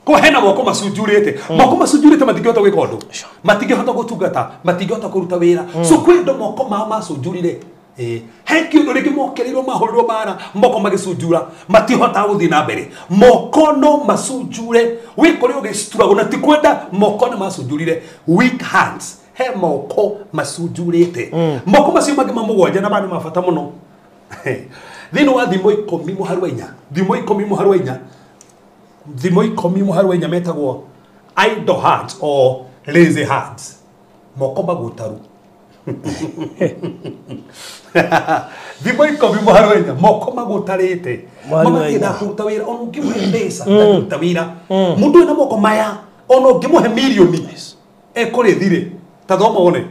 Speaker 3: Ko hena moko macunjurĩte, moko macunjurĩte matingĩhota gwĩka ũndũ, matingĩhota gũtungata, matingĩhota kũruta wĩra. So kwĩ andũ moko mao macunjurire. He kĩũndũ rĩngĩ mokĩrĩirwo mahũrĩrwo mbara, moko magĩcunjura, matihotaga gũthiĩ na mbere. Moko no macunjure, wĩ kũrĩa ũgĩcituragwo na ti kwenda, moko nĩ macunjurire. Weak hands, he moko macunjurĩte. Moko macio mangĩ ma mũgwanja na maya nĩ ma bata mũno. Thĩinĩ wa Thimo 10:4, Thimo 10:4, Thimo 10:4 metagwo idle hands or lazy hands, moko magũtaru. Thimo 10:4, moko magũtarĩte, magathiĩ kũruta wĩra, ona ũngĩmũhe mbeca ndangĩruta wĩra. Mũndũ wĩna moko maya ona ũngĩmũhe mirioni ekũrĩ thirĩ. Ta thoma wone.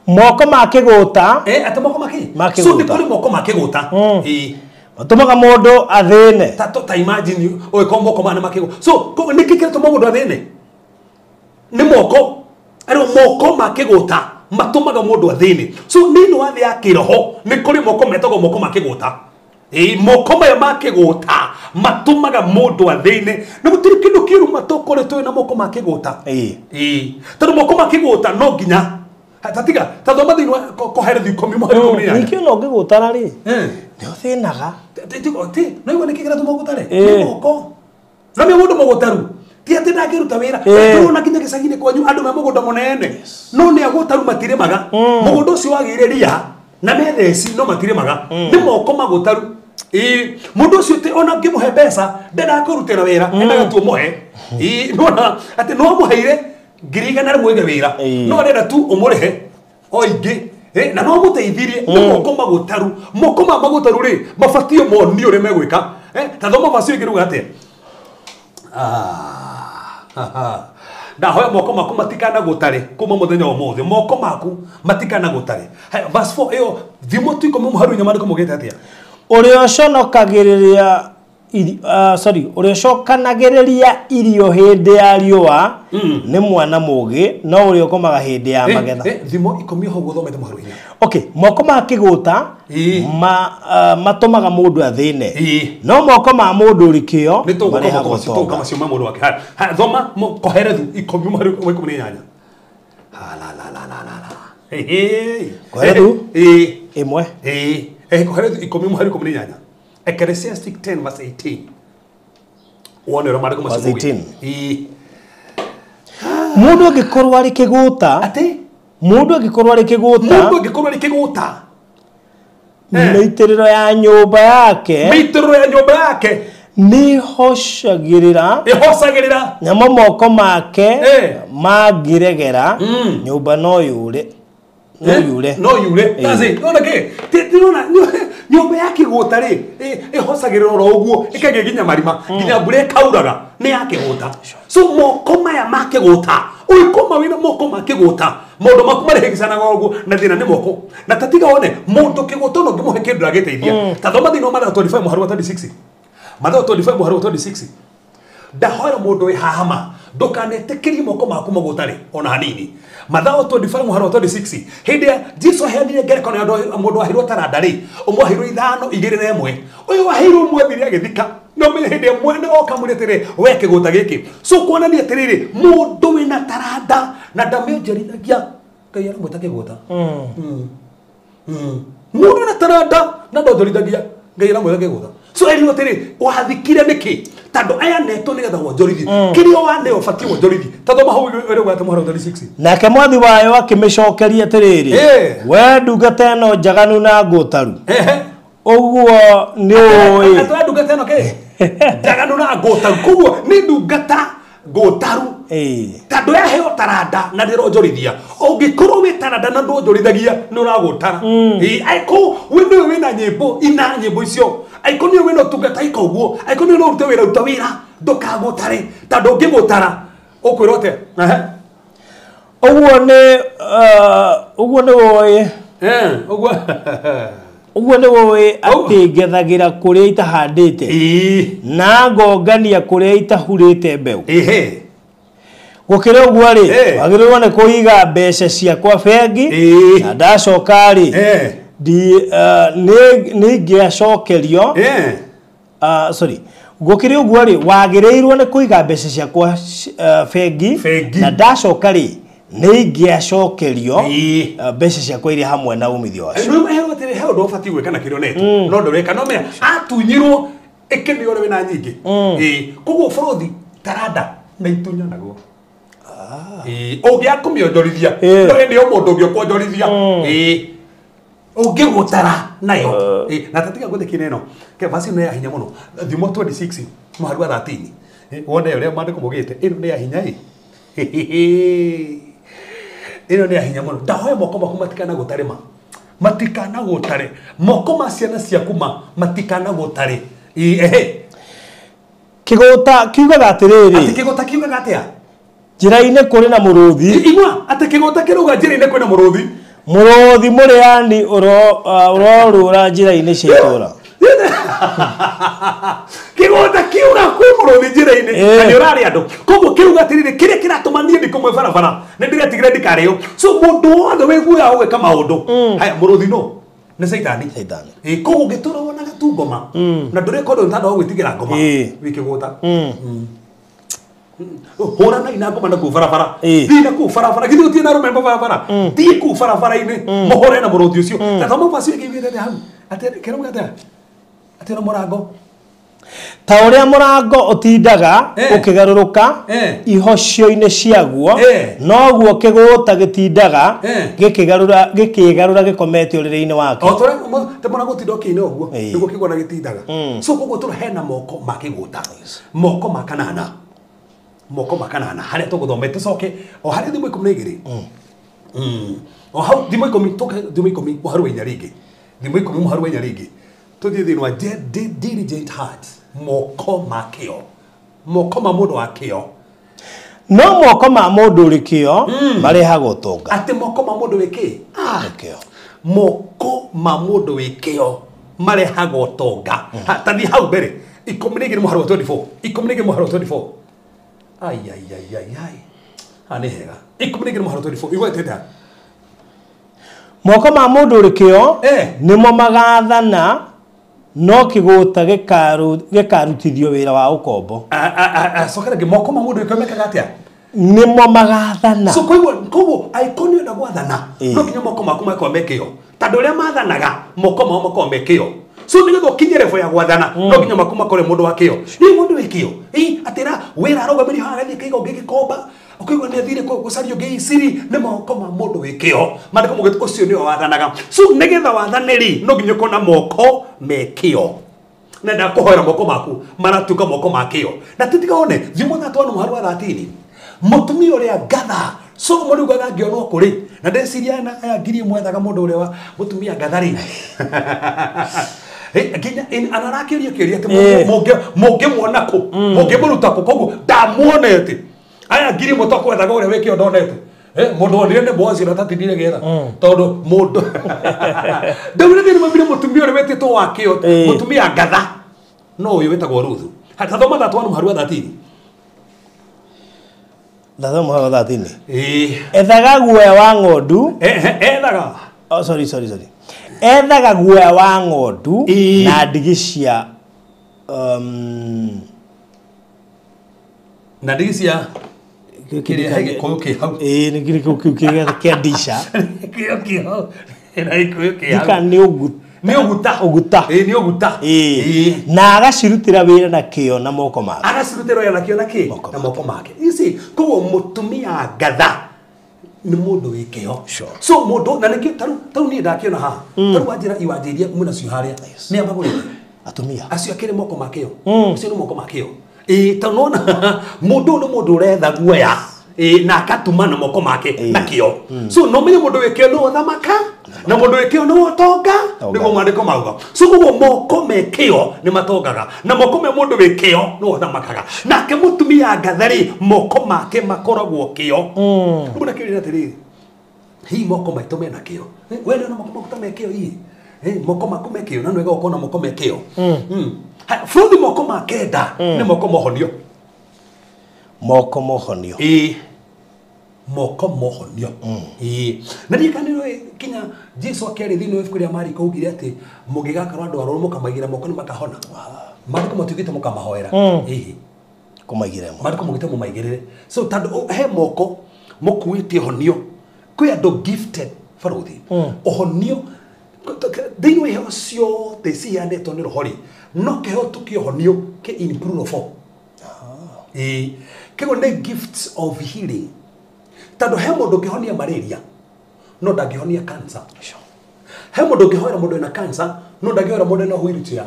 Speaker 4: Moko ma kĩgũta.
Speaker 3: Atĩ moko ma kĩ? So nĩ kũrĩ moko ma kĩgũta.
Speaker 4: Matũmaga mũndũ athĩne.
Speaker 3: Ta imagine ũgĩkorwo moko maya nĩ ma kĩgũta. So nĩkĩ kĩratũma mũndũ athĩne? Nĩ moko. Arĩ moko ma kĩgũta matũmaga mũndũ athĩne. So thĩinĩ wa thĩ ya kĩroho nĩ kũrĩ moko metagwo moko ma kĩgũta. Moko maya ma kĩgũta matũmaga mũndũ athĩne. Na gũtirĩ kĩndũ kĩũru matũkoretwo na moko ma kĩgũta. Tondũ moko ma kĩgũta no nginya tatiga ta thoma thĩinĩ wa Koherethi 10:18.
Speaker 4: Ningĩ ona ũngĩgũtara rĩ, nĩ ũthĩnaga.
Speaker 3: No igua nĩkĩ kĩratũma ũgũtare? Nĩ moko. Na nĩ mũndũ mũgũtaru. Ti atĩ ndangĩruta wĩra. Ndũrona nginya gĩcagi-inĩ kwanyu andũ me mũgũnda mũnene, no nĩ agũtaru matirĩmaga. Mũgũnda ũcio wagĩire ria na metheci no matirĩmaga. Nĩ moko magũtaru. Mũndũ ũcio ti ona ũngĩmũhe mbeca ndendaga kũrutĩra wĩra, endaga tu ũmũhe. Nĩwona atĩ no ũmũheire 100,000 ige wĩra, no arenda tu ũmũrĩhe o ingĩ. Na no mũteithirie. Nĩ moko magũtaru. Moko ma magũtaru rĩ, mabatiĩ monio ũrĩa megwĩka. Ta thoma vacio ĩngĩ rĩu atĩa? Ndahoya moko maku matikanagũtare kuma mũthenya wa ũmũthĩ. Moko maku matikanagũtare. Haya, verse 4 ĩyo thimo tu ikũmi mũhari inya maandĩko maugĩte atĩa?
Speaker 4: Ũrĩa ũconokagĩrĩria ũrĩa ũcokanagĩrĩria irio hĩndĩ ya riũa nĩ mwana mũũgĩ, no ũrĩa ũkomaga hĩndĩ ya magetha.
Speaker 3: Thimo ikũmi ho gũthomete mũhari inya.
Speaker 4: Okay, moko ma kĩgũta matũmaga mũndũ athĩne. No moko ma mũndũ ũrĩ kĩo marehaga ũtonga.
Speaker 3: Macio ma mũndũ wake. Haya, thoma Koherethu ikũmi mũhari wa ikũmi na inyanya. Ha la la la la la la.
Speaker 4: Koherethu? Ĩmwe.
Speaker 3: Koherethu ikũmi mũhari ikũmi na inyanya. Ecclesiastic 10 verse 18. Wone ũrĩa maandĩko macio
Speaker 4: maugĩte. Mũndũ angĩkorwo arĩ kĩgũta.
Speaker 3: Atĩ?
Speaker 4: Mũndũ angĩkorwo arĩ kĩgũta.
Speaker 3: Mũndũ angĩkorwo arĩ kĩgũta.
Speaker 4: Mĩitĩrĩro ya nyũmba yake.
Speaker 3: Mĩitĩrĩro ya nyũmba yake.
Speaker 4: Nĩhocagĩrĩra.
Speaker 3: Ĩhocagĩrĩra.
Speaker 4: Namo moko make mangĩregera nyũmba no yũre. No yure.
Speaker 3: No yure. That's it. Nona kĩ? Nona nyũmba ya kĩgũta rĩ ĩhocagĩrĩra oro ũguo ĩkagĩa nginya marima nginya mbura ĩkauraga nĩ ya kĩgũta. So moko maya ma kĩgũta ũikoma wĩna moko ma kĩgũta maũndũ maku marĩhĩgĩcanaga ũguo na thĩna nĩ moko na tatiga one mũndũ kĩgũta no ngĩmũhe kĩndũ ndagĩteithia. Ta thoma thĩinĩ wa Mathayo 25 mũhari wa 26. Mathayo 25 mũhari wa 26. Ndahoera mũndũ wĩ haha ma ndũkanetĩkĩrie moko maku magũtare ona hanini. Mathayo 25 mũhari wa 26 hĩndĩ ya Jesu aheanire ngerekano ya mũndũ waheirwo taranda rĩ, ũmwe waheirwo ithano, igĩrĩ na ĩmwe. Ũyũ waheirwo ũmwe athire agĩthika. No menye hĩndĩ ĩmwe mwene oka mwĩre atĩrĩ, we kĩgũta gĩkĩ. So kuonania atĩrĩrĩ, mũndũ wĩna taranda na ndamĩonjorithagia Ngai aramwĩta kĩgũta. Mũndũ wĩna taranda na ndonjorithagia Ngai aramwĩta kĩgũta. So erirwo atĩrĩ, wathikire nĩkĩ? Tondũ aya netwo nĩgetha wonjorithie. Kĩrĩa waneo ũbatiĩ wonjorithie. Ta thoma hau ũrĩa ũgwete mũhari wa 36.
Speaker 4: Nake mwathi wayo akĩmĩcokeria atĩrĩrĩ, we ndungata ĩno njaganu na ngũtaru. Ũguo nĩ ũĩ.
Speaker 3: Atĩ ndungata ĩno kĩ? Njaganu na ngũtaru. Koguo nĩ ndungata ngũtaru. Tondũ yaheo taranda na ndĩronjorithia. Ũngĩkorwo wĩ taranda na ndwonjorithagia nĩ ũragũtara. Aiko we nĩwe wĩna nyĩmbo ina nyĩmbo icio. Aiko nĩwe wĩna ũtungata ika ũguo. Aiko nĩwe ũrute wĩra ruta wĩra ndũkagũtare. Tondũ ũngĩgũtara ũkwĩrwo atĩa?
Speaker 4: Ũguo nĩ ũguo nĩ ũĩ.
Speaker 3: Ũguo
Speaker 4: Ũguo nĩ ũĩ atĩ ngethagĩra kũrĩa itahandĩte na ngongania kũrĩa itahurĩte mbeũ. Gũkĩrĩ ũguo rĩ, wagĩrĩirwo nĩ kũiga mbeca ciakwa bengi na ndacoka rĩ nĩ ingĩacokerio. Sorry, gũkĩrĩ ũguo rĩ, wagĩrĩirwo nĩ kũiga mbeca ciakwa bengi na ndacoka rĩ nĩ ingĩacokerio mbeca ciakwa iria hamwe na umithio wacio.
Speaker 3: Rĩu he atĩrĩ, he ũndũ ũbatiĩ gwĩka na kĩrĩa onetwo no ndũreka no menya atunyirwo ĩkĩnĩ ũrĩa wĩna nyingĩ. Koguo bũrũthi taranda na itunyanagwo. Ũngĩaga kũmĩonjorithia no hĩndĩ ĩyo mũndũ ũngĩ ũkwonjorithia. Ũngĩgũtara nayo. Na tatiga ngũthĩkĩre ĩno ke verse ĩno ya hinya mũno. Thimo 26 mũhari wa 13. Wone ũrĩa maandĩko maugĩte ĩno nĩ ya hinya ĩ. Ĩno nĩ ya hinya mũno. Ndahoya moko maku matikanagũtare ma. Matikanagũtare. Moko ma ciana ciaku ma matikanagũtare.
Speaker 4: Kĩgũta kiugaga atĩrĩrĩ.
Speaker 3: Atĩ kĩgũta kiugaga atĩa?
Speaker 4: Njĩra-inĩ kũrĩ na mũrũthi.
Speaker 3: Igua atĩ kĩgũta kĩrauga njĩra-inĩ kwĩna mũrũthi.
Speaker 4: Mũrũthi mũrĩani ũrorũra njĩra-inĩ cia itũũra.
Speaker 3: Kĩgũta kiuga kwĩ mũrũthi njĩra-inĩ na nĩ ũrarĩa andũ. Koguo kĩrauga atĩrĩrĩ, kĩrĩa kĩratũma niĩ ndikũmwe barabara nĩ ndĩretigĩra ndikarĩo. So mũndũ wothe wĩiguaga ũgwĩka maũndũ. Haya, mũrũthi no nĩ caitani. Koguo ũngĩtũra wonaga tu ngoma na ndũreka ũndũ tondũ wa gwĩtigĩra ngoma wĩ kĩgũta. Hũranai na ngoma na kũu barabara. Thiĩ na kũu barabara. Githĩ gũtirĩ na arũme barabara? Thiĩ kũu barabara-inĩ mũhũre na mũrũthi ũcio. Ta thoma verse ĩyo ĩngĩ ĩugĩte hau. Atĩ kĩrauga atĩa? Atĩ na mũrango.
Speaker 4: Ta ũrĩa mũrango ũtindaga ũkĩgarũrũka ihocio-inĩ ciaguo, noguo kĩgũta gĩtindaga gĩkĩgarũra gĩkomete ũrĩrĩ-inĩ wake.
Speaker 3: O ta ũrĩa mũrango ũtinda ũkĩina ũguo nĩguo kĩgũta gĩtindaga. So koguo tũrĩ hena moko ma kĩgũta, moko ma kanana, moko ma kanana harĩa tũgũthome tũcoke o harĩa thimũ 12. O hau thimũ 10 tũke thimũ 10 mũhari wa inya rĩngĩ. Thimũ 10 mũhari wa inya rĩngĩ. Tũthiĩ thĩinĩ wa diligent heart, moko ma kĩo, moko ma mũndũ wa kĩo.
Speaker 4: No moko ma mũndũ ũrĩ kĩo marehaga ũtonga.
Speaker 3: Atĩ moko ma mũndũ wĩ kĩ? Kĩo. Moko ma mũndũ wĩ kĩo marehaga ũtonga. Ta thiĩ hau mbere 12 mũhari wa 24. 12 mũhari wa 24. Ai ai ai ai ai. Nĩ hega. 12 mũhari wa 24. Igwete atĩa?
Speaker 4: Moko ma mũndũ ũrĩ kĩo nĩmo magathana no kĩgũta gĩkarutithio wĩra wa ũkombo.
Speaker 3: Cokera ngĩ moko ma mũndũ wĩ kĩo mekaga atĩa?
Speaker 4: Nĩmo magathana.
Speaker 3: So koguo angĩkorwo nĩ ũrenda gwathana no nginya moko maku makorwo me kĩo. Tondũ ũrĩa mathanaga moko mao makorwo me kĩo. So nĩgetha ũkinye level ya gwathana no nginya maku makorwo mũndũ wa kĩo. Nĩ mũndũ wĩ kĩo. Atĩra wĩra arũgamĩrĩire haha agathiĩ kaiga ũngĩ gĩkomba ũkaigua nĩ athire gũcaria ũngĩ iciri nĩ moko ma mũndũ wĩ kĩo. Maandĩko maugĩte ũcio nĩwe wathanaga. So nĩgetha wathane rĩ no nginya ũkorwo na moko me kĩo. Na ndakũhoera moko maku maratuĩka moko ma kĩo. Na tutiga one thimo 3 mũhari wa 13. Mũtumia ũrĩa ngatha Solomon ugaga ngĩonwo kũrĩ na ndeciria aya 1000 ethaga mũndũ ũrĩa wa mũtumia ngatha rĩ. Nginya anarakĩria kĩũria atĩ mũngĩmuona kũ mũngĩmũruta kũ koguo ndamuonete aya 1000 tokwethaga ũrĩa wĩ kĩo ndonete. Mũndũ wonire nĩ Boazi na tatindire gĩetha tondũ mũndũ ndaugire thĩinĩ mabire mũtumia ũrĩa wetĩtwo wa kĩo mũtumia ngatha no ũyũ wĩtagwo Ruthu. Tathoma 3 mũhari wa 13.
Speaker 4: Thatho mũhari wa 13. Ethaga guoya wa ng'ondu.
Speaker 3: Ethaga.
Speaker 4: Oh sorry sorry sorry. Ethaga guoya wa ng'ondu na ndigi cia
Speaker 3: na ndigi cia kĩrĩa gĩkũyũ kĩ hau.
Speaker 4: Nĩ kĩrĩa kĩu kĩa ndisha.
Speaker 3: Kĩo kĩ hau. Na gĩkũyũ kĩ hau.
Speaker 4: Ndika nĩ ũguta.
Speaker 3: Nĩ ũguta.
Speaker 4: Ũguta.
Speaker 3: Nĩ ũguta.
Speaker 4: Na agacirutĩra wĩra na kĩo na moko make.
Speaker 3: Agacirutĩra wĩra na kĩo na kĩ? Na moko make. You see, koguo mũtumia ngatha nĩ mũndũ wĩ kĩo. So mũndũ na nĩkĩo tarĩu niĩ ndakĩona haha. Tarĩu wanjĩra iwanja iria mwĩna cio harĩa. Nĩ amagũrĩte.
Speaker 4: Atumia.
Speaker 3: Acio akĩrĩ moko ma kĩo. Acio nĩ moko ma kĩo. Tondũ nĩwona mũndũ ũyũ nĩ mũndũ ũretha guoya. Na akatuma na moko make na kĩo. So no menye mũndũ wĩ kĩo nĩwe ũthamaka na mũndũ wĩ kĩo nĩwe ũtonga nĩguo maandĩko mauga. So koguo moko me kĩo nĩ matongaga na moko me mũndũ wĩ kĩo nĩwe ũthamakaga. Nake mũtumia ngatha rĩ moko make makoragwo kĩo. Rĩu ndakĩũria atĩrĩrĩ, hihi moko maitũ mena kĩo? We nĩwona moko maku ta me kĩo hihi? Moko maku me kĩo na nĩ wega ũkorwo na moko me kĩo. Bũrũri moko ma kenda nĩ moko mohonio.
Speaker 4: Moko mohonio.
Speaker 3: Moko mohonio. Na ndirikana kinya Jesu akĩaria thĩinĩ wa ibuku rĩa Mariko augire atĩ mũngĩgakorwo andũ arũaru mũkamaigĩra moko nĩ makahona. Maandĩko matiugĩte mũkamahoera.
Speaker 4: Kũmaigĩrĩra moko.
Speaker 3: Maandĩko maugĩte mũmaigĩrĩre. So tondũ he moko mũkuĩte ũhonio. Kwĩ andũ gifted barũthi. Ũhonio thĩinĩ wa iheo ciothe ciheanĩtwo nĩ roho rĩ no kĩheo tu kĩa ũhonio kĩ in plural form. Kĩguo nĩ gifts of healing. Tondũ he mũndũ ũngĩhonia malaria no ndangĩhonia cancer. He mũndũ ũngĩhoera mũndũ wĩna cancer no ndangĩhoera mũndũ wĩna wheelchair.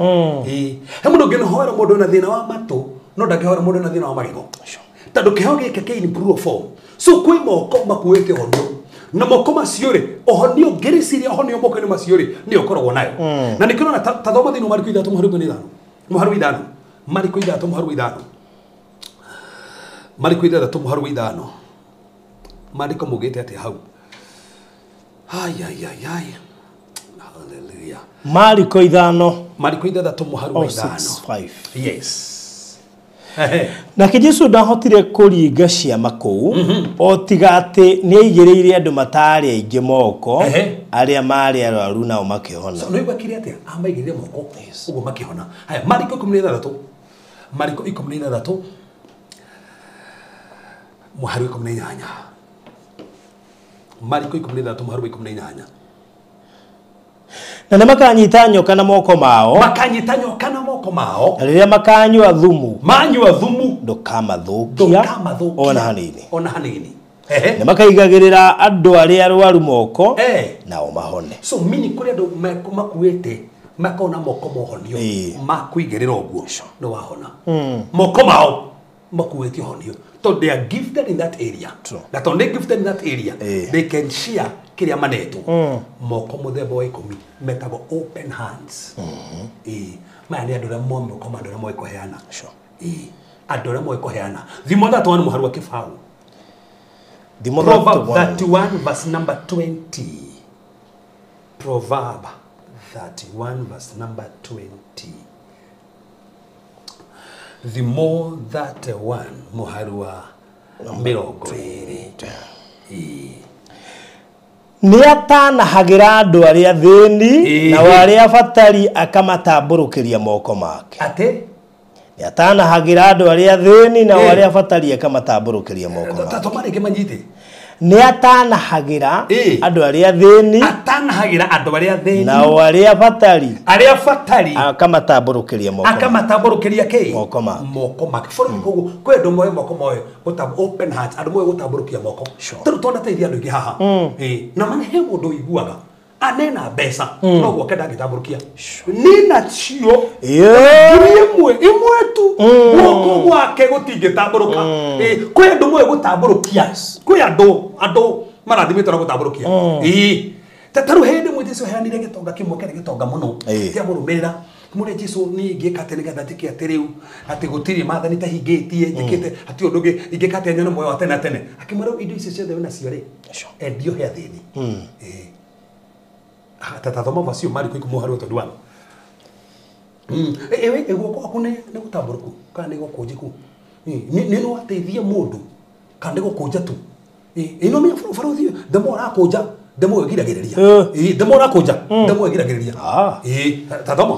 Speaker 3: He mũndũ ũngĩhoera mũndũ wĩna thĩna wa matũ no ndangĩhoera mũndũ wĩna thĩna wa magego. Tondũ kĩheo gĩkĩ kĩ in plural form. So kwĩ moko makuĩte ũhonio. Na moko macio rĩ ũhonio ngĩrĩciria ũhonio moko-inĩ macio rĩ nĩyo ũkoragwo nayo. Na nĩkĩo ũrona ta thoma thĩinĩ wa Mariko 3 mũhari wa 15. Mũhari wa 5. Mariko 3 mũhari wa 5. Mariko 3 mũhari wa 5. Maandĩko maugĩte atĩa hau? Ai ai ai ai. Hallelujah.
Speaker 4: Mariko 5.
Speaker 3: Mariko 6 mũhari wa 5.
Speaker 4: 5.
Speaker 3: Yes.
Speaker 4: Nake Jesu ndahotire kũringa ciama kũu o tiga atĩ nĩ aigĩrĩire andũ matarĩ aingĩ moko arĩa marĩ arwaru nao makĩhona.
Speaker 3: So nĩũigua kĩrĩa atĩa? Amaigĩrĩire moko ũguo makĩhona. Haya Mariko 16. Mariko 16 mũhari wa 18. Mariko 16 mũhari wa 18.
Speaker 4: Na nĩ makanyita nyoka na moko mao.
Speaker 3: Makanyita nyoka na moko mao.
Speaker 4: Na rĩrĩa makanyua thumu.
Speaker 3: Manyua thumu.
Speaker 4: Ndũkamathũkia. Ona hanini.
Speaker 3: Ona hanini.
Speaker 4: Nĩ makaigagĩrĩra andũ arĩa arwaru moko nao mahone.
Speaker 3: So mini kũrĩ andũ makuĩte makona moko mohonio makuigĩrĩra ũguo nĩ wahona. Moko mao makuĩte ũhonio. So they are gifted in that area. Na tondũ nĩ gifted in that area, they can share kĩrĩa manetwo. Moko mũthemba wa 10 metagwo open hands. Maya nĩ andũ arĩa moko ma andũ arĩa moĩ kũheana. Andũ arĩa moĩ kũheana. Thimo 3 mũhari wa kĩbaũ.
Speaker 4: Thimo
Speaker 3: Proverb
Speaker 4: 31.
Speaker 3: 31 verse number 20. Proverb 31 verse number 20. Thimo 31 mũhari wa mĩrongo ĩrĩ. Ĩĩ.
Speaker 4: Nĩ atanahagĩra andũ arĩa athĩni na arĩa abatari akamatambũrũkĩria moko make.
Speaker 3: Atĩ?
Speaker 4: Nĩ atanahagĩra andũ arĩa athĩni na arĩa abatari akamatambũrũkĩria moko make.
Speaker 3: Toma rĩngĩ manyite.
Speaker 4: Nĩ atanahagĩra andũ arĩa athĩni.
Speaker 3: Atanahagĩra andũ arĩa athĩni.
Speaker 4: Na arĩa abatari.
Speaker 3: Arĩa abatari.
Speaker 4: Akamatambũrũkĩria moko.
Speaker 3: Akamatambũrũkĩria kĩ?
Speaker 4: Moko make.
Speaker 3: Moko make. Bũrũri koguo kwĩ andũ moe moko moe open heart andũ moe gũtambũrũkia moko. Tondũ twanateithia andũ aingĩ haha. Na mana he mũndũ ũiguaga anena mbeca no gwake ndangĩtambũrũkia. Nĩ nacio ngiri ĩmwe ĩmwe tu guoko gwake gũtingĩtambũrũka. Kwĩ andũ moe gũtambũrũkia. Kwĩ andũ marathimĩtwo na gũtambũrũkia. Ta rĩu hĩndĩ ĩmwe Jesũ aheanire gĩtonga kĩmwe kĩarĩ gĩtonga mũno kĩamũrũmĩrĩra. Mũrĩa Jesũ niĩ ingĩka atĩ nĩgetha njĩke atĩ rĩu atĩ gũtirĩ maathani tahingĩtie njĩkĩte hatirĩ ũndũ ũngĩ ingĩka atĩ nyone muoyo wa tene na tene. Akĩmwĩra rĩu indo ici ciothe wĩnacio rĩ endio he athĩni. Tatathoma vacio Mariko ikũmi mũhari wa 21. Guoko gwaku nĩ gũtambũrũku kana nĩ gũkũnjĩku? Nĩ no wateithie mũndũ kana nĩ gũkũnja tu? Ĩno menya barũthi the more ũrakũnja the more ĩgiragĩrĩria. The more ũrakũnja the more ĩgiragĩrĩria. Tathoma.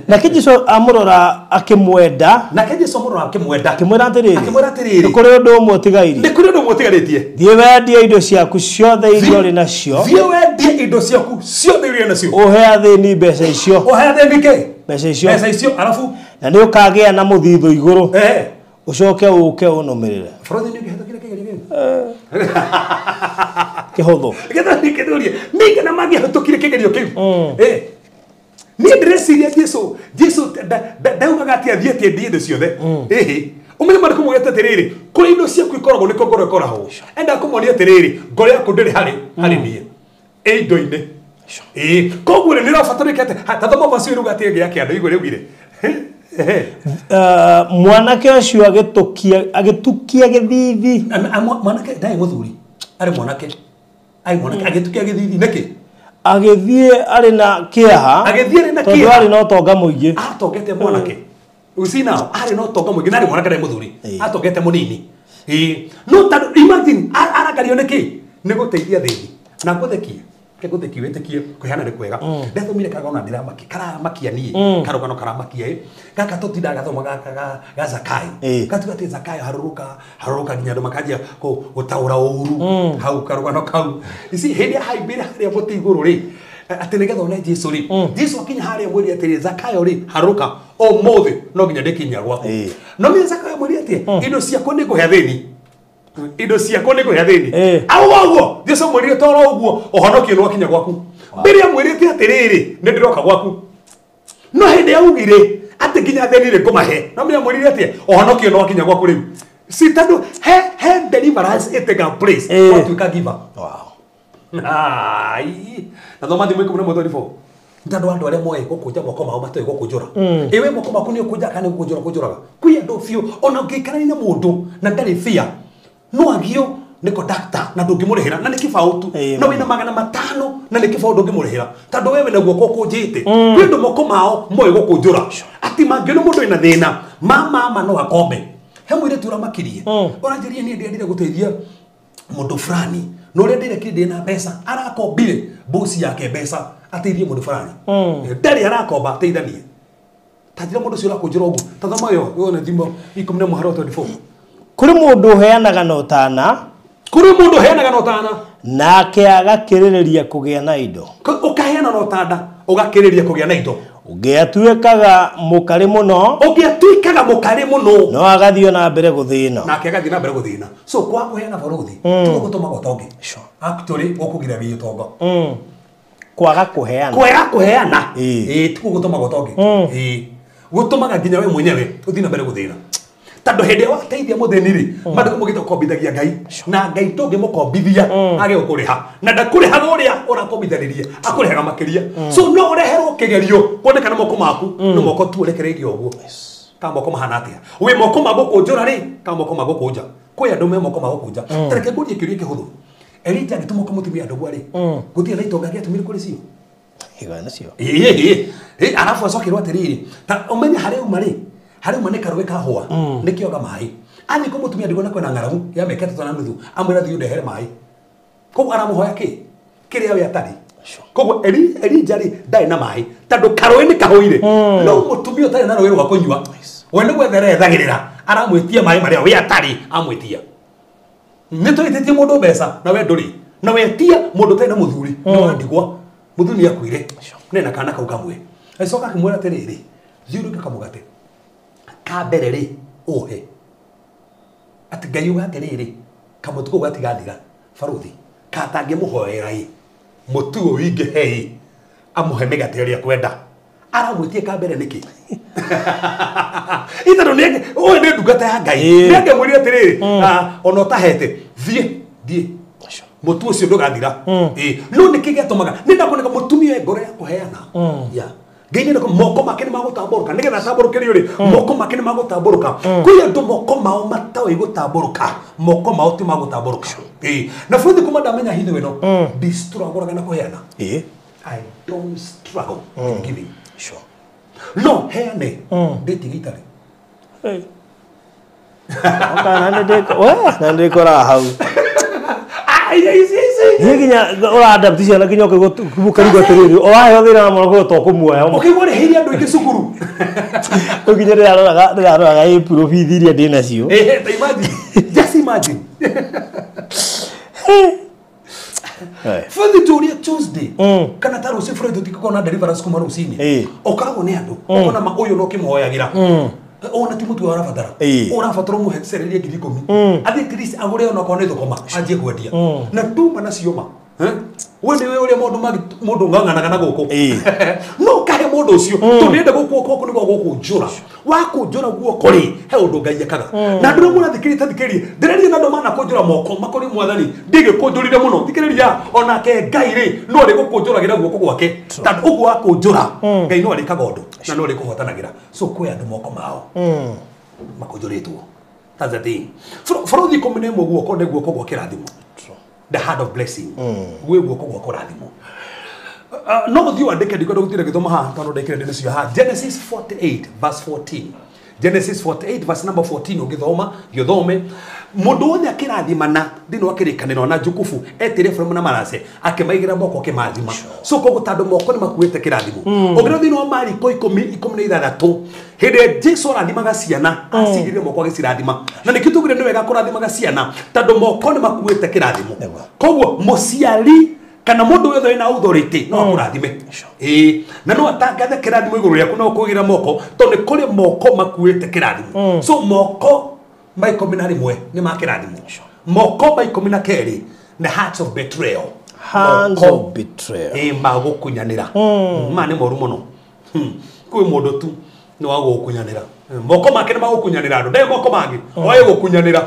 Speaker 4: Nake Jesũ amũrora akĩmwenda.
Speaker 3: Nake Jesũ amũrora akĩmwenda.
Speaker 4: Akĩmwĩra atĩrĩrĩ.
Speaker 3: Akĩmwĩra atĩrĩrĩ.
Speaker 4: Nĩ kũrĩ ũndũ ũmwe ũtigaire.
Speaker 3: Nĩ kũrĩ ũndũ ũmwe ũtigarĩtie.
Speaker 4: Thiĩ wendie indo ciaku ciothe iria ũrĩ nacio.
Speaker 3: Thiĩ wendie indo ciaku ciothe iria ũrĩ nacio.
Speaker 4: Ũhe athĩni mbeca icio.
Speaker 3: Ũhe athĩni kĩ?
Speaker 4: Mbeca icio.
Speaker 3: Mbeca icio arabu.
Speaker 4: Na nĩ ũkagĩa na mũthithũ igũrũ. Ũcoke ũke ũnũmĩrĩre.
Speaker 3: Bũrũri nĩ ũngĩhĩtũkire kĩgerio kĩu?
Speaker 4: Kĩhũthũ.
Speaker 3: Nĩgetha nĩkĩndũrie. Nĩ kana mangĩahĩtũkire kĩgerio kĩu. Niĩ ndĩreciria Jesũ ndaugaga atĩ athiĩ atĩ endie indo ciothe. Ũmenye maandĩko maugĩte atĩrĩrĩ, kũrĩ indo ciaku ikoragwo nĩkuo ngoro ĩkoragwo. Endaga kũmonia atĩrĩrĩ, ngoro yaku ndĩrĩ harĩ niĩ. Ĩ indo-inĩ. Koguo rĩ, nĩ ũrabatarĩka atĩ, ta thoma verse ĩyo ĩrauga atĩ ĩngĩ ya kĩanda, igũrũ rĩaugire.
Speaker 4: Mwanake ũcio agĩtukia gĩthithi.
Speaker 3: Mwanake ndarĩ mũthuri, arĩ mwanake. Arĩ mwanake agĩtukia gĩthithi nĩkĩ?
Speaker 4: Agĩthiĩ arĩ na kĩeha.
Speaker 3: Agĩthiĩ arĩ na kĩeha.
Speaker 4: Tondũ arĩ na ũtonga mũingĩ.
Speaker 3: Atongete mwanake. You see now, arĩ na ũtonga mũingĩ na arĩ mwanake ndarĩ mũthuri. Atongete mũnini. No tondũ imagine arakario nĩkĩ? Nĩ gũteithia athĩni. Na ngũthekie. Ngũthekie wĩtĩkie kũheana nĩ kwega. Ndathomire karũgano ndĩramakia karamakia niĩ. Karũgano karamakia ĩ. Gaka tũtindaga gathoma gaka ga Zakayo. Gatuga atĩ Zakayo harũrũka nginya andũ makanjia gũtaũra ũru hau karũgano kau. Ici hĩndĩ ahaimbĩre harĩa mũtĩ igũrũ rĩ atĩ nĩgetha one Jesũ rĩ. Jesũ akinya harĩa mwĩrĩ atĩrĩ Zakayo rĩ harũrũka ũmũthĩ no nginya ndĩkinyia gwaku. No menya Zakayo mwĩrĩ atĩ indo ciakwa nĩ ngũhe athĩni. Indo ciakwa nĩ ngũhe athĩni. Auga ũguo Jesũ mwĩrire toro ũguo ũhonokio nĩ wakinya gwaku. Mbere amwĩrĩte atĩrĩrĩ nĩ ndĩroka gwaku. No hĩndĩ augire atĩ nginya athĩni rĩ ngũmahe. No menya mwĩrire atĩ ũhonokio nĩ wakinya gwaku rĩu. Si tondũ he deliverance ĩtega place watuĩka giver.
Speaker 4: Wow.
Speaker 3: Ai. Na thoma thimũ 11:34. Tondũ andũ arĩa moĩ gũkũnja moko mao matoĩ gũkũnjũra. Ĩwe moko maku nĩ ũkũnja kana nĩ gũkũnjũra kũnjũraga. Kwĩ andũ biũ ona ũngĩikarania na mũndũ na ndarĩ bia no agio nĩ conductor na ndũngĩmũrĩhĩra na nĩ kĩbaũ tu. No wĩna 500 na nĩ kĩbaũ ndũngĩmũrĩhĩra tondũ wewe na guoko ũkũnjĩte. Kwĩ andũ moko mao moĩ gũkũnjũra. Atĩ mangĩona mũndũ wĩna thĩna mama no akombe. He mũirĩtu ũramakirie. Ũranjĩrire niĩ ndĩendire gũteithia mũndũ fulani no ũrĩa ndĩrekire ndĩ na mbeca arakombire mbuci yake mbeca ateithie mũndũ fulani. Ndarĩ arakomba ateithanie. Ta njĩra mũndũ ũcio ũrakũnjũra ũguo. Ta thoma ĩyo yone thimo 10 mũhari wa 24.
Speaker 4: Kũrĩ mũndũ ũheanaga na ũtana.
Speaker 3: Kũrĩ mũndũ ũheanaga na ũtana.
Speaker 4: Nake agakĩrĩrĩria kũgĩa na indo.
Speaker 3: Ũkaheana na ũtana ũgakĩrĩrĩria kũgĩa na indo.
Speaker 4: Ũngĩatuĩkaga mũkarĩ mũno.
Speaker 3: Ũngĩatuĩkaga mũkarĩ mũno.
Speaker 4: No agathiĩ na mbere gũthĩna.
Speaker 3: Nake agathiĩ na mbere gũthĩna. So kwa kũheana bũrũthi tiguo gũtũmaga ũtonge. Actually gũkũgiragĩrĩria ũtonga.
Speaker 4: Kwaga kũheana.
Speaker 3: Kwaga kũheana. Tiguo gũtũmaga ũtonge. Gũtũmaga nginya we mwenyewe ũthiĩ na mbere gũthĩna. Tondũ hĩndĩ ĩrĩa wateithia mũthĩni rĩ maandĩko maugĩte ũkombithagia Ngai na Ngai ndũngĩmũkombithia age gũkũrĩha na ndakũrĩhaga ũrĩa ũrakombithanĩrie akũrĩhaga makĩria. So no ũreherwo kĩgerio kuonekana moko maku no moko tu ũrekereirie ũguo. Ka moko mahana atĩa? Wĩ moko ma gũkũnjũra rĩ ka moko ma gũkũnja. Kwĩ andũ me moko ma gũkũnja. Ta reke ngũrie kĩũria kĩhũthũ. Elija agĩtũmwo kwa mũtumia ndũgwa rĩ, gũtirĩ na itonga gĩatũmire kũrĩ cio.
Speaker 4: Igana nacio.
Speaker 3: Ĩĩ arabu acokerwo atĩrĩrĩ, ta ũmenye harĩa uma rĩ, harĩa uma nĩ karũĩ kahũa, nĩkĩoga maĩ. Athiĩ kwa mũtumia ndigwa na kwĩna ng'aragu ya mĩaka 3 na nuthu, amwĩra thiĩ ũndehere maĩ. Koguo aramũhoya kĩ? Kĩrĩa we atarĩ. Koguo Elija rĩ ndarĩ na maĩ tondũ karũĩ nĩ kahũire. No mũtumia ũtarĩ na rũĩ rwa kũnyua, we nĩ gwetha ethagĩrĩra, aramwĩtia maĩ marĩa we atarĩ amwĩtia. Nĩ twĩtĩtie mũndũ mbeca na we ndũrĩ, na wetia mũndũ ũtarĩ na mũthuri, nĩ wa ndigwa, mũthuri nĩ akuire, nĩ na kana kau kamwe. Agĩcoka akĩmwĩra atĩrĩrĩ, thiĩ ũruge kamũgate ka mbere rĩ ũhe, atĩ Ngai uga atĩrĩrĩ, kamũtu kau gatigathira baruthi, katangĩmũhoera ĩ mũtu ũyũ wingĩhe ĩ amũhe mĩgate ĩrĩa ekwenda. Aramwĩtie ka mbere nĩkĩ? Ithandũ nĩ ũyũ nĩ ndungata ya Ngai, nĩ angĩamwĩrire atĩrĩrĩ, ona ũtahete thiĩ mũtu ũcio ndũgathira. No nĩkĩ gĩatũmaga nĩ ndakuoneka mũtumia e ngoro ya kũheana. Yeah. Ngai nĩ moko make nĩ magũtambũrũka, nĩgetha atambũrũke rĩ, moko make nĩ magũtambũrũka. Kwĩ andũ moko mao matoĩ gũtambũrũka, moko mao ti magũtambũrũka. Na bũrũri kuma ndamenya hitho ĩno, ndistruggle na kũheana. I don't struggle with giving.
Speaker 4: Sure.
Speaker 3: No heane ndĩtige itarĩ.
Speaker 4: Na ndĩkoraga hau. Niĩ nginya ũra-adapt ciana nginya ũkĩigua atĩrĩrĩ, ũraheo thĩna na mwana to kũmuoya.
Speaker 3: Ũkĩigua ũrĩhĩire andũ aingĩ cukuru.
Speaker 4: Rĩu nginya ndĩraroraga April bithi iria ndĩ nacio.
Speaker 3: Ta imagine. Just imagine. Bũrũri tũrie Tuesday kana ta rũciũ bũrũri tũtingĩkorwo na deliverance kuma rũcinĩ. Ũkoragwo nĩ andũ ũkona ma ũyũ no ũkĩmũhoyagĩra. Ona ti mũtu ũrabatara. Ũrabatara ũmũhe cereria 10,000. Athiĩ at least agũre ona okorwo nĩ thũkũma anjie kwendia. Na tuma nacio ma. We nĩwe ũrĩa mũndũ ng'ang'anaga na gũkũ. No kahe mũndũ ũcio tondũ nĩenda gũkũ nĩguo gũkũnjũra. Wakũnjũra guoko rĩ, he ũndũ Ngai ekaga. Na andũ arĩa mũrathikĩrĩria ta thikĩrĩria, ndĩreria na andũ manakũnjũra moko makori mwathani ndingĩkũnjũrire mũno. Thikĩrĩria onake Ngai rĩ no arĩgũkũnjũragĩra guoko gwake. Tondũ ũguo wakũnjũra Ngai no arĩkaga ũndũ na no arĩkũhotanagĩra. So kwĩ andũ moko mao makũnjũrĩtwo. That's the thing. Bũrũri 11 guoko nĩ guoko gwa kĩrathimo. The hand of blessing. Gwĩ guoko gwa kũrathimwo. No ũthiĩ wandĩke, ndikwenda gũtinda ngĩthoma haha tondũ ndekire ndĩ nacio haha. Genesis 48 verse 14. Genesis 48 verse number 14 ũngĩthoma, gĩthome. Mũndũ wothe akĩrathimana thĩinĩ wa kĩrĩkanĩro na Jukufu etĩre Efraimu na Manase akĩmaigĩra moko akĩmathima. So koguo tondũ moko nĩ makuĩte kĩrathimo. Ũngĩrora thĩinĩ wa Mariko 10:16 hĩndĩ ĩrĩa Jesu arathimaga ciana acigĩrĩire moko agĩcirathima. Na nĩkĩo tugire nĩ wega kũrathimaga ciana tondũ moko nĩ makuĩte kĩrathimo. Koguo mũciari kana mũndũ wothe wĩna authority no akũrathime. Na no atangathe kĩrathimo igũrũ rĩaku no ũkũigĩra moko tondũ nĩ kũrĩ moko makuĩte kĩrathimo. So moko ma 11 nĩ ma kĩrathimo. Moko ma 12 nĩ hearts of betrayal.
Speaker 4: Hands of betrayal.
Speaker 3: Ma gũkunyanĩra. Ma nĩ moru mũno. Kwĩ mũndũ tu nĩ wa gũkunyanĩra. Moko make nĩ magũkunyanĩra andũ, ndarĩ moko mangĩ oĩ gũkunyanĩra.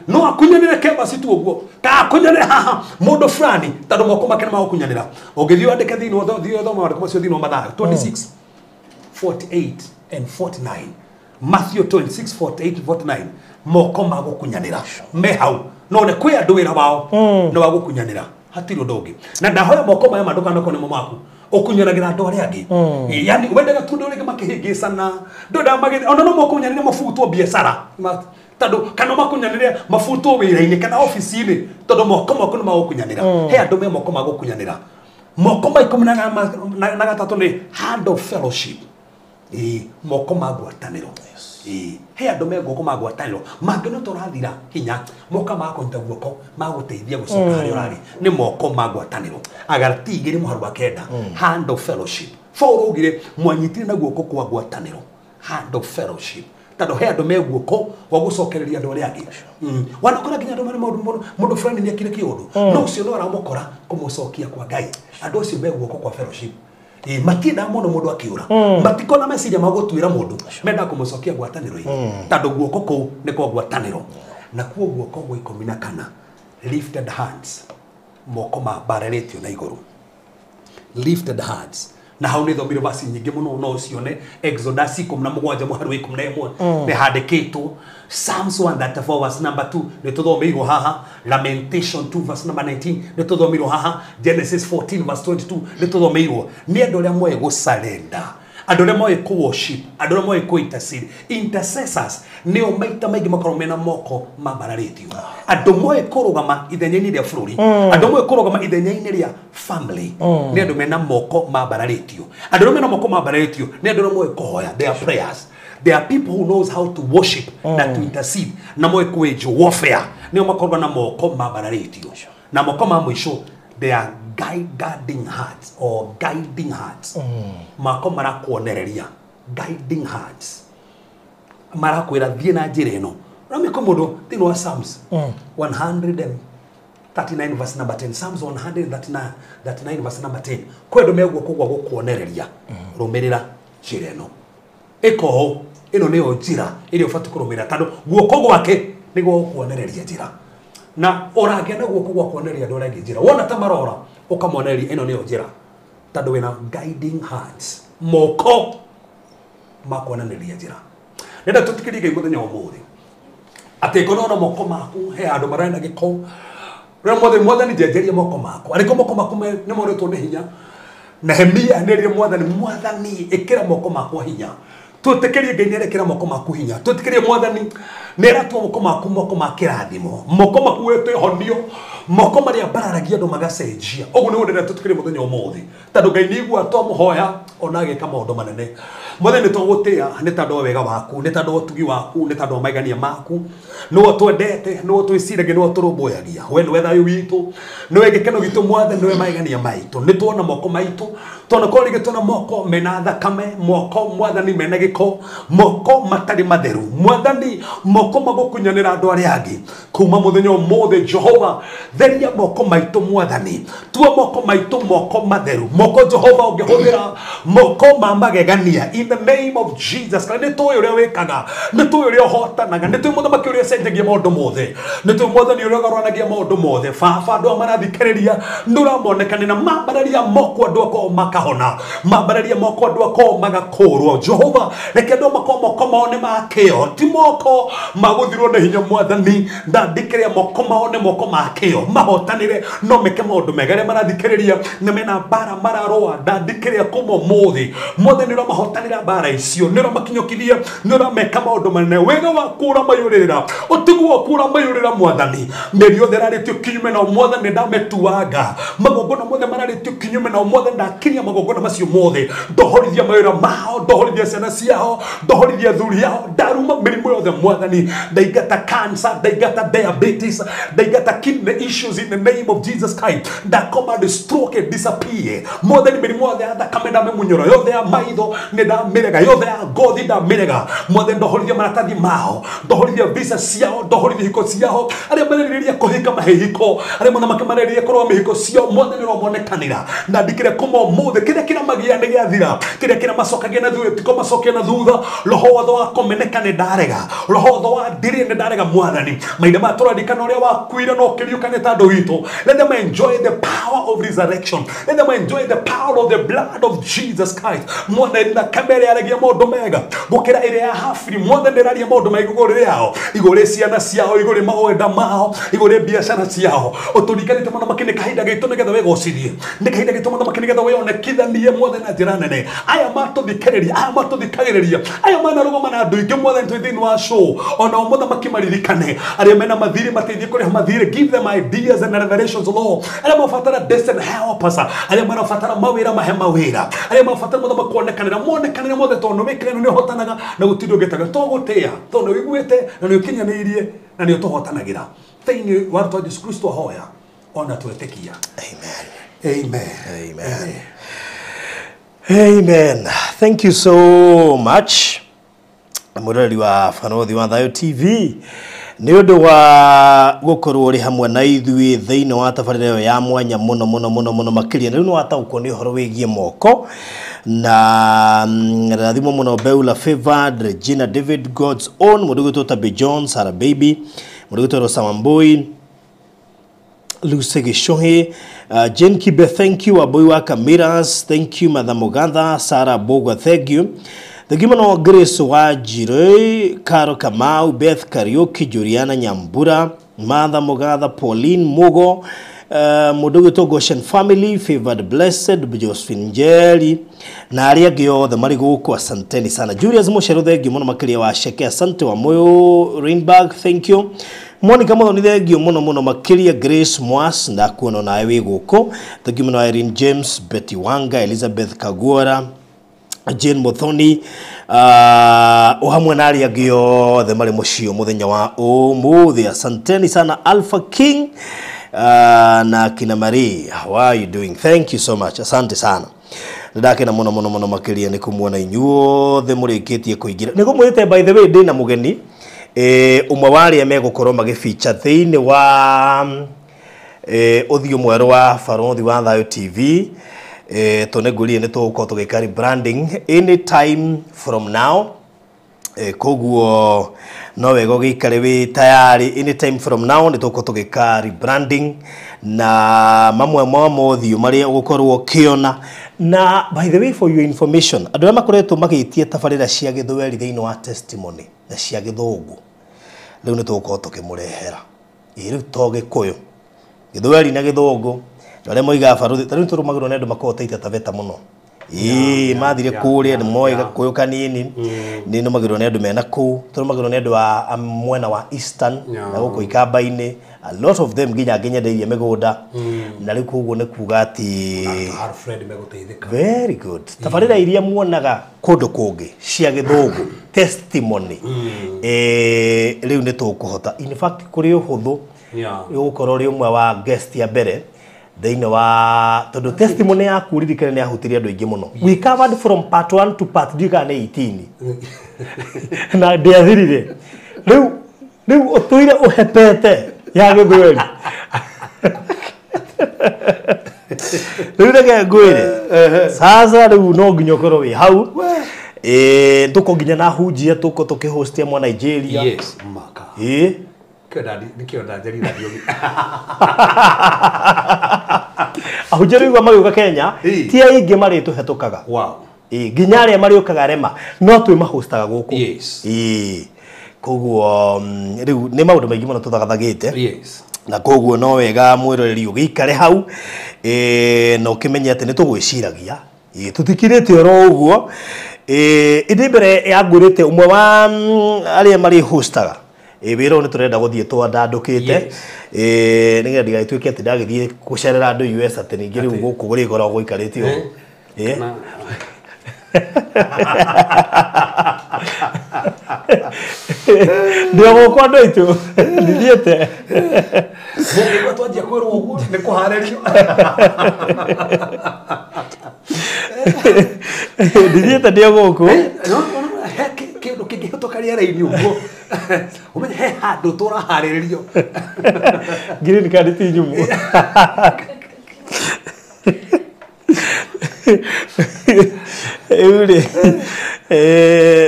Speaker 3: No akunyanĩre kembaci tu ũguo, ka akunyanĩre haha mũndũ fulani tondũ moko make nĩ magũkunyanĩra. Ũngĩthiĩ wandĩke thĩinĩ wa thiĩ ũthome maandĩko macio thĩinĩ wa Mathayo 26 48 and 49. Matthew 26 48 49. Moko ma gũkunyanĩra me hau. No nĩ kwĩ andũ wĩra wao nĩ wa gũkunyanĩra, hatirĩ ũndũ ũngĩ. Na ndahoya moko maya ma ndũkanoko nĩmo maku ũkunyanagĩra andũ arĩa angĩ. Yani wendaga tu andũ arĩa angĩ makĩhĩngĩcana, ndwendaga magĩthiĩ ona no mokunyanĩre mabutwo biacara tondũ kana makunyanĩre mabutwo wĩra-inĩ kana obici-inĩ tondũ moko maku nĩ magũkunyanĩra. He andũ me moko ma gũkunyanĩra. Moko ma 13 nĩ hand of fellowship. Moko ma ngwatanĩro. He andũ me guoko ma ngwatanĩro mangĩona tũrathira hinya moka makũnyita guoko magũteithia gũcoka harĩa ũrarĩ nĩ moko ma ngwatanĩro. Agalati 2:9 hand of fellowship. Paul augire mwanyitire na guoko kwa ngwatanĩro, hand of fellowship. Tondũ he andũ me guoko wa gũcokereria andũ arĩa angĩ. Wanakora nginya andũ marĩ maũndũ mũndũ fulani nĩekire kĩũndũ no ũcio no aramũkora kũmũcokia kwa Ngai. Andũ acio me guoko kwa fellowship. Matiendaga mũno mũndũ akĩũra, matikona meciria ma gũtuĩra mũndũ, mendaga kũmũcokia ngwatanĩro-inĩ tondũ guoko kũu nĩ kwa ngwatanĩro. Nakuo guoko gwa 14 lifted hands, moko mambararĩtio na igũrũ. Lifted hands Na hau nĩ thomire verse nyingĩ mũno no ũcione Exodus 17 mũhari wa 11 nĩ handĩkĩtwo. Psalms 134 verse number 2 nĩ tũthomeirwo haha. Lamentation 2 verse number 19 nĩ tũthomeirwo haha. Genesis 14 verse 22 nĩ tũthomeirwo. Nĩ andũ arĩa moĩ gũsurrender, andũ arĩa moĩ kũ worship, andũ arĩa moĩ kũ intercede. Intercessors nĩo maita maingĩ makoragwo mena moko mambararĩtio. Andũ moĩ kũrũgama ithenya-inĩ rĩa bũrũri, andũ moĩ kũrũgama ithenya-inĩ rĩa family, nĩ andũ mena moko mambararĩtio. Andũ arĩa mena moko mambararĩtio nĩ andũ arĩa moĩ kũhoya, their prayers. There are people who knows how to worship na to intercede na moĩ kũ-wage warfare, nĩo makoragwo na moko mambararĩtio. Na moko ma mũico, they are guiding hearts or guiding hearts. Mako marakuonereria, guiding hearts, marakwĩra thiĩ na njĩra ĩno. Ũramĩka mũndũ thĩinĩ wa Psalms 139 verse number 10. Psalms 139 verse number 10. Kwĩ andũ me guoko gwa gũkuonereria, rũmĩrĩra njĩra ĩno, ĩka ũũ, ĩno nĩyo njĩra ĩrĩa ũbatiĩ kũrũmĩrĩra, tondũ guoko gwake nĩguo gũkuonereria njĩra. Na ũrangĩa na guoko gwa kuonereria andũ arĩa angĩ njĩra, wona ta marora ũkamonereria ĩno nĩyo njĩra, tondũ wĩna guiding hands, moko makuonereria njĩra. Nenda tũtikĩrie Ngai mũthenya wa ũmũthĩ atĩ ngorwo na moko maku he handũ mararĩ na gĩko. Rĩrĩa mwathani njenjeria moko maku, arĩko moko maku nĩ morĩtwo nĩ hinya. Nehemia nĩerire mwathani, mwathani ĩkĩra moko makwa hinya. Twĩtĩkĩrie Ngai nĩarekĩra moko maku hinya. Twĩtĩkĩrie mwathani nĩaratua moko maku moko ma kĩrathimo, moko maku wĩtĩhonio, moko marĩa mbararagia andũ magacenjia. Ũguo nĩguo ndĩrenda tũtĩkĩrie mũthenya ũmũthĩ, tondũ Ngai nĩaigua twamũhoya ona agĩka maũndũ manene. Mwathani nĩtũgũtĩĩa nĩ tondũ wa wega waku, nĩ tondũ wa ũtugi waku, nĩ tondũ wa maigania maku. Nĩwe twendete, nĩwe twĩciragia, nĩwe tũrũmbũyagia. We nĩwe thayũ witũ, nĩwe gĩkeno gitũ mwathani, nĩwe maigania maitũ. Nĩ tuona moko maitũ, tuonakorwo rĩngĩ tuona moko mena thakame, moko mwathani mena gĩko, moko matarĩ matheru, mwathani moko magũkunyanĩra andũ arĩa angĩ. Kuma mũthenya ũmũthĩ Jehova theria moko maitũ mwathani, tua moko maitũ moko matheru, moko Jehova ũngĩhũthĩra moko ma magegania in the name of Jesus Christ. Nĩ tũĩ ũrĩa wĩkaga, nĩ tũĩ ũrĩa ũhotanaga, nĩ tũĩ mũthamaki ũrĩa ũcenjagia maũndũ mothe, nĩ tũĩ mwathani ũrĩa ũgarũranagia maũndũ mothe. Baba, andũ aya marathikĩrĩria nĩ ũramonekanĩra, mambararia moko andũ akao makahona, mambararia moko andũ akao magakũrwo. Jehova reke andũ makao moko mao nĩ ma kĩo, ti moko magũthirwo nĩ hinya mwathani. Ndandĩkĩrĩa moko mao nĩ moko ma kĩo, mahotanĩre no meke maũndũ mega. Arĩa marathikĩrĩria na mena mbara mararũa, ndandĩkĩrĩa kuma ũmũthĩ mwathani ũramahotanĩra mbara icio, nĩ ũramakinyũkithia, nĩ ũrameka maũndũ manene. Wega waku ũramayũrĩrĩra, ũtugi waku ũramayũrĩrĩra mwathani. Mĩri yothe ĩrarĩtio kinyume nao mwathani ndametuanga, magongona mothe mararĩtio kinyume nao mwathani ndakiria magongona macio mothe. Ndohorithia mawĩra mao, ndohorithia ciana ciao, ndohorithia athuri ao, ndaruma mĩrimũ yothe mwathani. Ndaingata cancer, ndaingata diabetes, ndaingata kidney issues in the name of Jesus Christ. Ndacommand stroke and disappear mwathani. Mĩrimũ yothe ya thakame ndamĩmunyũra, yothe ya maitho nĩ ndamĩrega, yothe ya ngothi ndamĩrega mwathani. Ndohorithia maratathi mao, ndohorithia visa ciao, ndohorithia hiko ciao. Arĩa marerĩrĩria kũhika mahĩhiko, arĩa mũthamaki marerĩrĩria kũrũa mĩhiko ciao mwathani ũromonekanĩra. Ndandĩkĩre kuma ũmũthĩ kĩrĩa kĩramagia nĩ gĩathira, kĩrĩa kĩramacokagia na thutha tiko macokia na thutha. Roho wothe wa kũmeneka nĩ ndarega, roho wothe wa ndirĩ nĩ ndarega mwathani. Mahinda maya tũrarikana ũrĩa wakuire na ũkĩriũka nĩ tondũ witũ. Let them enjoy the power of resurrection. Let them enjoy the power of the blood of Jesus Christ. Mwathani thakame ĩrĩa yaragia maũndũ mega gũkĩra ĩrĩa ya Habili, mwathani ĩraria maũndũ mega igũrũ rĩao, igũrũ rĩ ciana ciao, igũrũ rĩ mawenda mao, igũrũ rĩ biacara ciao. Ũtũrikanĩte mũthamaki nĩ kahinda gaitũ nĩgetha wĩgocithie, nĩ kahinda gaitũ mũthamaki nĩgetha wĩonekithanie mwathani na njĩra nene. Aya matũthikĩrĩria, aya matũthikagĩrĩria, aya manarũgama na andũ aingĩ mwathani twĩ thĩinĩ wa show, onao mũthamaki maririkane. Arĩa mena mathirĩ mateithie kũrĩha mathirĩ, give them ideas and revelations Lord. Arĩa mabatara destiny helpers, arĩa marabatara mawĩra mahe mawĩra, arĩa mabatara mũthamaki kuonekanĩra monekanĩre mothe, tondũ wĩkĩre nĩ ũhotanaga na gũtirĩ ũngĩtaga. Tũgũtĩĩa tondũ nĩ ũiguĩte na nĩ ũkinyanĩirie na nĩ ũtũhotanagĩra. Thĩinĩ wa rĩtwa Jesũ Kristo ahoya ona twetĩkia.
Speaker 1: Amen.
Speaker 3: Amen.
Speaker 1: Amen. Amen. Thank you so much. Mũroreri wa Barothi wa Thayo TV nĩ ũndũ wa gũkorwo ũrĩ hamwe na ithuĩ thĩinĩ wa tabarĩra ĩyo ya mwanya mũno mũno mũno mũno makĩria. Rĩu nĩ wataũkwo nĩ ũhoro wĩgiĩ moko na rathimo mũno Beula Favored, Regina David, God's Own, mũndũ ũgwĩtwo Tabi John, Sarah Baby, mũndũ ũgwĩtwo Rosa Wambui,
Speaker 4: Lucy Gishohe, Jane Kibe, thank you. Aboy wa Kamiras, thank you. Madam Muganda, Sarah Bogwa, thank you. Thank you muno Grace Wajire, Caro Kamau, Beth Kariuki, Juliana Nyambura, Martha Mugatha, Pauline Mugo, Mudugu Goshen Family, Favored Blessed, Josephine Njeri, na arĩa angĩ othe marĩ gũkũ, asanteni sana. Julius Mucheru, thank you muno makĩria wa Sheke, asante wa Moyo Rainbag, thank you. Monica Muthoni, thank you muno muno makĩria. Grace Mwas, ndakuona nawe wĩ gũkũ, thank you muno. Irene James, Betty Wanga, Elizabeth Kagwara, Jane Muthoni, o hamwe na arĩa angĩ othe marĩ mũciĩ mũthenya wa ũmũthĩ, asanteni sana. Alpha King, na kina Marie, how are you doing? Thank you so much, asante sana. Ndakena muno muno muno makiria ni kumuona inyuothe murikitie kuingira. Niguo mwite, by the way, ndina mugeni umwe wa aria megukorwo magĩfeature thĩinĩ wa ũthiũ mwerũ wa Barothi wa Thayo TV. Tũnĩngũrire nĩ tũgũkorwo tũgĩka rebranding anytime from now. Koguo no wega ũgĩikare wĩ tayari, anytime from now nĩ tũgũkorwo tũgĩka rebranding na mamwe ma mothiũ marĩa ũgũkorwo ũkĩona. Na by the way, for your information, andũ arĩa makoretwo magĩtie tabarĩra cia gĩthweri thĩinĩ wa testimony na cia gĩthũngũ, rĩu nĩ tũgũkorwo tũkĩmũrehera. Ĩ rĩu to gĩkũyũ, gĩthweri na gĩthũngũ, andũ arĩa moigaga barothi, ta rĩu tũrũmagĩrwo nĩ andũ makoragwo Taita Taveta mũno. Ĩĩ, mathire kũrĩa nĩ moĩ gakũyũ kanini, nĩ nũmagĩrwo nĩ andũ mena kũu, tũrũmagĩrwo nĩ andũ a mwena wa Eastern na gũkũ Ikamba-inĩ, a lot of them nginya nginyendeirie mĩgũnda. Na rĩu koguo nĩ kuga atĩ
Speaker 3: Alfred megũteithĩka.
Speaker 4: Very good. Tabarĩra iria muonaga kũndũ kũngĩ cia gĩthũngũ testimony, rĩu nĩ tũkũhota, in fact kũrĩ ũhũthũ ũgũkorwo ũrĩ ũmwe wa guest ya mbere thĩinĩ wa, tondũ testimony yaku ririkane nĩ yahutirie andũ aingĩ mũno. We covered from part 1 to part 3 kana 18 na ndĩathirire. Rĩu ũtũire ũhepete ya gĩthweri. Rĩu reke ngwĩre, sasa rĩu no nginya ũkorwo wĩ hau. Tũko nginya na hunjia tũko tũkĩhostia mwa Nigeria.
Speaker 3: Yes, maka. Nĩkĩo ndanjarira thiomi.
Speaker 4: Ahunjia rĩu magĩũka Kenya ti aingĩ marĩtũhetũkaga.
Speaker 3: Wow.
Speaker 4: Nginya arĩa marĩũkaga rema no twĩmahostaga gũkũ.
Speaker 3: Yes.
Speaker 4: Koguo rĩu nĩ maũndũ maingĩ mũno tũthagathagĩte.
Speaker 3: Yes.
Speaker 4: Na koguo no wega mwĩroreri ũgĩikare hau, na ũkĩmenye atĩ nĩ tũgwĩciragia. Tũtikirĩte oro ũguo. Ĩndĩ mbere ya ngwĩrĩte ũmwe wa arĩa marĩhostaga wĩra ũyũ nĩ tũrenda gũthiĩ twandandũkĩte, nĩgetha ndigagĩtuĩke atĩ ndagĩthiĩ gũcerera andũ US atĩ ningĩ rĩu gũkũ gũrĩkoragwo gũikarĩte ũguo. Ndĩ o gũkũ andũ aitũ, ndithiĩte.
Speaker 3: Mũngĩigua twanjia kwĩrwo ũguo nĩ kũharĩrio.
Speaker 4: Ndithiĩte, ndĩ o gũkũ.
Speaker 3: Kĩndũ kĩngĩhĩtũka rĩera-inĩ ũguo, ũmenye he handũ tũraharĩrĩrio.
Speaker 4: Green card ti nyũmũ. Rĩu rĩ,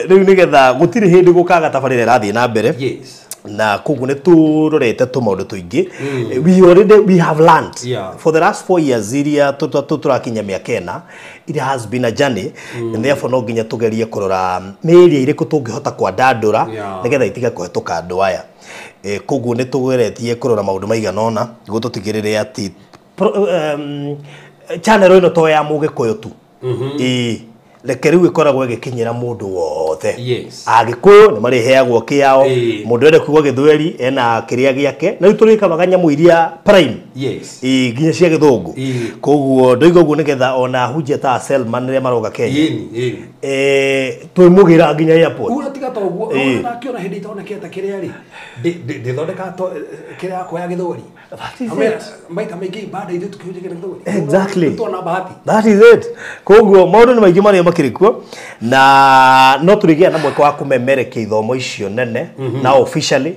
Speaker 4: rĩu nĩgetha gũtirĩ hĩndĩ gũkaga tabarĩra ĩrathiĩ na mbere.
Speaker 3: Yes.
Speaker 4: Na koguo nĩ tũrorete tũmaũndũ tũingĩ. We already, we have learned for the last 4 years iria tũrakinya mĩaka ĩna, it has been a journey, and therefore no nginya tũgerie kũrora nĩ area irĩkũ tũngĩhota kwandandũra nĩgetha itige kũhetũka andũ aya. Koguo nĩ tũgeretie kũrora maũndũ maigana ũna nĩguo tũtigĩrĩre atĩ channel ĩno to ya mũgĩkũyũ tu. Reke rĩu ĩkoragwo ĩgĩkinyĩra mũndũ wothe.
Speaker 3: Yes.
Speaker 4: Agĩkũyũ nĩ marĩheagwo kĩao, mũndũ ende kuga gĩthweri ena kĩrĩa gĩake, na rĩu tũrĩkavaga nyamũ iria prime.
Speaker 3: Yes.
Speaker 4: Nginya cia gĩthũngũ. Koguo ndoiga ũguo nĩgetha ona hunjia ta Selman rĩrĩa maroka Kenya. Twĩmũgĩra nginya airport.
Speaker 3: Ura tiga to ũguo, ndakĩona hĩndĩ itonekete kĩrĩa rĩ, ndĩthondeka kĩrĩa yakwa ya gĩthweri.
Speaker 4: That is it.
Speaker 3: Maita maingĩ ibada ithuĩ tũkĩhunjagia na gĩthweri.
Speaker 4: Exactly.
Speaker 3: Tuona bahati.
Speaker 4: That is it. Koguo maũndũ nĩ maingĩ marĩa makĩrĩ kuo, na no tũrĩgĩa na mweke wa kũmemerekia ithomo icio nene na officially,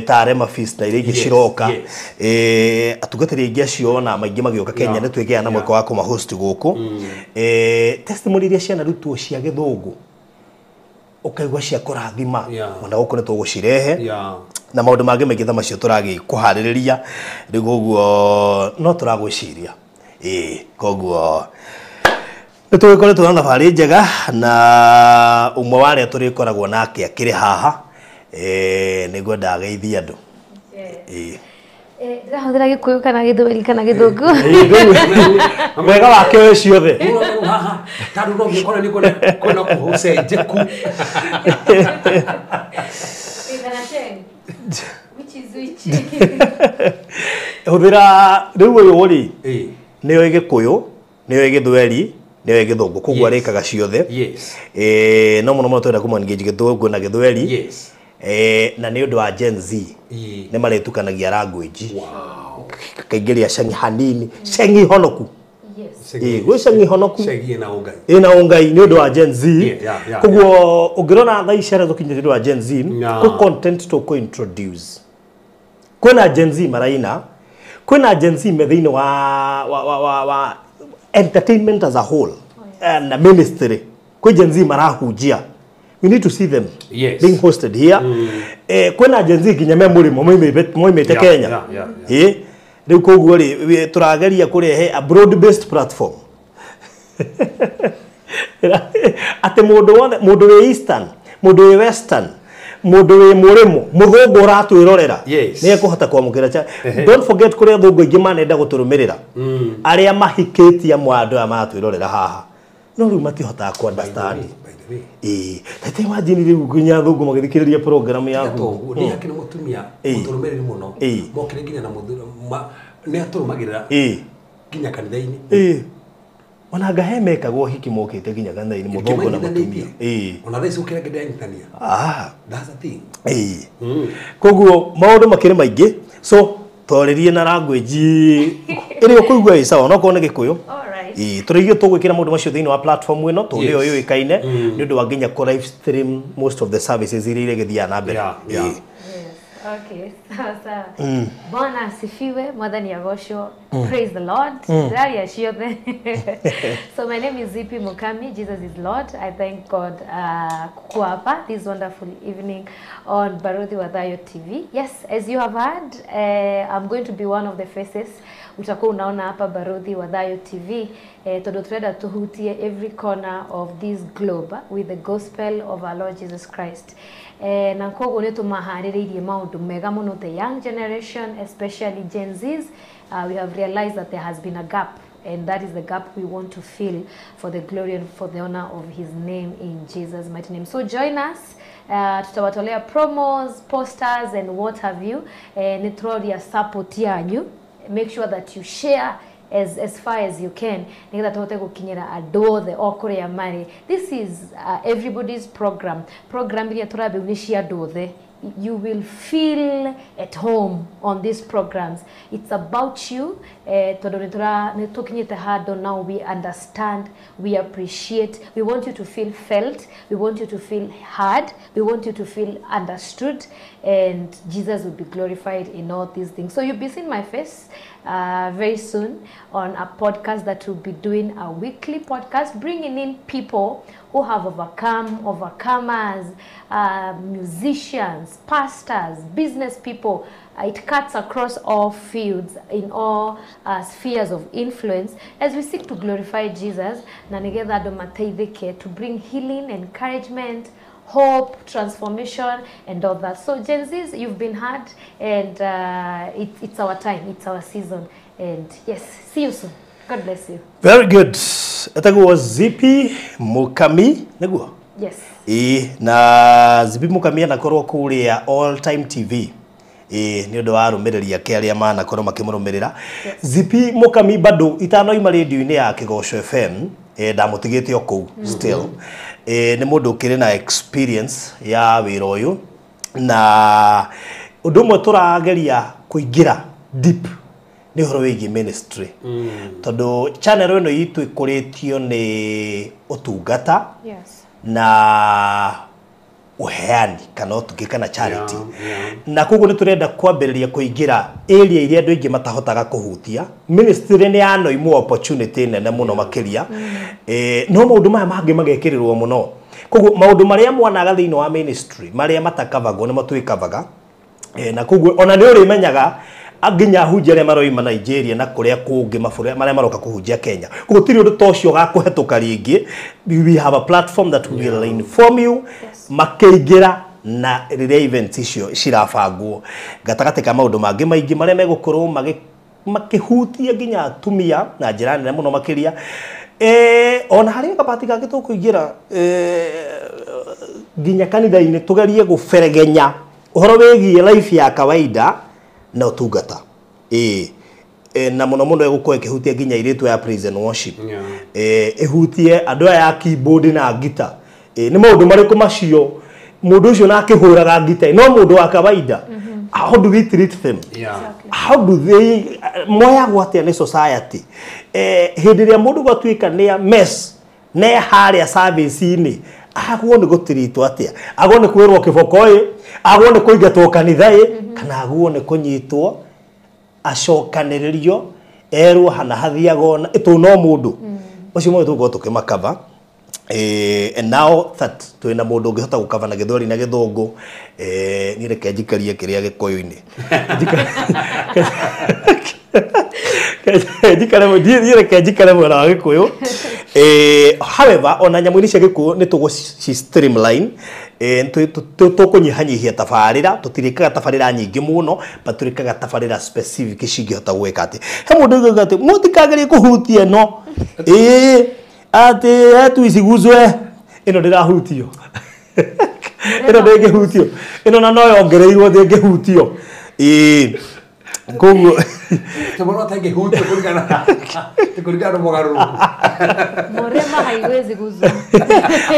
Speaker 4: ta Rema Feast na iria ingĩ ciroka. Atungatĩri aingĩ acio ona maingĩ magĩũka Kenya nĩ twĩgĩa na mweke wa kũmahost gũkũ. Testimony iria cianarutwo cia gĩthũngũ ũkaigua cia kũrathima, ona gũkũ nĩ tũgũcirehe. Na maũndũ mangĩ maingĩ ta macio tũragĩkũharĩrĩria rĩu koguo no tũragwĩciria ĩĩ koguo nĩ tũgĩkoretwo na thabarĩ njega na ũmwe wa arĩa tũrĩkoragwo nake akĩrĩ haha nĩ ngwenda ageithie andũ.
Speaker 5: Ndĩrahũthĩra Gĩkũyũ kana Gĩthweri kana Gĩthũngũ.
Speaker 4: Wega wake wĩ ciothe.
Speaker 3: Tondũ no ngĩkora nĩ kwĩna kũcenjeku.
Speaker 5: Which is which?
Speaker 4: Hũthĩra rĩu ũyũ rĩ nĩoĩ Gĩkũyũ, nĩoĩ Gĩthweri, nĩoĩ Gĩthũngũ koguo arĩkaga ciothe.
Speaker 3: Yes.
Speaker 4: No mũno mũno twenda kũmũ-engage Gĩthũngũ na Gĩthweri.
Speaker 3: Yes.
Speaker 4: Na nĩ ũndũ wa Gen Z nĩ marĩtukanagia language.
Speaker 3: Wow.
Speaker 4: Kaingĩria cengi hanini, cengi honoku.
Speaker 5: Yes.
Speaker 4: Gwĩ cengi honoku.
Speaker 3: Cengi ĩna ũngai.
Speaker 4: Ĩna ũngai nĩ ũndũ wa Gen Z. Koguo ũngĩrora thaa ici arĩa tũkinyĩte nĩ ũndũ wa Gen Z, kwĩ content tũkũ introduce. Kwĩna Gen Z maraina, kwĩna Gen Z me thĩinĩ wa entertainment as a whole na ministry. Kwĩ Gen Z marahunjia. We need to see them being hosted here. Kwĩna Gen Z nginya me mũrĩmo moimĩte Kenya. Rĩu koguo rĩ tũrageria kũrehe a broad based platform. Atĩ mũndũ wothe, mũndũ wĩ Eastern, mũndũ wĩ Western, mũndũ wĩ mũrĩmo, mũthũngũ ũratwĩrorera nĩ ekũhota kwamũkĩra. Don't forget kũrĩ athũngũ aingĩ manenda gũtũrũmĩrĩra arĩa mahikĩtie amwe andũ aya maratwĩrorera haha no rĩu matihotaga ku understand. Tete imagine rĩu nginya athũngũ magĩthikĩrĩria program yaku.
Speaker 3: Nĩ hakĩrĩ mũtumia mũtũrũmĩrĩri mũno mokire nginya na nĩ atũrũmagĩrĩra nginya kanitha-inĩ.
Speaker 4: Ona ngahe mekagwo hiki mokĩte nginya kanitha-inĩ mũthũngũ na mũtumia.
Speaker 3: Ona thaa ici gũkĩra ngĩndanyitania. That's the thing.
Speaker 4: Koguo maũndũ makĩrĩ maingĩ so twarĩrie na language ĩrĩa ũkũigua ĩ sawa onokorwo nĩ Gĩkũyũ. Tũrĩigio tũgwĩkĩra maũndũ macio thĩinĩ wa platform ĩno tondũ nĩyo yũĩkaine nĩ ũndũ wa nginya kũ live stream most of the services iria igĩthiaga na mbere.
Speaker 5: Okay, sawa sawa. Bwana asifiwe, mwathani agocwo. Praise the Lord. Ndĩraria ciothe. So my name is Zippy Mukami. Jesus is Lord. I thank God kukuwa hapa this wonderful evening on Baruthi wa Thayo TV. Yes, as you have heard, I'm going to be one of the faces utakuwa unaona hapa Baruthi wa Thayo TV tondu turenda tuhutie every corner of this globe with the gospel of our Lord Jesus Christ. Na koguo nĩ tũmaharĩrĩirie maũndũ mega mũno the young generation, especially Gen Zs. We have realized that there has been a gap, and that is the gap we want to fill for the glory and for the honor of his name in Jesus' mighty name. So join us. Tutawatolea promos, posters, and what have you. Nĩ tũroria support yanyu. Make sure that you share as far as you can. Nĩgetha tũhote gũkinyĩra andũ othe o kũrĩa marĩ. This is everybody's program. Program iria tũrambĩu nĩ cia andũ othe. You will feel at home on these programs. It's about you. Tondũ nĩ tũkinyĩte handũ now we understand, we appreciate. We want you to feel felt. We want you to feel heard. We want you to feel understood. And Jesus will be glorified in all these things. So you'll be seeing my face very soon on a podcast that will be doing a weekly podcast, bringing in people who have overcome, overcomers, musicians, pastors, business people. It cuts across all fields, in all spheres of influence, as we seek to glorify Jesus, na nigetha andũ mateithĩke, to bring healing, encouragement, hope, transformation, and all that. So Gen Zs, you've been heard, and it's our time, it's our season. And yes, see you soon. God bless you.
Speaker 4: Very good. Etagwo Zippy Mukami, nĩguo?
Speaker 5: Yes.
Speaker 4: Na Zippy Mukami anakorwo kũrĩa All Time TV. Nĩ ũndũ wa arũmĩrĩri ake arĩa manakorwo makĩmũrũmĩrĩra. Zippy Mukami bado itanoima radio-inĩ ya Kĩgoco FM, ndamũtigĩte o kũu still. Nĩ mũndũ ũkĩrĩ na experience ya wĩra ũyũ, na ũndũ ũmwe tũrageria kũingĩra deep nĩ ũhoro wĩgiĩ ministry. Tondũ channel ĩno itũ ĩkũrĩtio nĩ ũtungata na uheani kana ũtugi kana charity. Na koguo nĩ tũrenda kwambĩrĩria kũingĩra area iria andũ aingĩ matahotaga kũhutia. Ministry nĩ yanoimwo opportunity nene mũno makĩria. No maũndũ maya mangĩ magekĩrĩrwo mũno. Koguo maũndũ marĩa mwanaga thĩinĩ wa ministry marĩa matakavagwo nĩmo twĩkavaga. Na koguo ona nĩ ũrĩmenyaga nginya ahunjia arĩa maroima Nigeria na kũrĩa kũngĩ mabũrũri marĩa maroka kũhunjia Kenya. Koguo gũtirĩ ũndũ ta ũcio ũgakũhetũka rĩngĩ. We have a platform that will inform you makĩingĩra na rĩrĩa events icio cirabangwo gatagatĩ ka maũndũ mangĩ maingĩ marĩa megũkorwo makĩhutia nginya atumia na njĩra nene mũno makĩria. Ona harĩ gabati kangĩ tũkũingĩra nginya kanitha-inĩ tũgerie gũberegenya ũhoro wĩgiĩ life ya kawaida na ũtungata. Na mũno mũno ĩgũkorwo ĩkĩhutia nginya airĩtu ya praise and worship. Ĩhutie andũ aya ya keyboard na ngita. Nĩ maũndũ marĩkũ macio mũndũ ũcio na akĩhũraga ngita no mũndũ wa kawaida. How do we treat them? How do they moyagwo atĩa nĩ society? Hĩndĩ ĩrĩa mũndũ gwatuĩka nĩ a mess ne harĩa service-inĩ agwo nĩ gũtiritwo atĩa? Agwo nĩ kwĩrwo kĩboko ĩ, agwo nĩ kũingatwo kanitha ĩ, kana agwo nĩ kũnyitwo acokanĩrĩrio erwo hana hathiaga ona tũ no mũndũ macio mothe tũgũkorwo tũkĩmakava. And now that twina mũndũ ũngĩhota gũkava na gĩthweri na gĩthũngũ, niĩ reke njikarie kĩrĩa gĩkũyũ-inĩ. Niĩ reke njikare mwena wa gĩkũyũ. However, ona nyamũ-inĩ cia gĩkũyũ nĩ tũgũci streamline, tũkũnyihanyihia tabarĩra, tũtirĩkaga tabarĩra nyingĩ mũno, but tũrĩkaga tabarĩra specific cingĩhota gwĩka atĩ he mũndũ ũiguaga atĩ mũtikagerie kũhutia ĩno, atĩ etu iciguzwe ĩno ndĩrahutio, ĩno ndĩngĩhutio, ĩno na no yongereirwo ndĩngĩhutio. Koguo
Speaker 3: tũmorwo atangĩhutio kũringana na mogarũrũku.
Speaker 5: Mũrema haiwezi guzwa.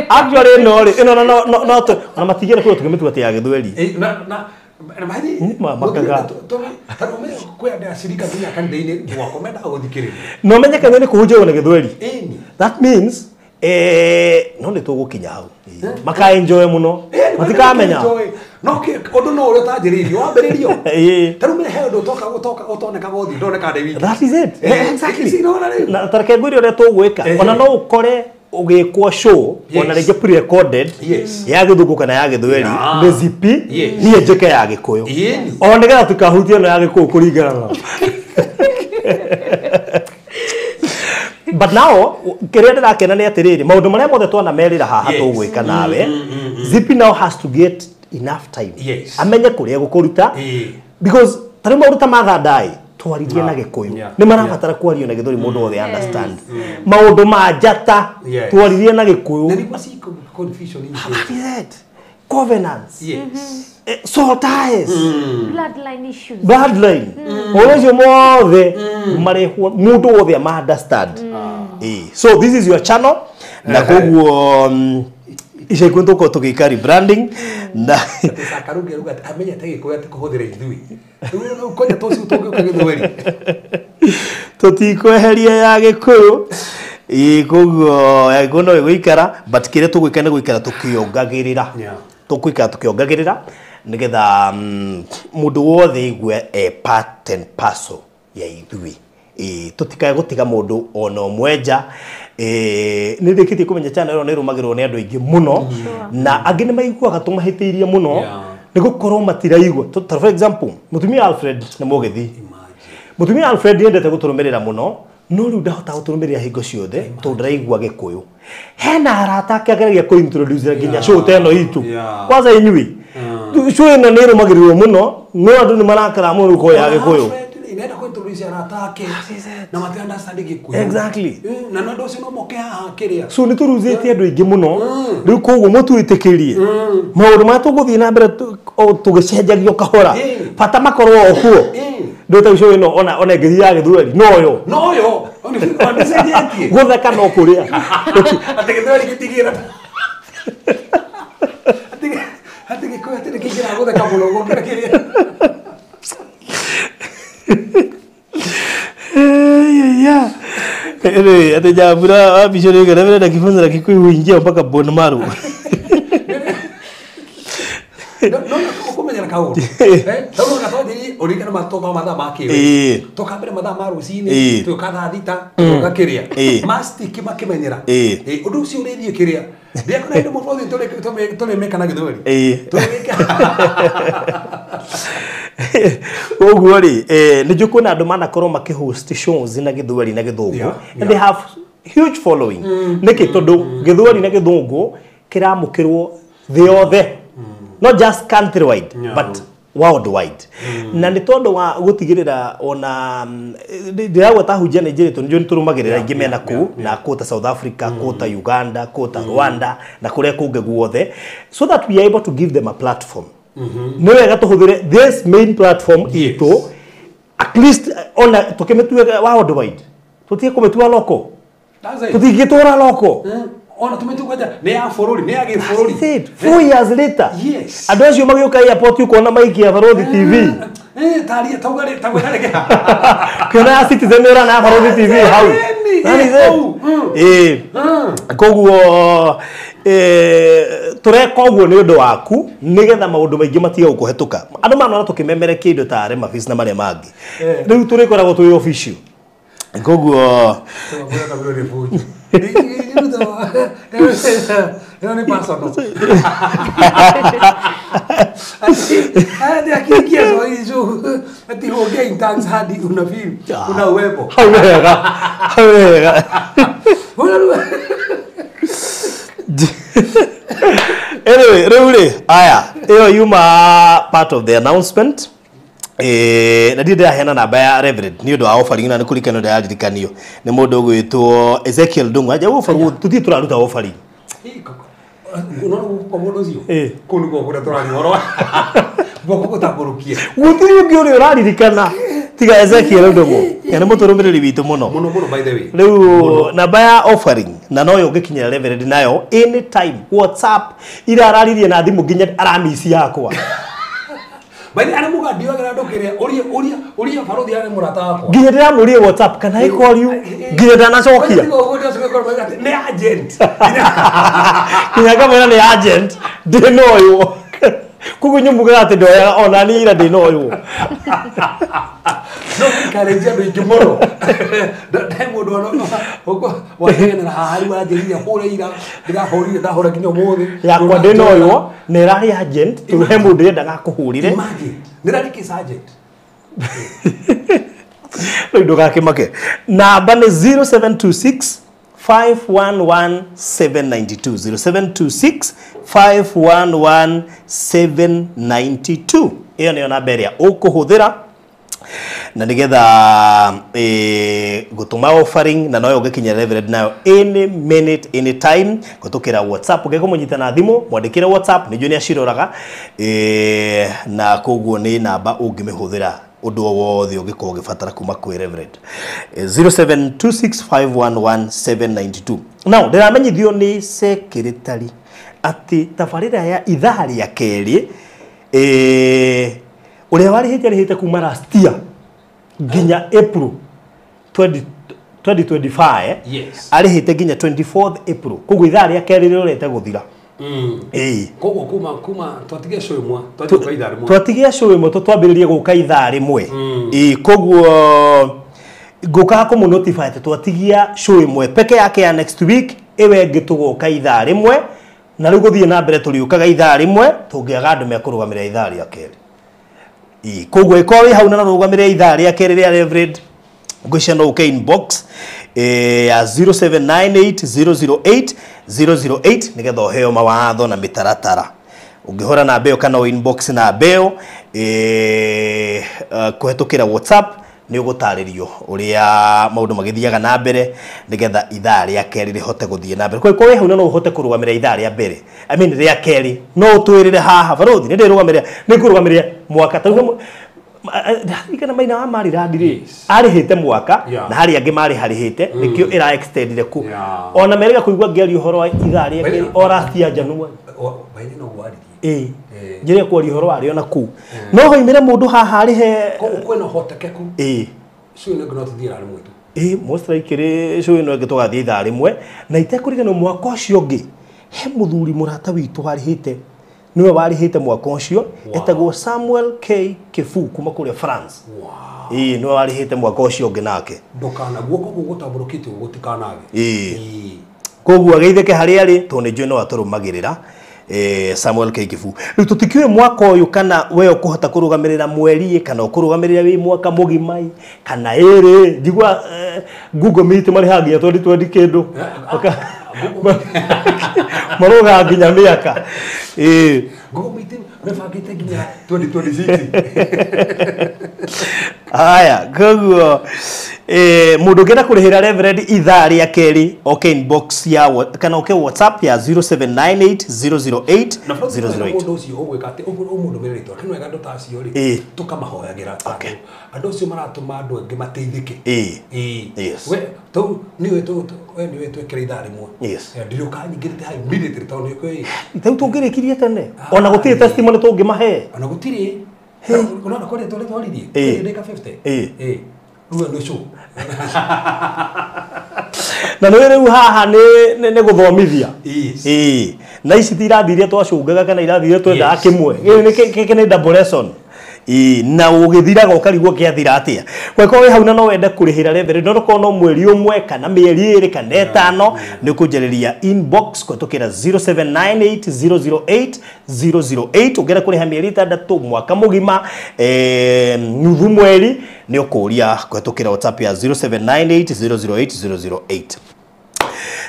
Speaker 4: Actually ĩno rĩ, ĩno no ona matigere kũrĩa tũkĩmĩtua atĩ ya gĩthweri.
Speaker 3: Na makaga kwĩ andũ acirika nginya kanitha-inĩ gwakwa mendaga gũthikĩrĩria.
Speaker 4: No menye kanitha nĩ kũhunjia na gĩthweri. That means no nĩ tũgũkinya hau. Maka enjoy mũno. Matikamenya.
Speaker 3: No ũndũ no ũrĩa ũtanjĩrĩirio wambĩrĩrio. Ta rĩu he ũndũ ũtonekaga ũthiũ ndoneka ndĩ wiki.
Speaker 4: That is it. Exactly. Na ta reke ngwĩre ũrĩa tũgwĩka. Ona no ũkore ũgĩkwo show ona rĩngĩ pre-recorded ya gĩthũngũ kana ya gĩthweri nĩ zipi niĩ njĩke ya gĩkũyũ. O nĩgetha tũkahutia ĩno ya gĩkũyũ kũringana na. But now kĩrĩa ndĩrakena nĩ atĩrĩrĩ maũndũ marĩa mothe twanamerĩra haha tũgwĩka nawe, Zipi now has to get enough time. Amenye kũrĩa gũkũruta because ta rĩu maũndũ ta ma thandai twaririe na gĩkũyũ nĩ marabatara kwario na gĩthweri mũndũ wothe understand. Maũndũ ma njata twaririe na gĩkũyũ. Covenants. Soul ties.
Speaker 5: Bloodline issues.
Speaker 4: Bloodline. Ũhoro ũcio mothe marehwo mũndũ wothe ama understand. So this is your channel na koguo ica ikuhĩ tũkorwo tũgĩka rebranding na
Speaker 3: Karungi aruga amenyete gĩkũyũ atĩ kũhũthĩra ithuĩ. Rĩu kwanja tũcio tũngĩũka gĩthweri.
Speaker 4: Tũtikweheria ya gĩkũyũ. Koguo ya gĩkũyũ no ĩgũikara but kĩrĩa tũgwĩka nĩ gũikara tũkĩongagĩrĩra. Tũgũikara tũkĩongagĩrĩra nĩgetha mũndũ wothe aigue e part and parcel ya ithuĩ. Tũtikae gũtiga mũndũ ona ũmwe nja. Nĩ ndĩkĩtie kũmenya channel ĩno nĩ ĩrũmagĩrĩrwo nĩ andũ aingĩ mũno na angĩ nĩ maiguaga tũmahĩtĩirie mũno nĩ gũkorwo matiraigua. Ta for example, mũtumia Alfred nĩ mũgĩthi. Mũtumia Alfred nĩendete gũtũrũmĩrĩra mũno no rĩu ndahota gũtũrũmĩrĩra hingo ciothe tondũ ndaraigua gĩkũyũ. Hena arata ake ageragia kũ-introduce nginya show ta ĩno itũ. Kwanza inyuĩ show ĩno nĩ ĩrũmagĩrĩrwo mũno no andũ nĩ marakara mũno gũkorwo ya gĩkũyũ.
Speaker 3: Inaenda kuintroduce arata ake na mati understand gĩkũyũ.
Speaker 4: Exactly.
Speaker 3: Na andũ acio no moke haha kĩrĩa.
Speaker 4: So nĩ tũruzĩtie andũ aingĩ mũno rĩu koguo mũtwĩtĩkĩrie maũndũ marĩa tũgũthiĩ na mbere tũgĩcenjagio kahora bata makorwo o kuo. Ndũ show ĩno ona ĩngĩthiĩ ya gĩthweri noyo.
Speaker 3: Noyo. Ndĩcenjetie.
Speaker 4: Gũtheka no kũrĩa.
Speaker 3: Atĩ gĩthweri gĩtigĩra. Atĩ gĩkũyũ atĩ nĩkĩingĩraga gũtheka mũno gũkĩra kĩrĩa.
Speaker 4: Ate jabura wapi shore gara na kifunza na Kikuyu huingia mpaka bone marrow.
Speaker 3: No ũkũmenyera kaũndũ. Tondũ gatwanjĩrĩrie ũririkane matoka mathaa ma kĩrĩa. Toka mbere mathaa ma rũcinĩ, tũka thaa thita, tũka kĩrĩa. Mastiki makĩmenyera. Ũndũ ũcio ũrĩthiĩ kĩrĩa. Ndiakona hĩndĩ mũbũthi tũrĩmĩka na Gĩthweri. Tũrĩmĩka.
Speaker 4: Ũguo rĩ, nĩ njũĩ kwĩna andũ manakorwo makĩhost shows na Gĩthweri na Gĩthũngũ, and they have huge following. Nĩkĩ? Tondũ Gĩthweri na Gĩthũngũ kĩramũkĩrwo thĩ yothe, not just countrywide, but worldwide. Na nĩ tondũ wa gũtigĩrĩra ona ndĩragweta hunjia nĩ njĩrĩtwo nĩ njũĩ nĩ tũrũmagĩrĩra aingĩ mena kũu na kũu ta South Africa, kũu ta Uganda, kũu ta Rwanda na kũrĩa kũngĩ guothe, so that we are able to give them a platform. Nĩ wega tũhũthĩre this main platform itũ, at least ona tũkĩmĩtue worldwide, tũtige kũmĩtua local.
Speaker 3: That's it.
Speaker 4: Tũtingĩtũra local.
Speaker 3: Ona tũmĩtue kwanja nĩ ya bũrũri, nĩ ya gĩbũrũri.
Speaker 4: That's it. 4 years later,
Speaker 3: Yes.
Speaker 4: andũ acio magĩũka airport ũkona maikia Barũthi TV.
Speaker 3: Taria tauga rĩ tauga rĩ.
Speaker 4: Kĩona ya Citizen nĩ ũrona ya Barũthi TV hau. That is it. Ĩĩ. Koguo tũreka ũguo nĩ ũndũ waku, nĩgetha maũndũ maingĩ matige gũkũhetũka. Andũ manona tũkĩmemerekia indo ta Remafis na marĩa mangĩ, rĩu tũrĩkoragwo twĩ official. Koguo
Speaker 3: Ĩno nĩ personal. Ati akiingia Swahili tu ati huongea in tongues hadi una feel una uwepo.
Speaker 4: Hau wega, hau wega. Anyway, rĩu rĩ, aya ĩyo yuma part of the announcement. Na ndirĩ ndĩraheana namba ya Reverend nĩ ũndũ wa offering, na nĩ kũririkanio ndĩraririkanio nĩ mũndũ ũgwĩtwo Ezekiel Ndung'u. Anja offering, tũthiĩ tũraruta offering.
Speaker 3: Unaona kwa mũndũ ũcio kũu nĩkuo kũrĩa tũraria ũhoro wa guoko gũtambũrũkie.
Speaker 4: Gũtirĩ ũngĩ ũrĩa ũraririkana tiga Ezekiel Ndung'u, na nĩ mũtũrũmĩrĩri witũ mũno.
Speaker 3: Mũno mũno, by the way.
Speaker 4: Rĩu namba ya offering na noyo ũngĩkinyĩra Reverend nayo anytime, WhatsApp, ira araririe na thimũ nginya aramisi yakwa.
Speaker 3: By the way, arĩa mũgandioagĩra ndũkĩrĩa ũria ũria ũria barothi arĩ mũrata wakwa.
Speaker 4: Nginya ndĩramũrie WhatsApp, "Can I call you?" Nginya ndanacokia.
Speaker 3: Nĩ agent.
Speaker 4: Nginya ngamwĩra nĩ agent, ndĩnoywo. Koguo nyumugaga atĩ ndoyaga ona niĩ ira ndĩnoywo.
Speaker 3: No encourage andũ aingĩ mũno. He mũndũ wategenera haha rĩu anjĩrire hũre ira, ndĩrahũrire, ndahũra nginya ũmũthĩ.
Speaker 4: Yakwa ndĩnoywo na ĩrarĩ agent, tondũ he mũndũ yendaga akũhũrire.
Speaker 3: Imagine, nĩrarĩ case agent.
Speaker 4: Rĩu ndũgakĩmake, namba nĩ 0726 511 792, 0726 511 792. Ĩyo nĩyo namba ĩrĩa ũkũhũthĩra na nigetha gũtũma offering, na noyo ũngĩkinyĩra Reverend nayo any minute, any time gũtũkĩra WhatsApp. Ũngĩkũmũnyita na thimũ, mwandĩkĩre WhatsApp, nĩ njũĩ nĩ aciroraga, na koguo nĩ namba ũngĩmĩhũthĩra ũndũ o wothe ũngĩkorwo ũgĩbatara kuma kwĩ Reverend. 0726511792. Now ndĩramenyithio nĩ secretary atĩ tabarĩra ya ithaa rĩa kerĩ, ũrĩa warĩhĩte arĩhĩte kuma last year nginya April 20 2025.
Speaker 3: Yes.
Speaker 4: Arĩhĩte nginya 24th April, koguo ithaa rĩa kerĩ rĩrorete gũthira. Ĩĩ.
Speaker 3: Koguo kuma twatigia show ĩmwe twathiĩ ithaa rĩmwe.
Speaker 4: Twatigia show ĩmwe, twambĩrĩrie gũka ithaa rĩmwe. Ĩĩ, koguo ngũkaga kũmũ notify atĩ twatigia show ĩmwe peke yake ya next week, ĩwe ĩngĩ tũgoka ithaa rĩmwe, na rĩu gũthiĩ na mbere tũrĩũkaga ithaa rĩmwe tũngĩaga andũ mekũrũgamĩrĩra ithaa rĩa kerĩ. Ĩĩ, koguo ĩkorwo wĩ hau na rũgamĩrĩra ithaa rĩa kerĩ rĩa Reverend, ngwĩciria no ũke inbox ya 0798 008 008 nĩgetha ũheo mawatho na mĩtaratara. Ũngĩhũra namba ĩyo kana inbox namba ĩyo kũhetũkĩra WhatsApp, nĩ ũgũtarĩrio ũrĩa maũndũ magĩthiaga na mbere nĩgetha ithaa rĩa kerĩ rĩhote gũthiĩ na mbere. Kwa wĩ hau na no ũhote kũrũgamĩrĩra ithaa rĩa mbere, I mean rĩa kerĩ, no ũtwĩrĩre haha, "Barothi, nĩ ndĩrũgamĩrĩra, nĩ ngũrũgamĩrĩra mwaka." Ta rĩu ndirikana maina wa Marirandi rĩ, arĩhĩte mwaka, na harĩ angĩ marĩharĩhĩte, nĩkĩo ĩra extendire ku ona merĩga kũigua ngĩaria ũhoro wa ithaa rĩa kerĩ o last year January.
Speaker 3: Baile no waririe.
Speaker 4: Ĩĩ, njĩre kwaria ũhoro warĩo na kũu no hoimĩre mũndũ haha arĩhe.
Speaker 3: Koguo kwĩna ũhotekeku
Speaker 4: Ĩĩ.
Speaker 3: show ĩno ĩngĩ no tũthiĩ ithaa rĩmwe tu.
Speaker 4: Ĩĩ, most likely show ĩno ĩngĩ tũgathiĩ ithaa rĩmwe, na itekũriganĩrwo mwaka ũcio ũngĩ he mũthuri mũrata witũ warĩhĩte, nĩwe warĩhĩte mwaka ũcio, etagwo Samuel K Kifu kuma kũrĩa France. Ĩĩ, nĩwe warĩhĩte mwaka ũcio ũngĩ nake.
Speaker 3: Ndũkana guoko gũgũtambũrũkĩtio gũtikanage.
Speaker 4: Ĩĩ.
Speaker 3: Ĩĩ.
Speaker 4: Koguo ageithĩke harĩa arĩ tondũ nĩ njũĩ no atũrũmagĩrĩra. Samuel K. Kibu. Rĩu tũtikĩũĩ mwaka ũyũ kana we ũkũhota kũrũgamĩrĩra mweri kana ũkũrũgamĩrĩra wĩ mwaka mũgima kana ĩrĩ. Njigua Google Meet marĩhaga nginya 2020 kĩndũ. Marũgaga nginya mĩaka.
Speaker 3: Google Meet mebangĩte nginya 2026.
Speaker 4: Haya, koguo mũndũ ũngĩenda kũrĩhĩra Reverend ithaa rĩa kerĩ oke inbox ya kana oke WhatsApp ya 0798 008 008.
Speaker 3: Mũndũ ũcio ũgwĩka atĩ ũmũndũmĩre rĩtwa kĩno wega andũ ta acio rĩ tũkamahoyagĩra tondũ andũ acio maratũma andũ angĩ mateithĩke.
Speaker 4: Yes.
Speaker 3: We tau niwe we niwe twekĩra ithaa rĩmwe.
Speaker 4: Yes.
Speaker 3: Ndirĩ ũkanyingĩrĩte hau immediately tondũ nĩ ũkũĩ.
Speaker 4: Rĩu tũngĩrĩkirie tene ona gũtirĩ testimony tũngĩmahe.
Speaker 3: Ona gũtirĩ. Unaona kũrĩa tũrĩa twaririe ndagĩka 50. Rĩu nĩ show.
Speaker 4: Na nĩ rĩu haha nĩ gũthomithia. Na ici ti irathi iria twacũngaga kana irathi iria twendaga kĩmwe. Gĩkĩ nĩ double lesson. Na ũgĩthiraga ũkarigwo kĩathira atĩa. Gwĩkorwo wĩ hau na no wende kũrĩhĩra Reverend no korwo no mweri ũmwe kana mĩeri ĩrĩ kana ĩtano nĩ ũkũnjarĩria inbox kũhetũkĩra 0798 008 008. Ũngĩenda kũrĩha mĩeri ĩtandatũ mwaka mũgima nuthu mweri nĩ ũkũria kũhetũkĩra WhatsApp ya 0798 008 008.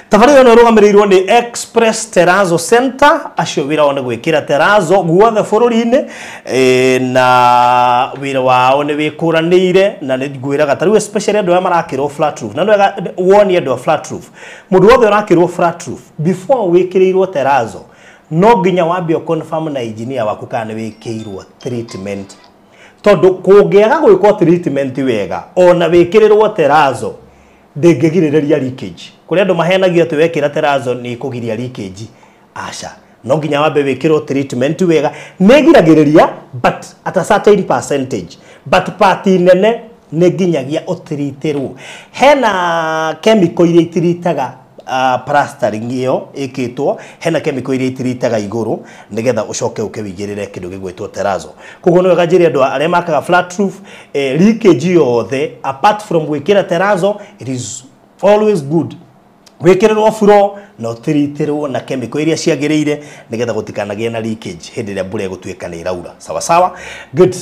Speaker 4: Tabarĩra ĩno ĩrũgamĩrĩirwo nĩ Express Terrazzo Center acio wĩra wao nĩ gwĩkĩra terrazzo guothe bũrũri-inĩ na wĩra wao nĩ wĩkũranĩire na nĩ ngwĩraga ta rĩu especially andũ arĩa marakĩrwo flat roof na nĩ wega wonie andũ a flat roof mũndũ wothe ũrakĩrwo flat roof before wĩkĩrĩirwo terrazzo no nginya wambe confirm na engineer waku kana nĩ wĩkĩirwo treatment tondũ kũngĩaga gwĩkwo treatment wega ona wĩkĩrĩrwo terrazzo ndĩngĩgirĩrĩria leakage. Kũrĩ andũ maheanagia atĩ wekĩra terrazzo nĩ ĩkũgiria leakage. Aca, no nginya wambe wĩkĩrwo treatment wega. Nĩ ĩgiragĩrĩria but at a certain percentage, but part nene nĩ nginyagia ũtiritĩrwo. Hena chemical iria itiritaga plastering ĩyo ĩkĩtwo, hena chemical iria itiritaga igũrũ nĩgetha ũcoke ũke wĩigĩrĩre kĩndũ gĩgwĩtwo terrazzo. Koguo nĩ wega njĩre andũ arĩa makaga flat roof leakage yothe apart from gwĩkĩra terrazzo it is always good wĩkĩrĩrwo floor na ũtiritĩrwo na chemical iria ciagĩrĩire nĩgetha gũtikanagĩe na leakage hĩndĩ ĩrĩa mbura ĩgũtuĩka nĩ ĩraura. Sawa sawa, good.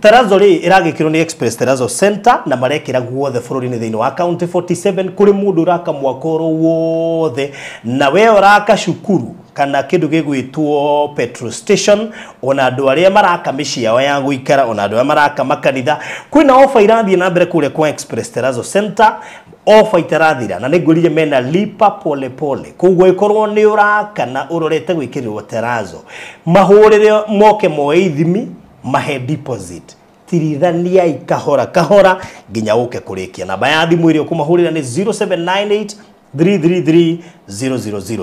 Speaker 4: Terrazzo rĩ ĩragĩkĩrwo nĩ Express Terrazzo Center na marekĩra guothe bũrũri-inĩ thĩinĩ wa county 47 kũrĩ mũndũ ũraka mwaka oro wothe na we ũraka cukuru kana kĩndũ gĩgwĩtwo petrol station ona andũ arĩa maraka mĩciĩ yao ya gũikara ona andũ arĩa maraka makanitha kwĩna ofa irathiĩ na mbere kũrĩa kwa Express Terrazzo Center ofa itarathira na nĩngwĩrire mena lipa pole pole koguo ĩkorwo nĩ ũraka na ũrorete gwĩkĩrĩrwo terrazzo mahũrĩre moke moe ithimi mahe deposit tirithaniai kahora kahora nginya ũke kũrĩkia. Namba ya thimũ ĩrĩa ũkũmahũrĩra nĩ 0798 333 000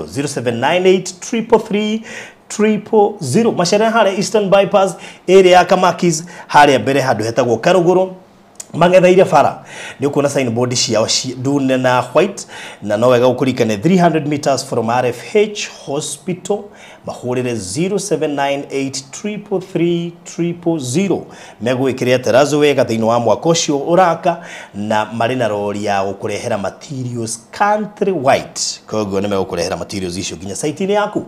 Speaker 4: 0798 333 000. Macere harĩa Eastern Bypass area ya Kamakis harĩa mbere handũ hetagwo Karũgũrũ mang'etheire bara nĩ ũkuona signboard ciao ndune na white na no wega ũkũrikane 300 meters from RFH Hospital mahũrĩre 0798 333 000 megwĩkĩrĩra terrazzo wega thĩinĩ wa mwaka ũcio ũraka na marĩ na rori ya gũkũrehera materials country wide koguo nĩ megũkũrehera materials icio nginya site-inĩ yaku.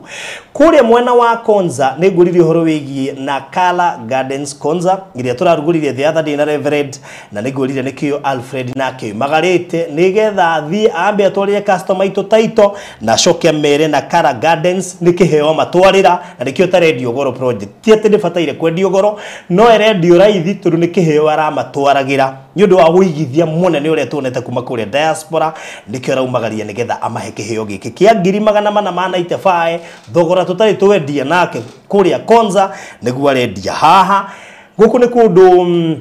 Speaker 4: Kũrĩa mwena wa Konza nĩ ngũririe ũhoro wĩgiĩ na Kala Gardens Konza iria tũrarugũririe the other day na Reverend na nĩ ngũrire nĩkĩo Alfred nake magarĩte nĩgetha athiĩ ambe atwarĩre customer itũ taito na acoke amere na Kala Gardens nĩ kĩheo matwarĩra na nĩkĩo tarendio goro project ti atĩ ndĩbataire kwendio goro no erendio raithi tondũ nĩ kĩheo aramatwaragĩra nĩ ũndũ wa wũigithia mũnene ũrĩa tuonete kuma kũrĩa diaspora nĩkĩo araumagaria nĩgetha amahe kĩheo gĩkĩ kĩa 495 thogora tũtarĩ twendia nake kũrĩa Konza nĩguo arendia haha. Gũkũ nĩ kũndũ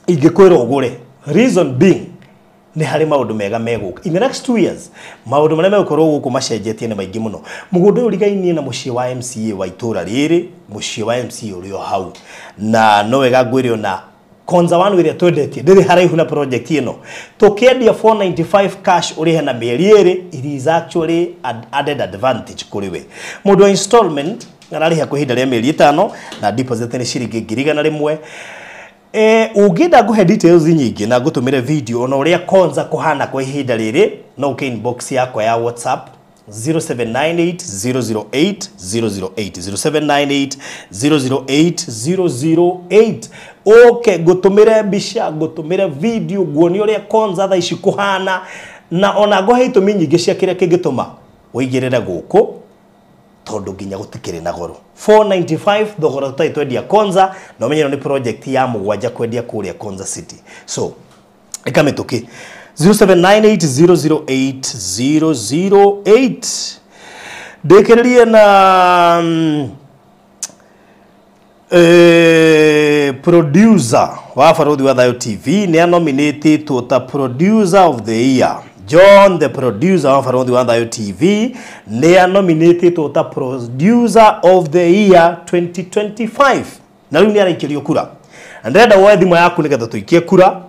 Speaker 4: ingĩkwĩra ũgũre reason being nĩ harĩ maũndũ mega megũka in the next 2 years maũndũ marĩa megũkorwo gũkũ macenjetie nĩ maingĩ mũno. Mũgũnda ũyũ ũrigainie na mũciĩ wa MCA wa itũũra rĩrĩ mũciĩ wa MCA ũrĩ o hau na no wega ngwĩre ona Konza 1 ĩrĩa twendetie ndĩrĩ haraihu na project ĩno tũkĩendia 495 cash ũrĩhe na mĩeri ĩrĩ it is actually an added advantage kũrĩ we. Mũndũ wa installment ararĩha kwa ihinda rĩa mĩeri ĩtano na deposit nĩ ciringi 100,000. Ũngĩenda ngũhe details nyingĩ na ngũtũmĩre video ona ũrĩa Konza kũhana kwa ihinda rĩrĩ, no ũke inbox yakwa ya WhatsApp 0798 008 008 0798 008 008. Ũke ngũtũmĩre mbica, ngũtũmĩre video, nguonie ũrĩa Konza thaa ici kũhana, na ona ngũhe itũmi nyingĩ cia kĩrĩa kĩngĩtũma ũigĩrĩre gũkũ, tondũ nginya gũtikĩrĩ na goro. 495 thogora tũtarĩ twendia Konza, na ũmenye ĩno nĩ project ya mũgwanja kwendia kũrĩa Konza City. So ĩka mĩtũkĩ 0798 008 008. Ndĩkĩrĩrie na producer wa Barũthi wa Thayũ TV nĩ anominatĩtwo ta producer of the year. John the producer wa Barũthi wa Thayũ TV nĩ anominatĩtwo ta producer of the year 2025, na rĩu nĩ araikĩrio kura. Na ndĩrenda woe thimũ yaku nĩgetha tũikie kura.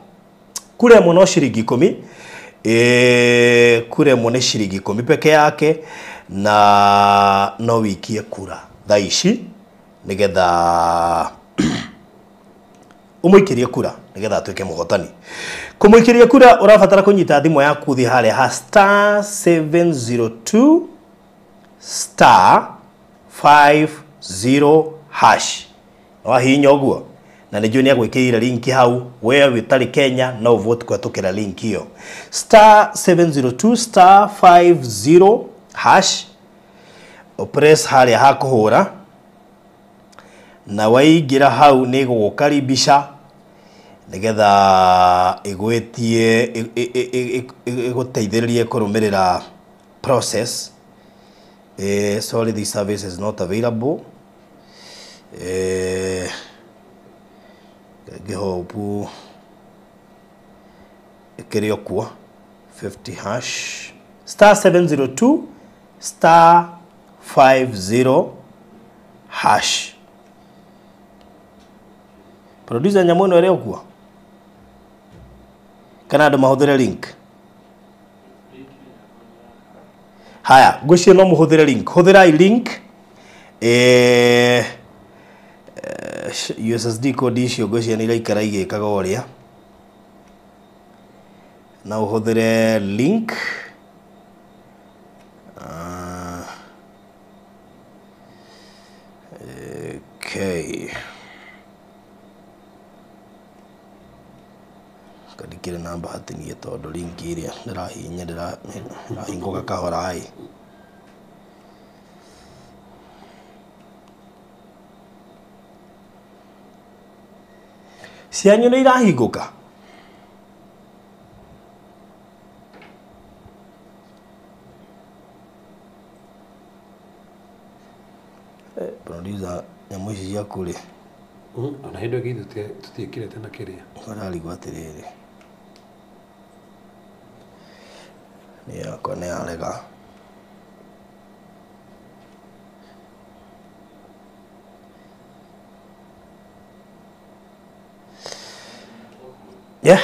Speaker 4: Kura ĩmwe no ciringi 10, kura ĩmwe nĩ ciringi 10 peke yake, na no wikie kura thaa ici nĩgetha ũmũikĩrie kura nĩgetha atuĩke mũhotani. Kũmũikĩria kura ũrabatara kũnyita thimũ yaku thiĩ harĩa ha star 702 star 50 hash. Wahihinya ũguo na nĩ njũĩ nĩ agwĩkĩrĩire link hau, we wĩtarĩ Kenya no vote kũhetũkĩra link ĩyo star 702 star 50 hash, press harĩa ha kũhũra, na waingĩra hau nĩ ĩgũgũkaribisha nĩgetha ĩgwĩtie ĩgũteithĩrĩrie kũrũmĩrĩra process. Sorry, this service is not available. Ngĩhopu ĩkĩrĩ o kuo 50 hash star 702 star 50 hash. Producer nyamũ ĩno ĩrĩ o kuo kana andũ mahũthĩre link? Haya, ngwĩciria no mũhũthĩre link. Hũthĩrai link. USSD code icio ngwĩciria nĩ iraikara igĩkaga ũrĩa, na ũhũthĩre link. Okay, kandikire na bahati niĩ tondũ link ĩrĩa ndĩrahihinya ndĩrahingũka kahora ĩ. Cianyu nĩ irahingũka? Producer, nyamũ ici ciaku rĩ,
Speaker 3: Ona hĩndĩ ĩngĩ tũtiĩkĩrĩte na kĩrĩa
Speaker 4: ũrarigwo atĩrĩrĩ, nĩ yakwa nĩ yarega. Yeah.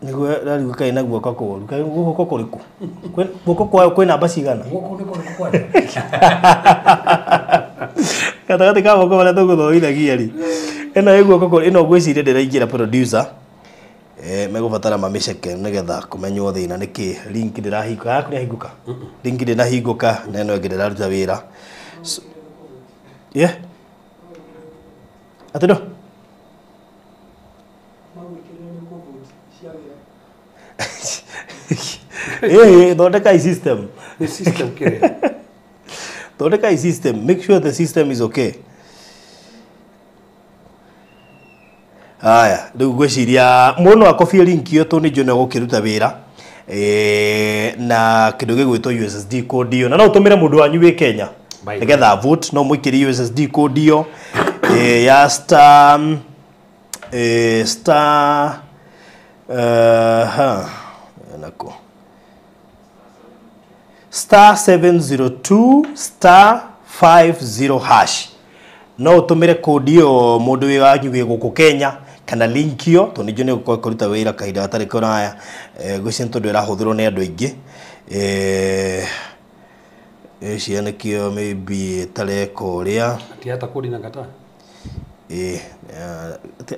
Speaker 4: Nĩguo rarigwo kaĩ na guoko kũũru, kaĩ guoko kũrĩkũ? Guoko kwayo kwĩ namba cigana?
Speaker 3: Guoko nĩ kũrĩkũ kwanja?
Speaker 4: Gatagatĩ ka moko marĩa tũgũthomithagia rĩ, ĩno ĩ guoko kũrĩ, ĩno ngwĩciria ndĩraingĩra producer. Megũbatara mamĩceke nĩgetha kũmenywo thĩna nĩkĩ link ndĩrahingũka. Yaku nĩyahingũka? Link ndĩnahingũka na ĩno ĩngĩ ndĩraruta wĩra. So, yeah. Atĩ ndo? Thondeka system.
Speaker 3: Nĩ system kĩrĩa.
Speaker 4: Thondeka system. Make sure the system is okay. Haya, rĩu ngwĩciria mũndũ no akobie link ĩyo tondũ nĩ njũĩ no ĩgũkĩruta wĩra. Na kĩndũ gĩgwĩtwo USSD code ĩyo, na no ũtũmĩre mũndũ wanyu wĩ Kenya nĩgetha vote, no mũikĩrie USSD code ĩyo ya star star nako star 702 star 50 hash. No ũtũmĩre code ĩyo mũndũ wĩ wanyu wĩ gũkũ Kenya kana link ĩyo tondũ nĩ njũĩ nĩ ĩgũkorwo ĩkĩruta wĩra kahinda gatarĩ kũraya. Ngwĩciria nĩ tondũ ĩrahũthĩrwo nĩ andũ aingĩ. Ĩcia nĩkĩo maybe ĩtareka ũrĩa.
Speaker 3: Ati hata kodi na kataa.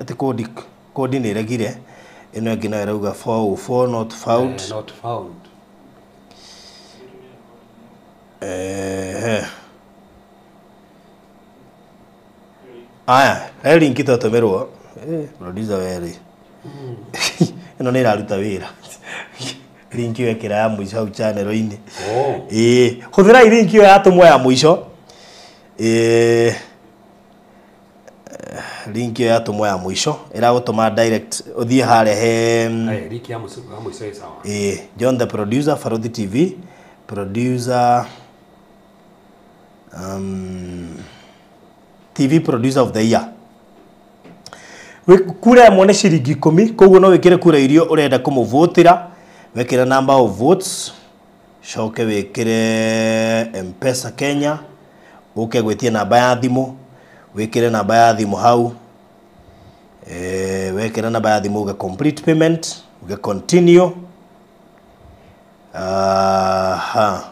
Speaker 4: Ati kodi nĩ ĩregire. Ĩno ĩngĩ nayo ĩrauga 404 not found.
Speaker 3: Not found.
Speaker 4: Aya, he link twatũmĩrwo. Producer werĩ. Ĩno nĩ ĩraruta wĩra. Link ĩyo ĩkĩra ya mũico hau channel-inĩ. Hũthĩrai link ĩyo yatũmwo ya mũico. Link ĩyo yatũmwo ya mũico ĩragũtũma direct ũthiĩ harĩa he
Speaker 3: link ya mũico ĩ sawa.
Speaker 4: John the producer, Barũthi TV producer, TV producer of the year. Kura ĩmwe nĩ ciringi 10, koguo no wĩkĩre kura iria ũrenda kũmũvotĩra, wekĩre number of votes, coke wĩkĩre M-Pesa Kenya, ũke gwĩtie namba ya thimũ, wĩkĩre namba ya thimũ hau. Wekĩra namba ya thimũ uge complete payment, uge continue. Aha.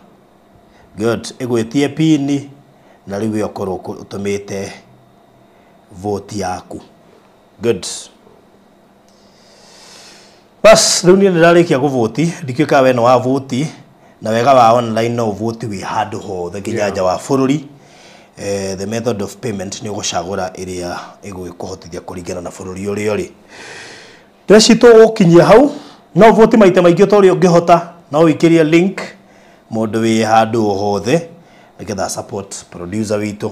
Speaker 4: Good. Ĩgwĩtie pini na rĩu ũkorwo ũtũmĩte vote yaku. Good. Bas, rĩu niĩ nĩndarĩkia kũvoti, ndikĩũĩ kana we nĩ wa voti, na wega wa online no ũvoti wĩ handũ hothe nginya nja wa bũrũri. The method of payment nĩ ũgũcagũra ĩrĩa ĩgũgĩkũhotithia kũringana na bũrũri ũrĩa ũrĩ. Ndeci tũgũkinyia hau, no voti maita maingĩ ta ũrĩa ũngĩhota, no wĩikĩrie link mũndũ wĩ handũ o hothe nĩgetha support producer witũ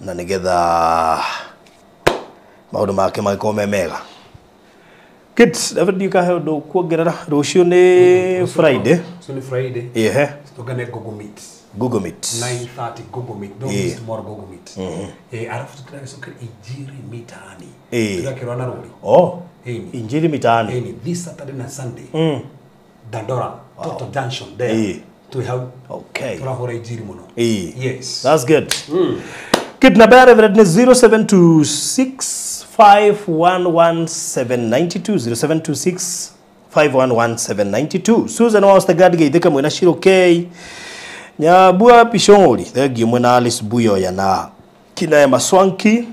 Speaker 4: na nĩgetha maũndũ make magĩkorwo me mega. Kids, David ndiũĩ ũndũ kuongerera. Rũciũ nĩ Friday.
Speaker 3: So ni Friday.
Speaker 4: Ehe.
Speaker 3: Tũgane Google Meet.
Speaker 4: Google Meet.
Speaker 3: 9:30 Google Meet. Don't miss tomorrow Google Meet. Alafu tutagĩcoka Injiri Mitaani. Tũgakĩrwo na rũri.
Speaker 4: Oh. Injiri Mitaani.
Speaker 3: This Saturday na Sunday. Dandora, Toto Junction there. Twĩ hau.
Speaker 4: Okay.
Speaker 3: Tũrahũra injiri mũno. Yes.
Speaker 4: That's good. Good. Namba ya Reverend nĩ 0726511792, 0726511792. Susan wa Ostagad geithĩka mwĩna Shiro K. Nyambua Pishori, thengiũ mwĩna Alice Buyoya na kina Emma Swanki.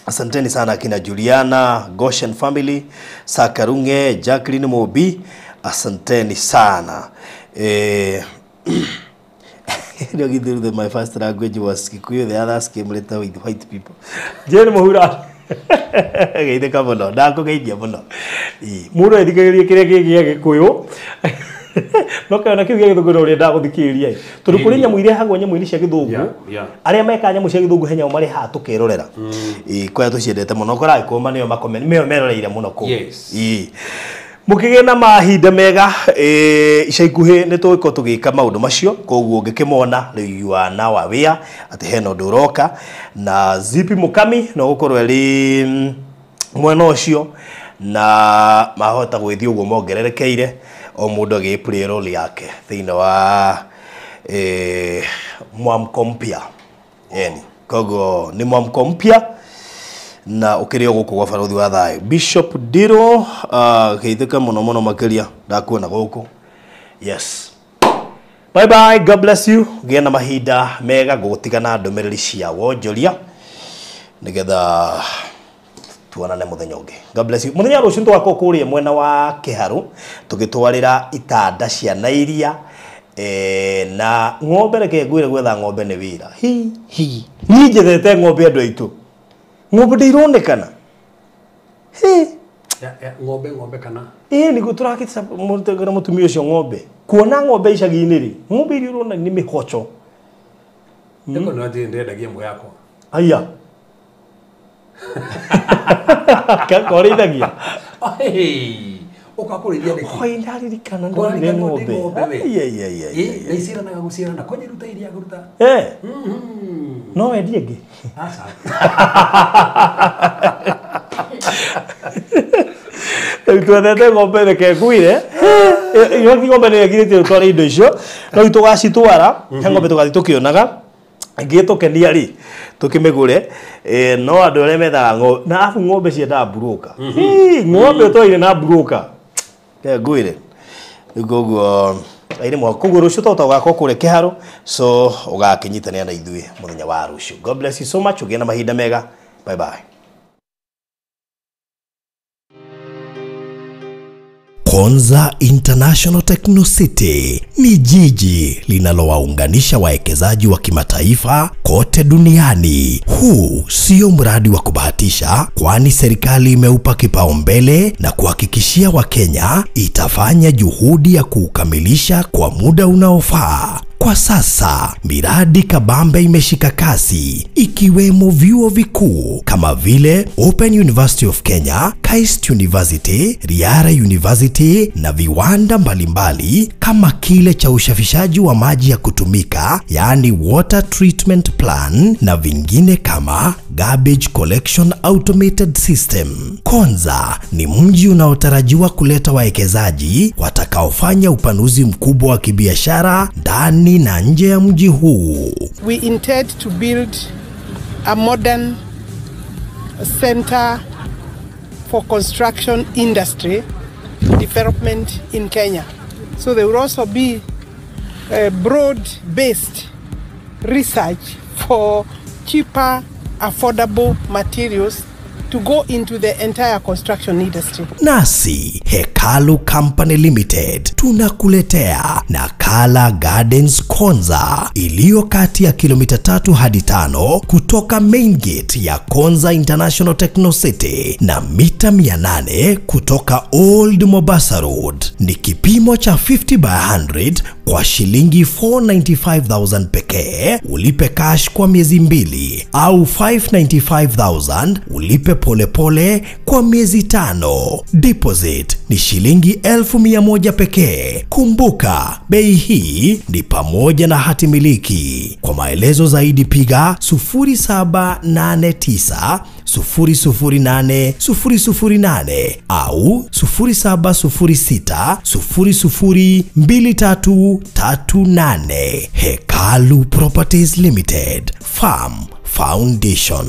Speaker 4: Asanteni sana kina Juliana, Goshen family, Sakarunge, Jacqueline Mobi, asanteni sana. My first language was Kikuyu, the others came later with white people. Jane Muhura. Geithĩka mũno, ndakũgeithia mũno. Mũndũ ethikagĩria kĩrĩa kĩngĩ gĩa Gĩkũyũ. No kĩona kĩu gĩa Gĩthũngũ no ũrenda gũthikĩrĩria. Tondũ kũrĩ nyamũ irehagwo nyamũ-inĩ cia Gĩthũngũ. Arĩa mekaga nyamũ cia Gĩthũngũ he nyamũ marehaga tũkerorera. Kũrĩa tũciendete mũno, ũkoraga Gĩkũyũ nĩo makome, nĩo meroreire mũno kũu. Mũkĩgĩe na mahinda mega, ica ikuhĩ nĩ tũgũkorwo tũgĩka maũndũ macio, koguo ũngĩkĩmona rĩu you are now aware atĩ hena ũndũ ũroka, na Zipi Mukami no gũkorwo ĩrĩ mwena ũcio, na mahota gwĩthiĩ ũguo mongererekeire o mũndũ agĩ play role yake thĩinĩ wa mwamko mpya. Yani koguo nĩ mwamko mpya na ũkĩrĩ o gũkũ gwa Barũthi wa Thayũ. Bishop Diro, geithĩka mũno mũno makĩria, ndakuona gũkũ. Yes. Bye bye, God bless you. Gĩa na mahinda mega, ngũgũtiga na ndũmĩrĩri cia wonjoria nĩgetha tuonane mũthenya ũngĩ. God bless you. Mũthenya rũciũ tũgakorwo kũrĩa mwena wa Kĩharũ tũgĩtwarĩra itanda ciana iria na ng'ombe. Reke ngwĩre gwetha ng'ombe nĩ wĩra. Hi hi. Niĩ njethete ng'ombe andũ aitũ. Ng'ombe ndĩronekana. Hi.
Speaker 3: Ng'ombe ng'ombe kana?
Speaker 4: Nĩguo tũrakĩta mũtumia ũcio ng'ombe. Kuona ng'ombe icagi-inĩ rĩ, ng'ombe iria ũrona nĩ mĩhoco.
Speaker 3: Nĩko nĩ wanjĩrire ndĩrendagia ĩmwe yakwa.
Speaker 4: Aya. Korĩithagia?
Speaker 3: Ũka kũrĩithia nĩkĩ?
Speaker 4: Hoi, ndaririkana ndonire ng'ombe.
Speaker 3: Na iciaranaga gũciarana, kwanja iruta iria ngũruta.
Speaker 4: No wendie ĩngĩ?
Speaker 3: Aca.
Speaker 4: Rĩu twethete ng'ombe reke ngwĩre. Ĩyo ng'ombe nĩ ĩgirĩtie gũtwara indo icio, no rĩu tũgacitwara, he ng'ombe tũgathiĩ tũkĩonaga, ĩngĩtũkenia rĩ, tũkĩmĩgũre. No andũ arĩa methaga ng'ombe, na arabu ng'ombe ciendaga mburũka. Ng'ombe ũtwaire na mburũka. Reke ngwĩre. Rĩu koguo Ĩrĩ mwaka koguo rũciũ to tũgakorwo kũrĩa kĩharo, so ũgakĩnyitanĩra na ithuĩ mũthenya wa rũciũ. God bless you so much, ũgĩe na mahinda mega. Bye bye.
Speaker 1: Konza International Techno City ni jiji linalowaunganisha wawekezaji wa kimataifa kote duniani. Huu sio mradi wa kubahatisha, kwani serikali imeupa kipaumbele na kuhakikishia Wakenya itafanya juhudi ya kuukamilisha kwa muda unaofaa. Kwa sasa, miradi kabambe imeshika kasi, ikiwemo vyuo vikuu kama vile Open University of Kenya, KAIST University, Riara University na viwanda mbalimbali kama kile cha usafishaji wa maji ya kutumika, yaani water treatment plan, na vingine kama garbage collection automated system. Konza ni mji unaotarajiwa kuleta wawekezaji watakaofanya upanuzi mkubwa wa kibiashara ndani na nje ya mji huu.
Speaker 2: We intend to build a modern center for construction industry development in Kenya. So there will also be a broad-based research for cheaper, affordable materials to go into the entire construction industry.
Speaker 1: Nasi Hekalu Company Limited tunakuletea Nakala Gardens Konza iliyo kati ya kilomita 3 hadi 5 kutoka main gate ya Konza International Techno City na mita 800 kutoka Old Mombasa Road. Ni kipimo cha 50 by 100 kwa shilingi 495,000 pekee, ulipe cash kwa miezi 2, au 595,000 ulipe polepole kwa miezi 5. Deposit ni shilingi 1,100 pekee. Kumbuka, bei hii ni pamoja na hati miliki. Kwa maelezo zaidi piga 0789 008 008 au 0706 002338. Hekalu Properties Limited, Farm Foundation.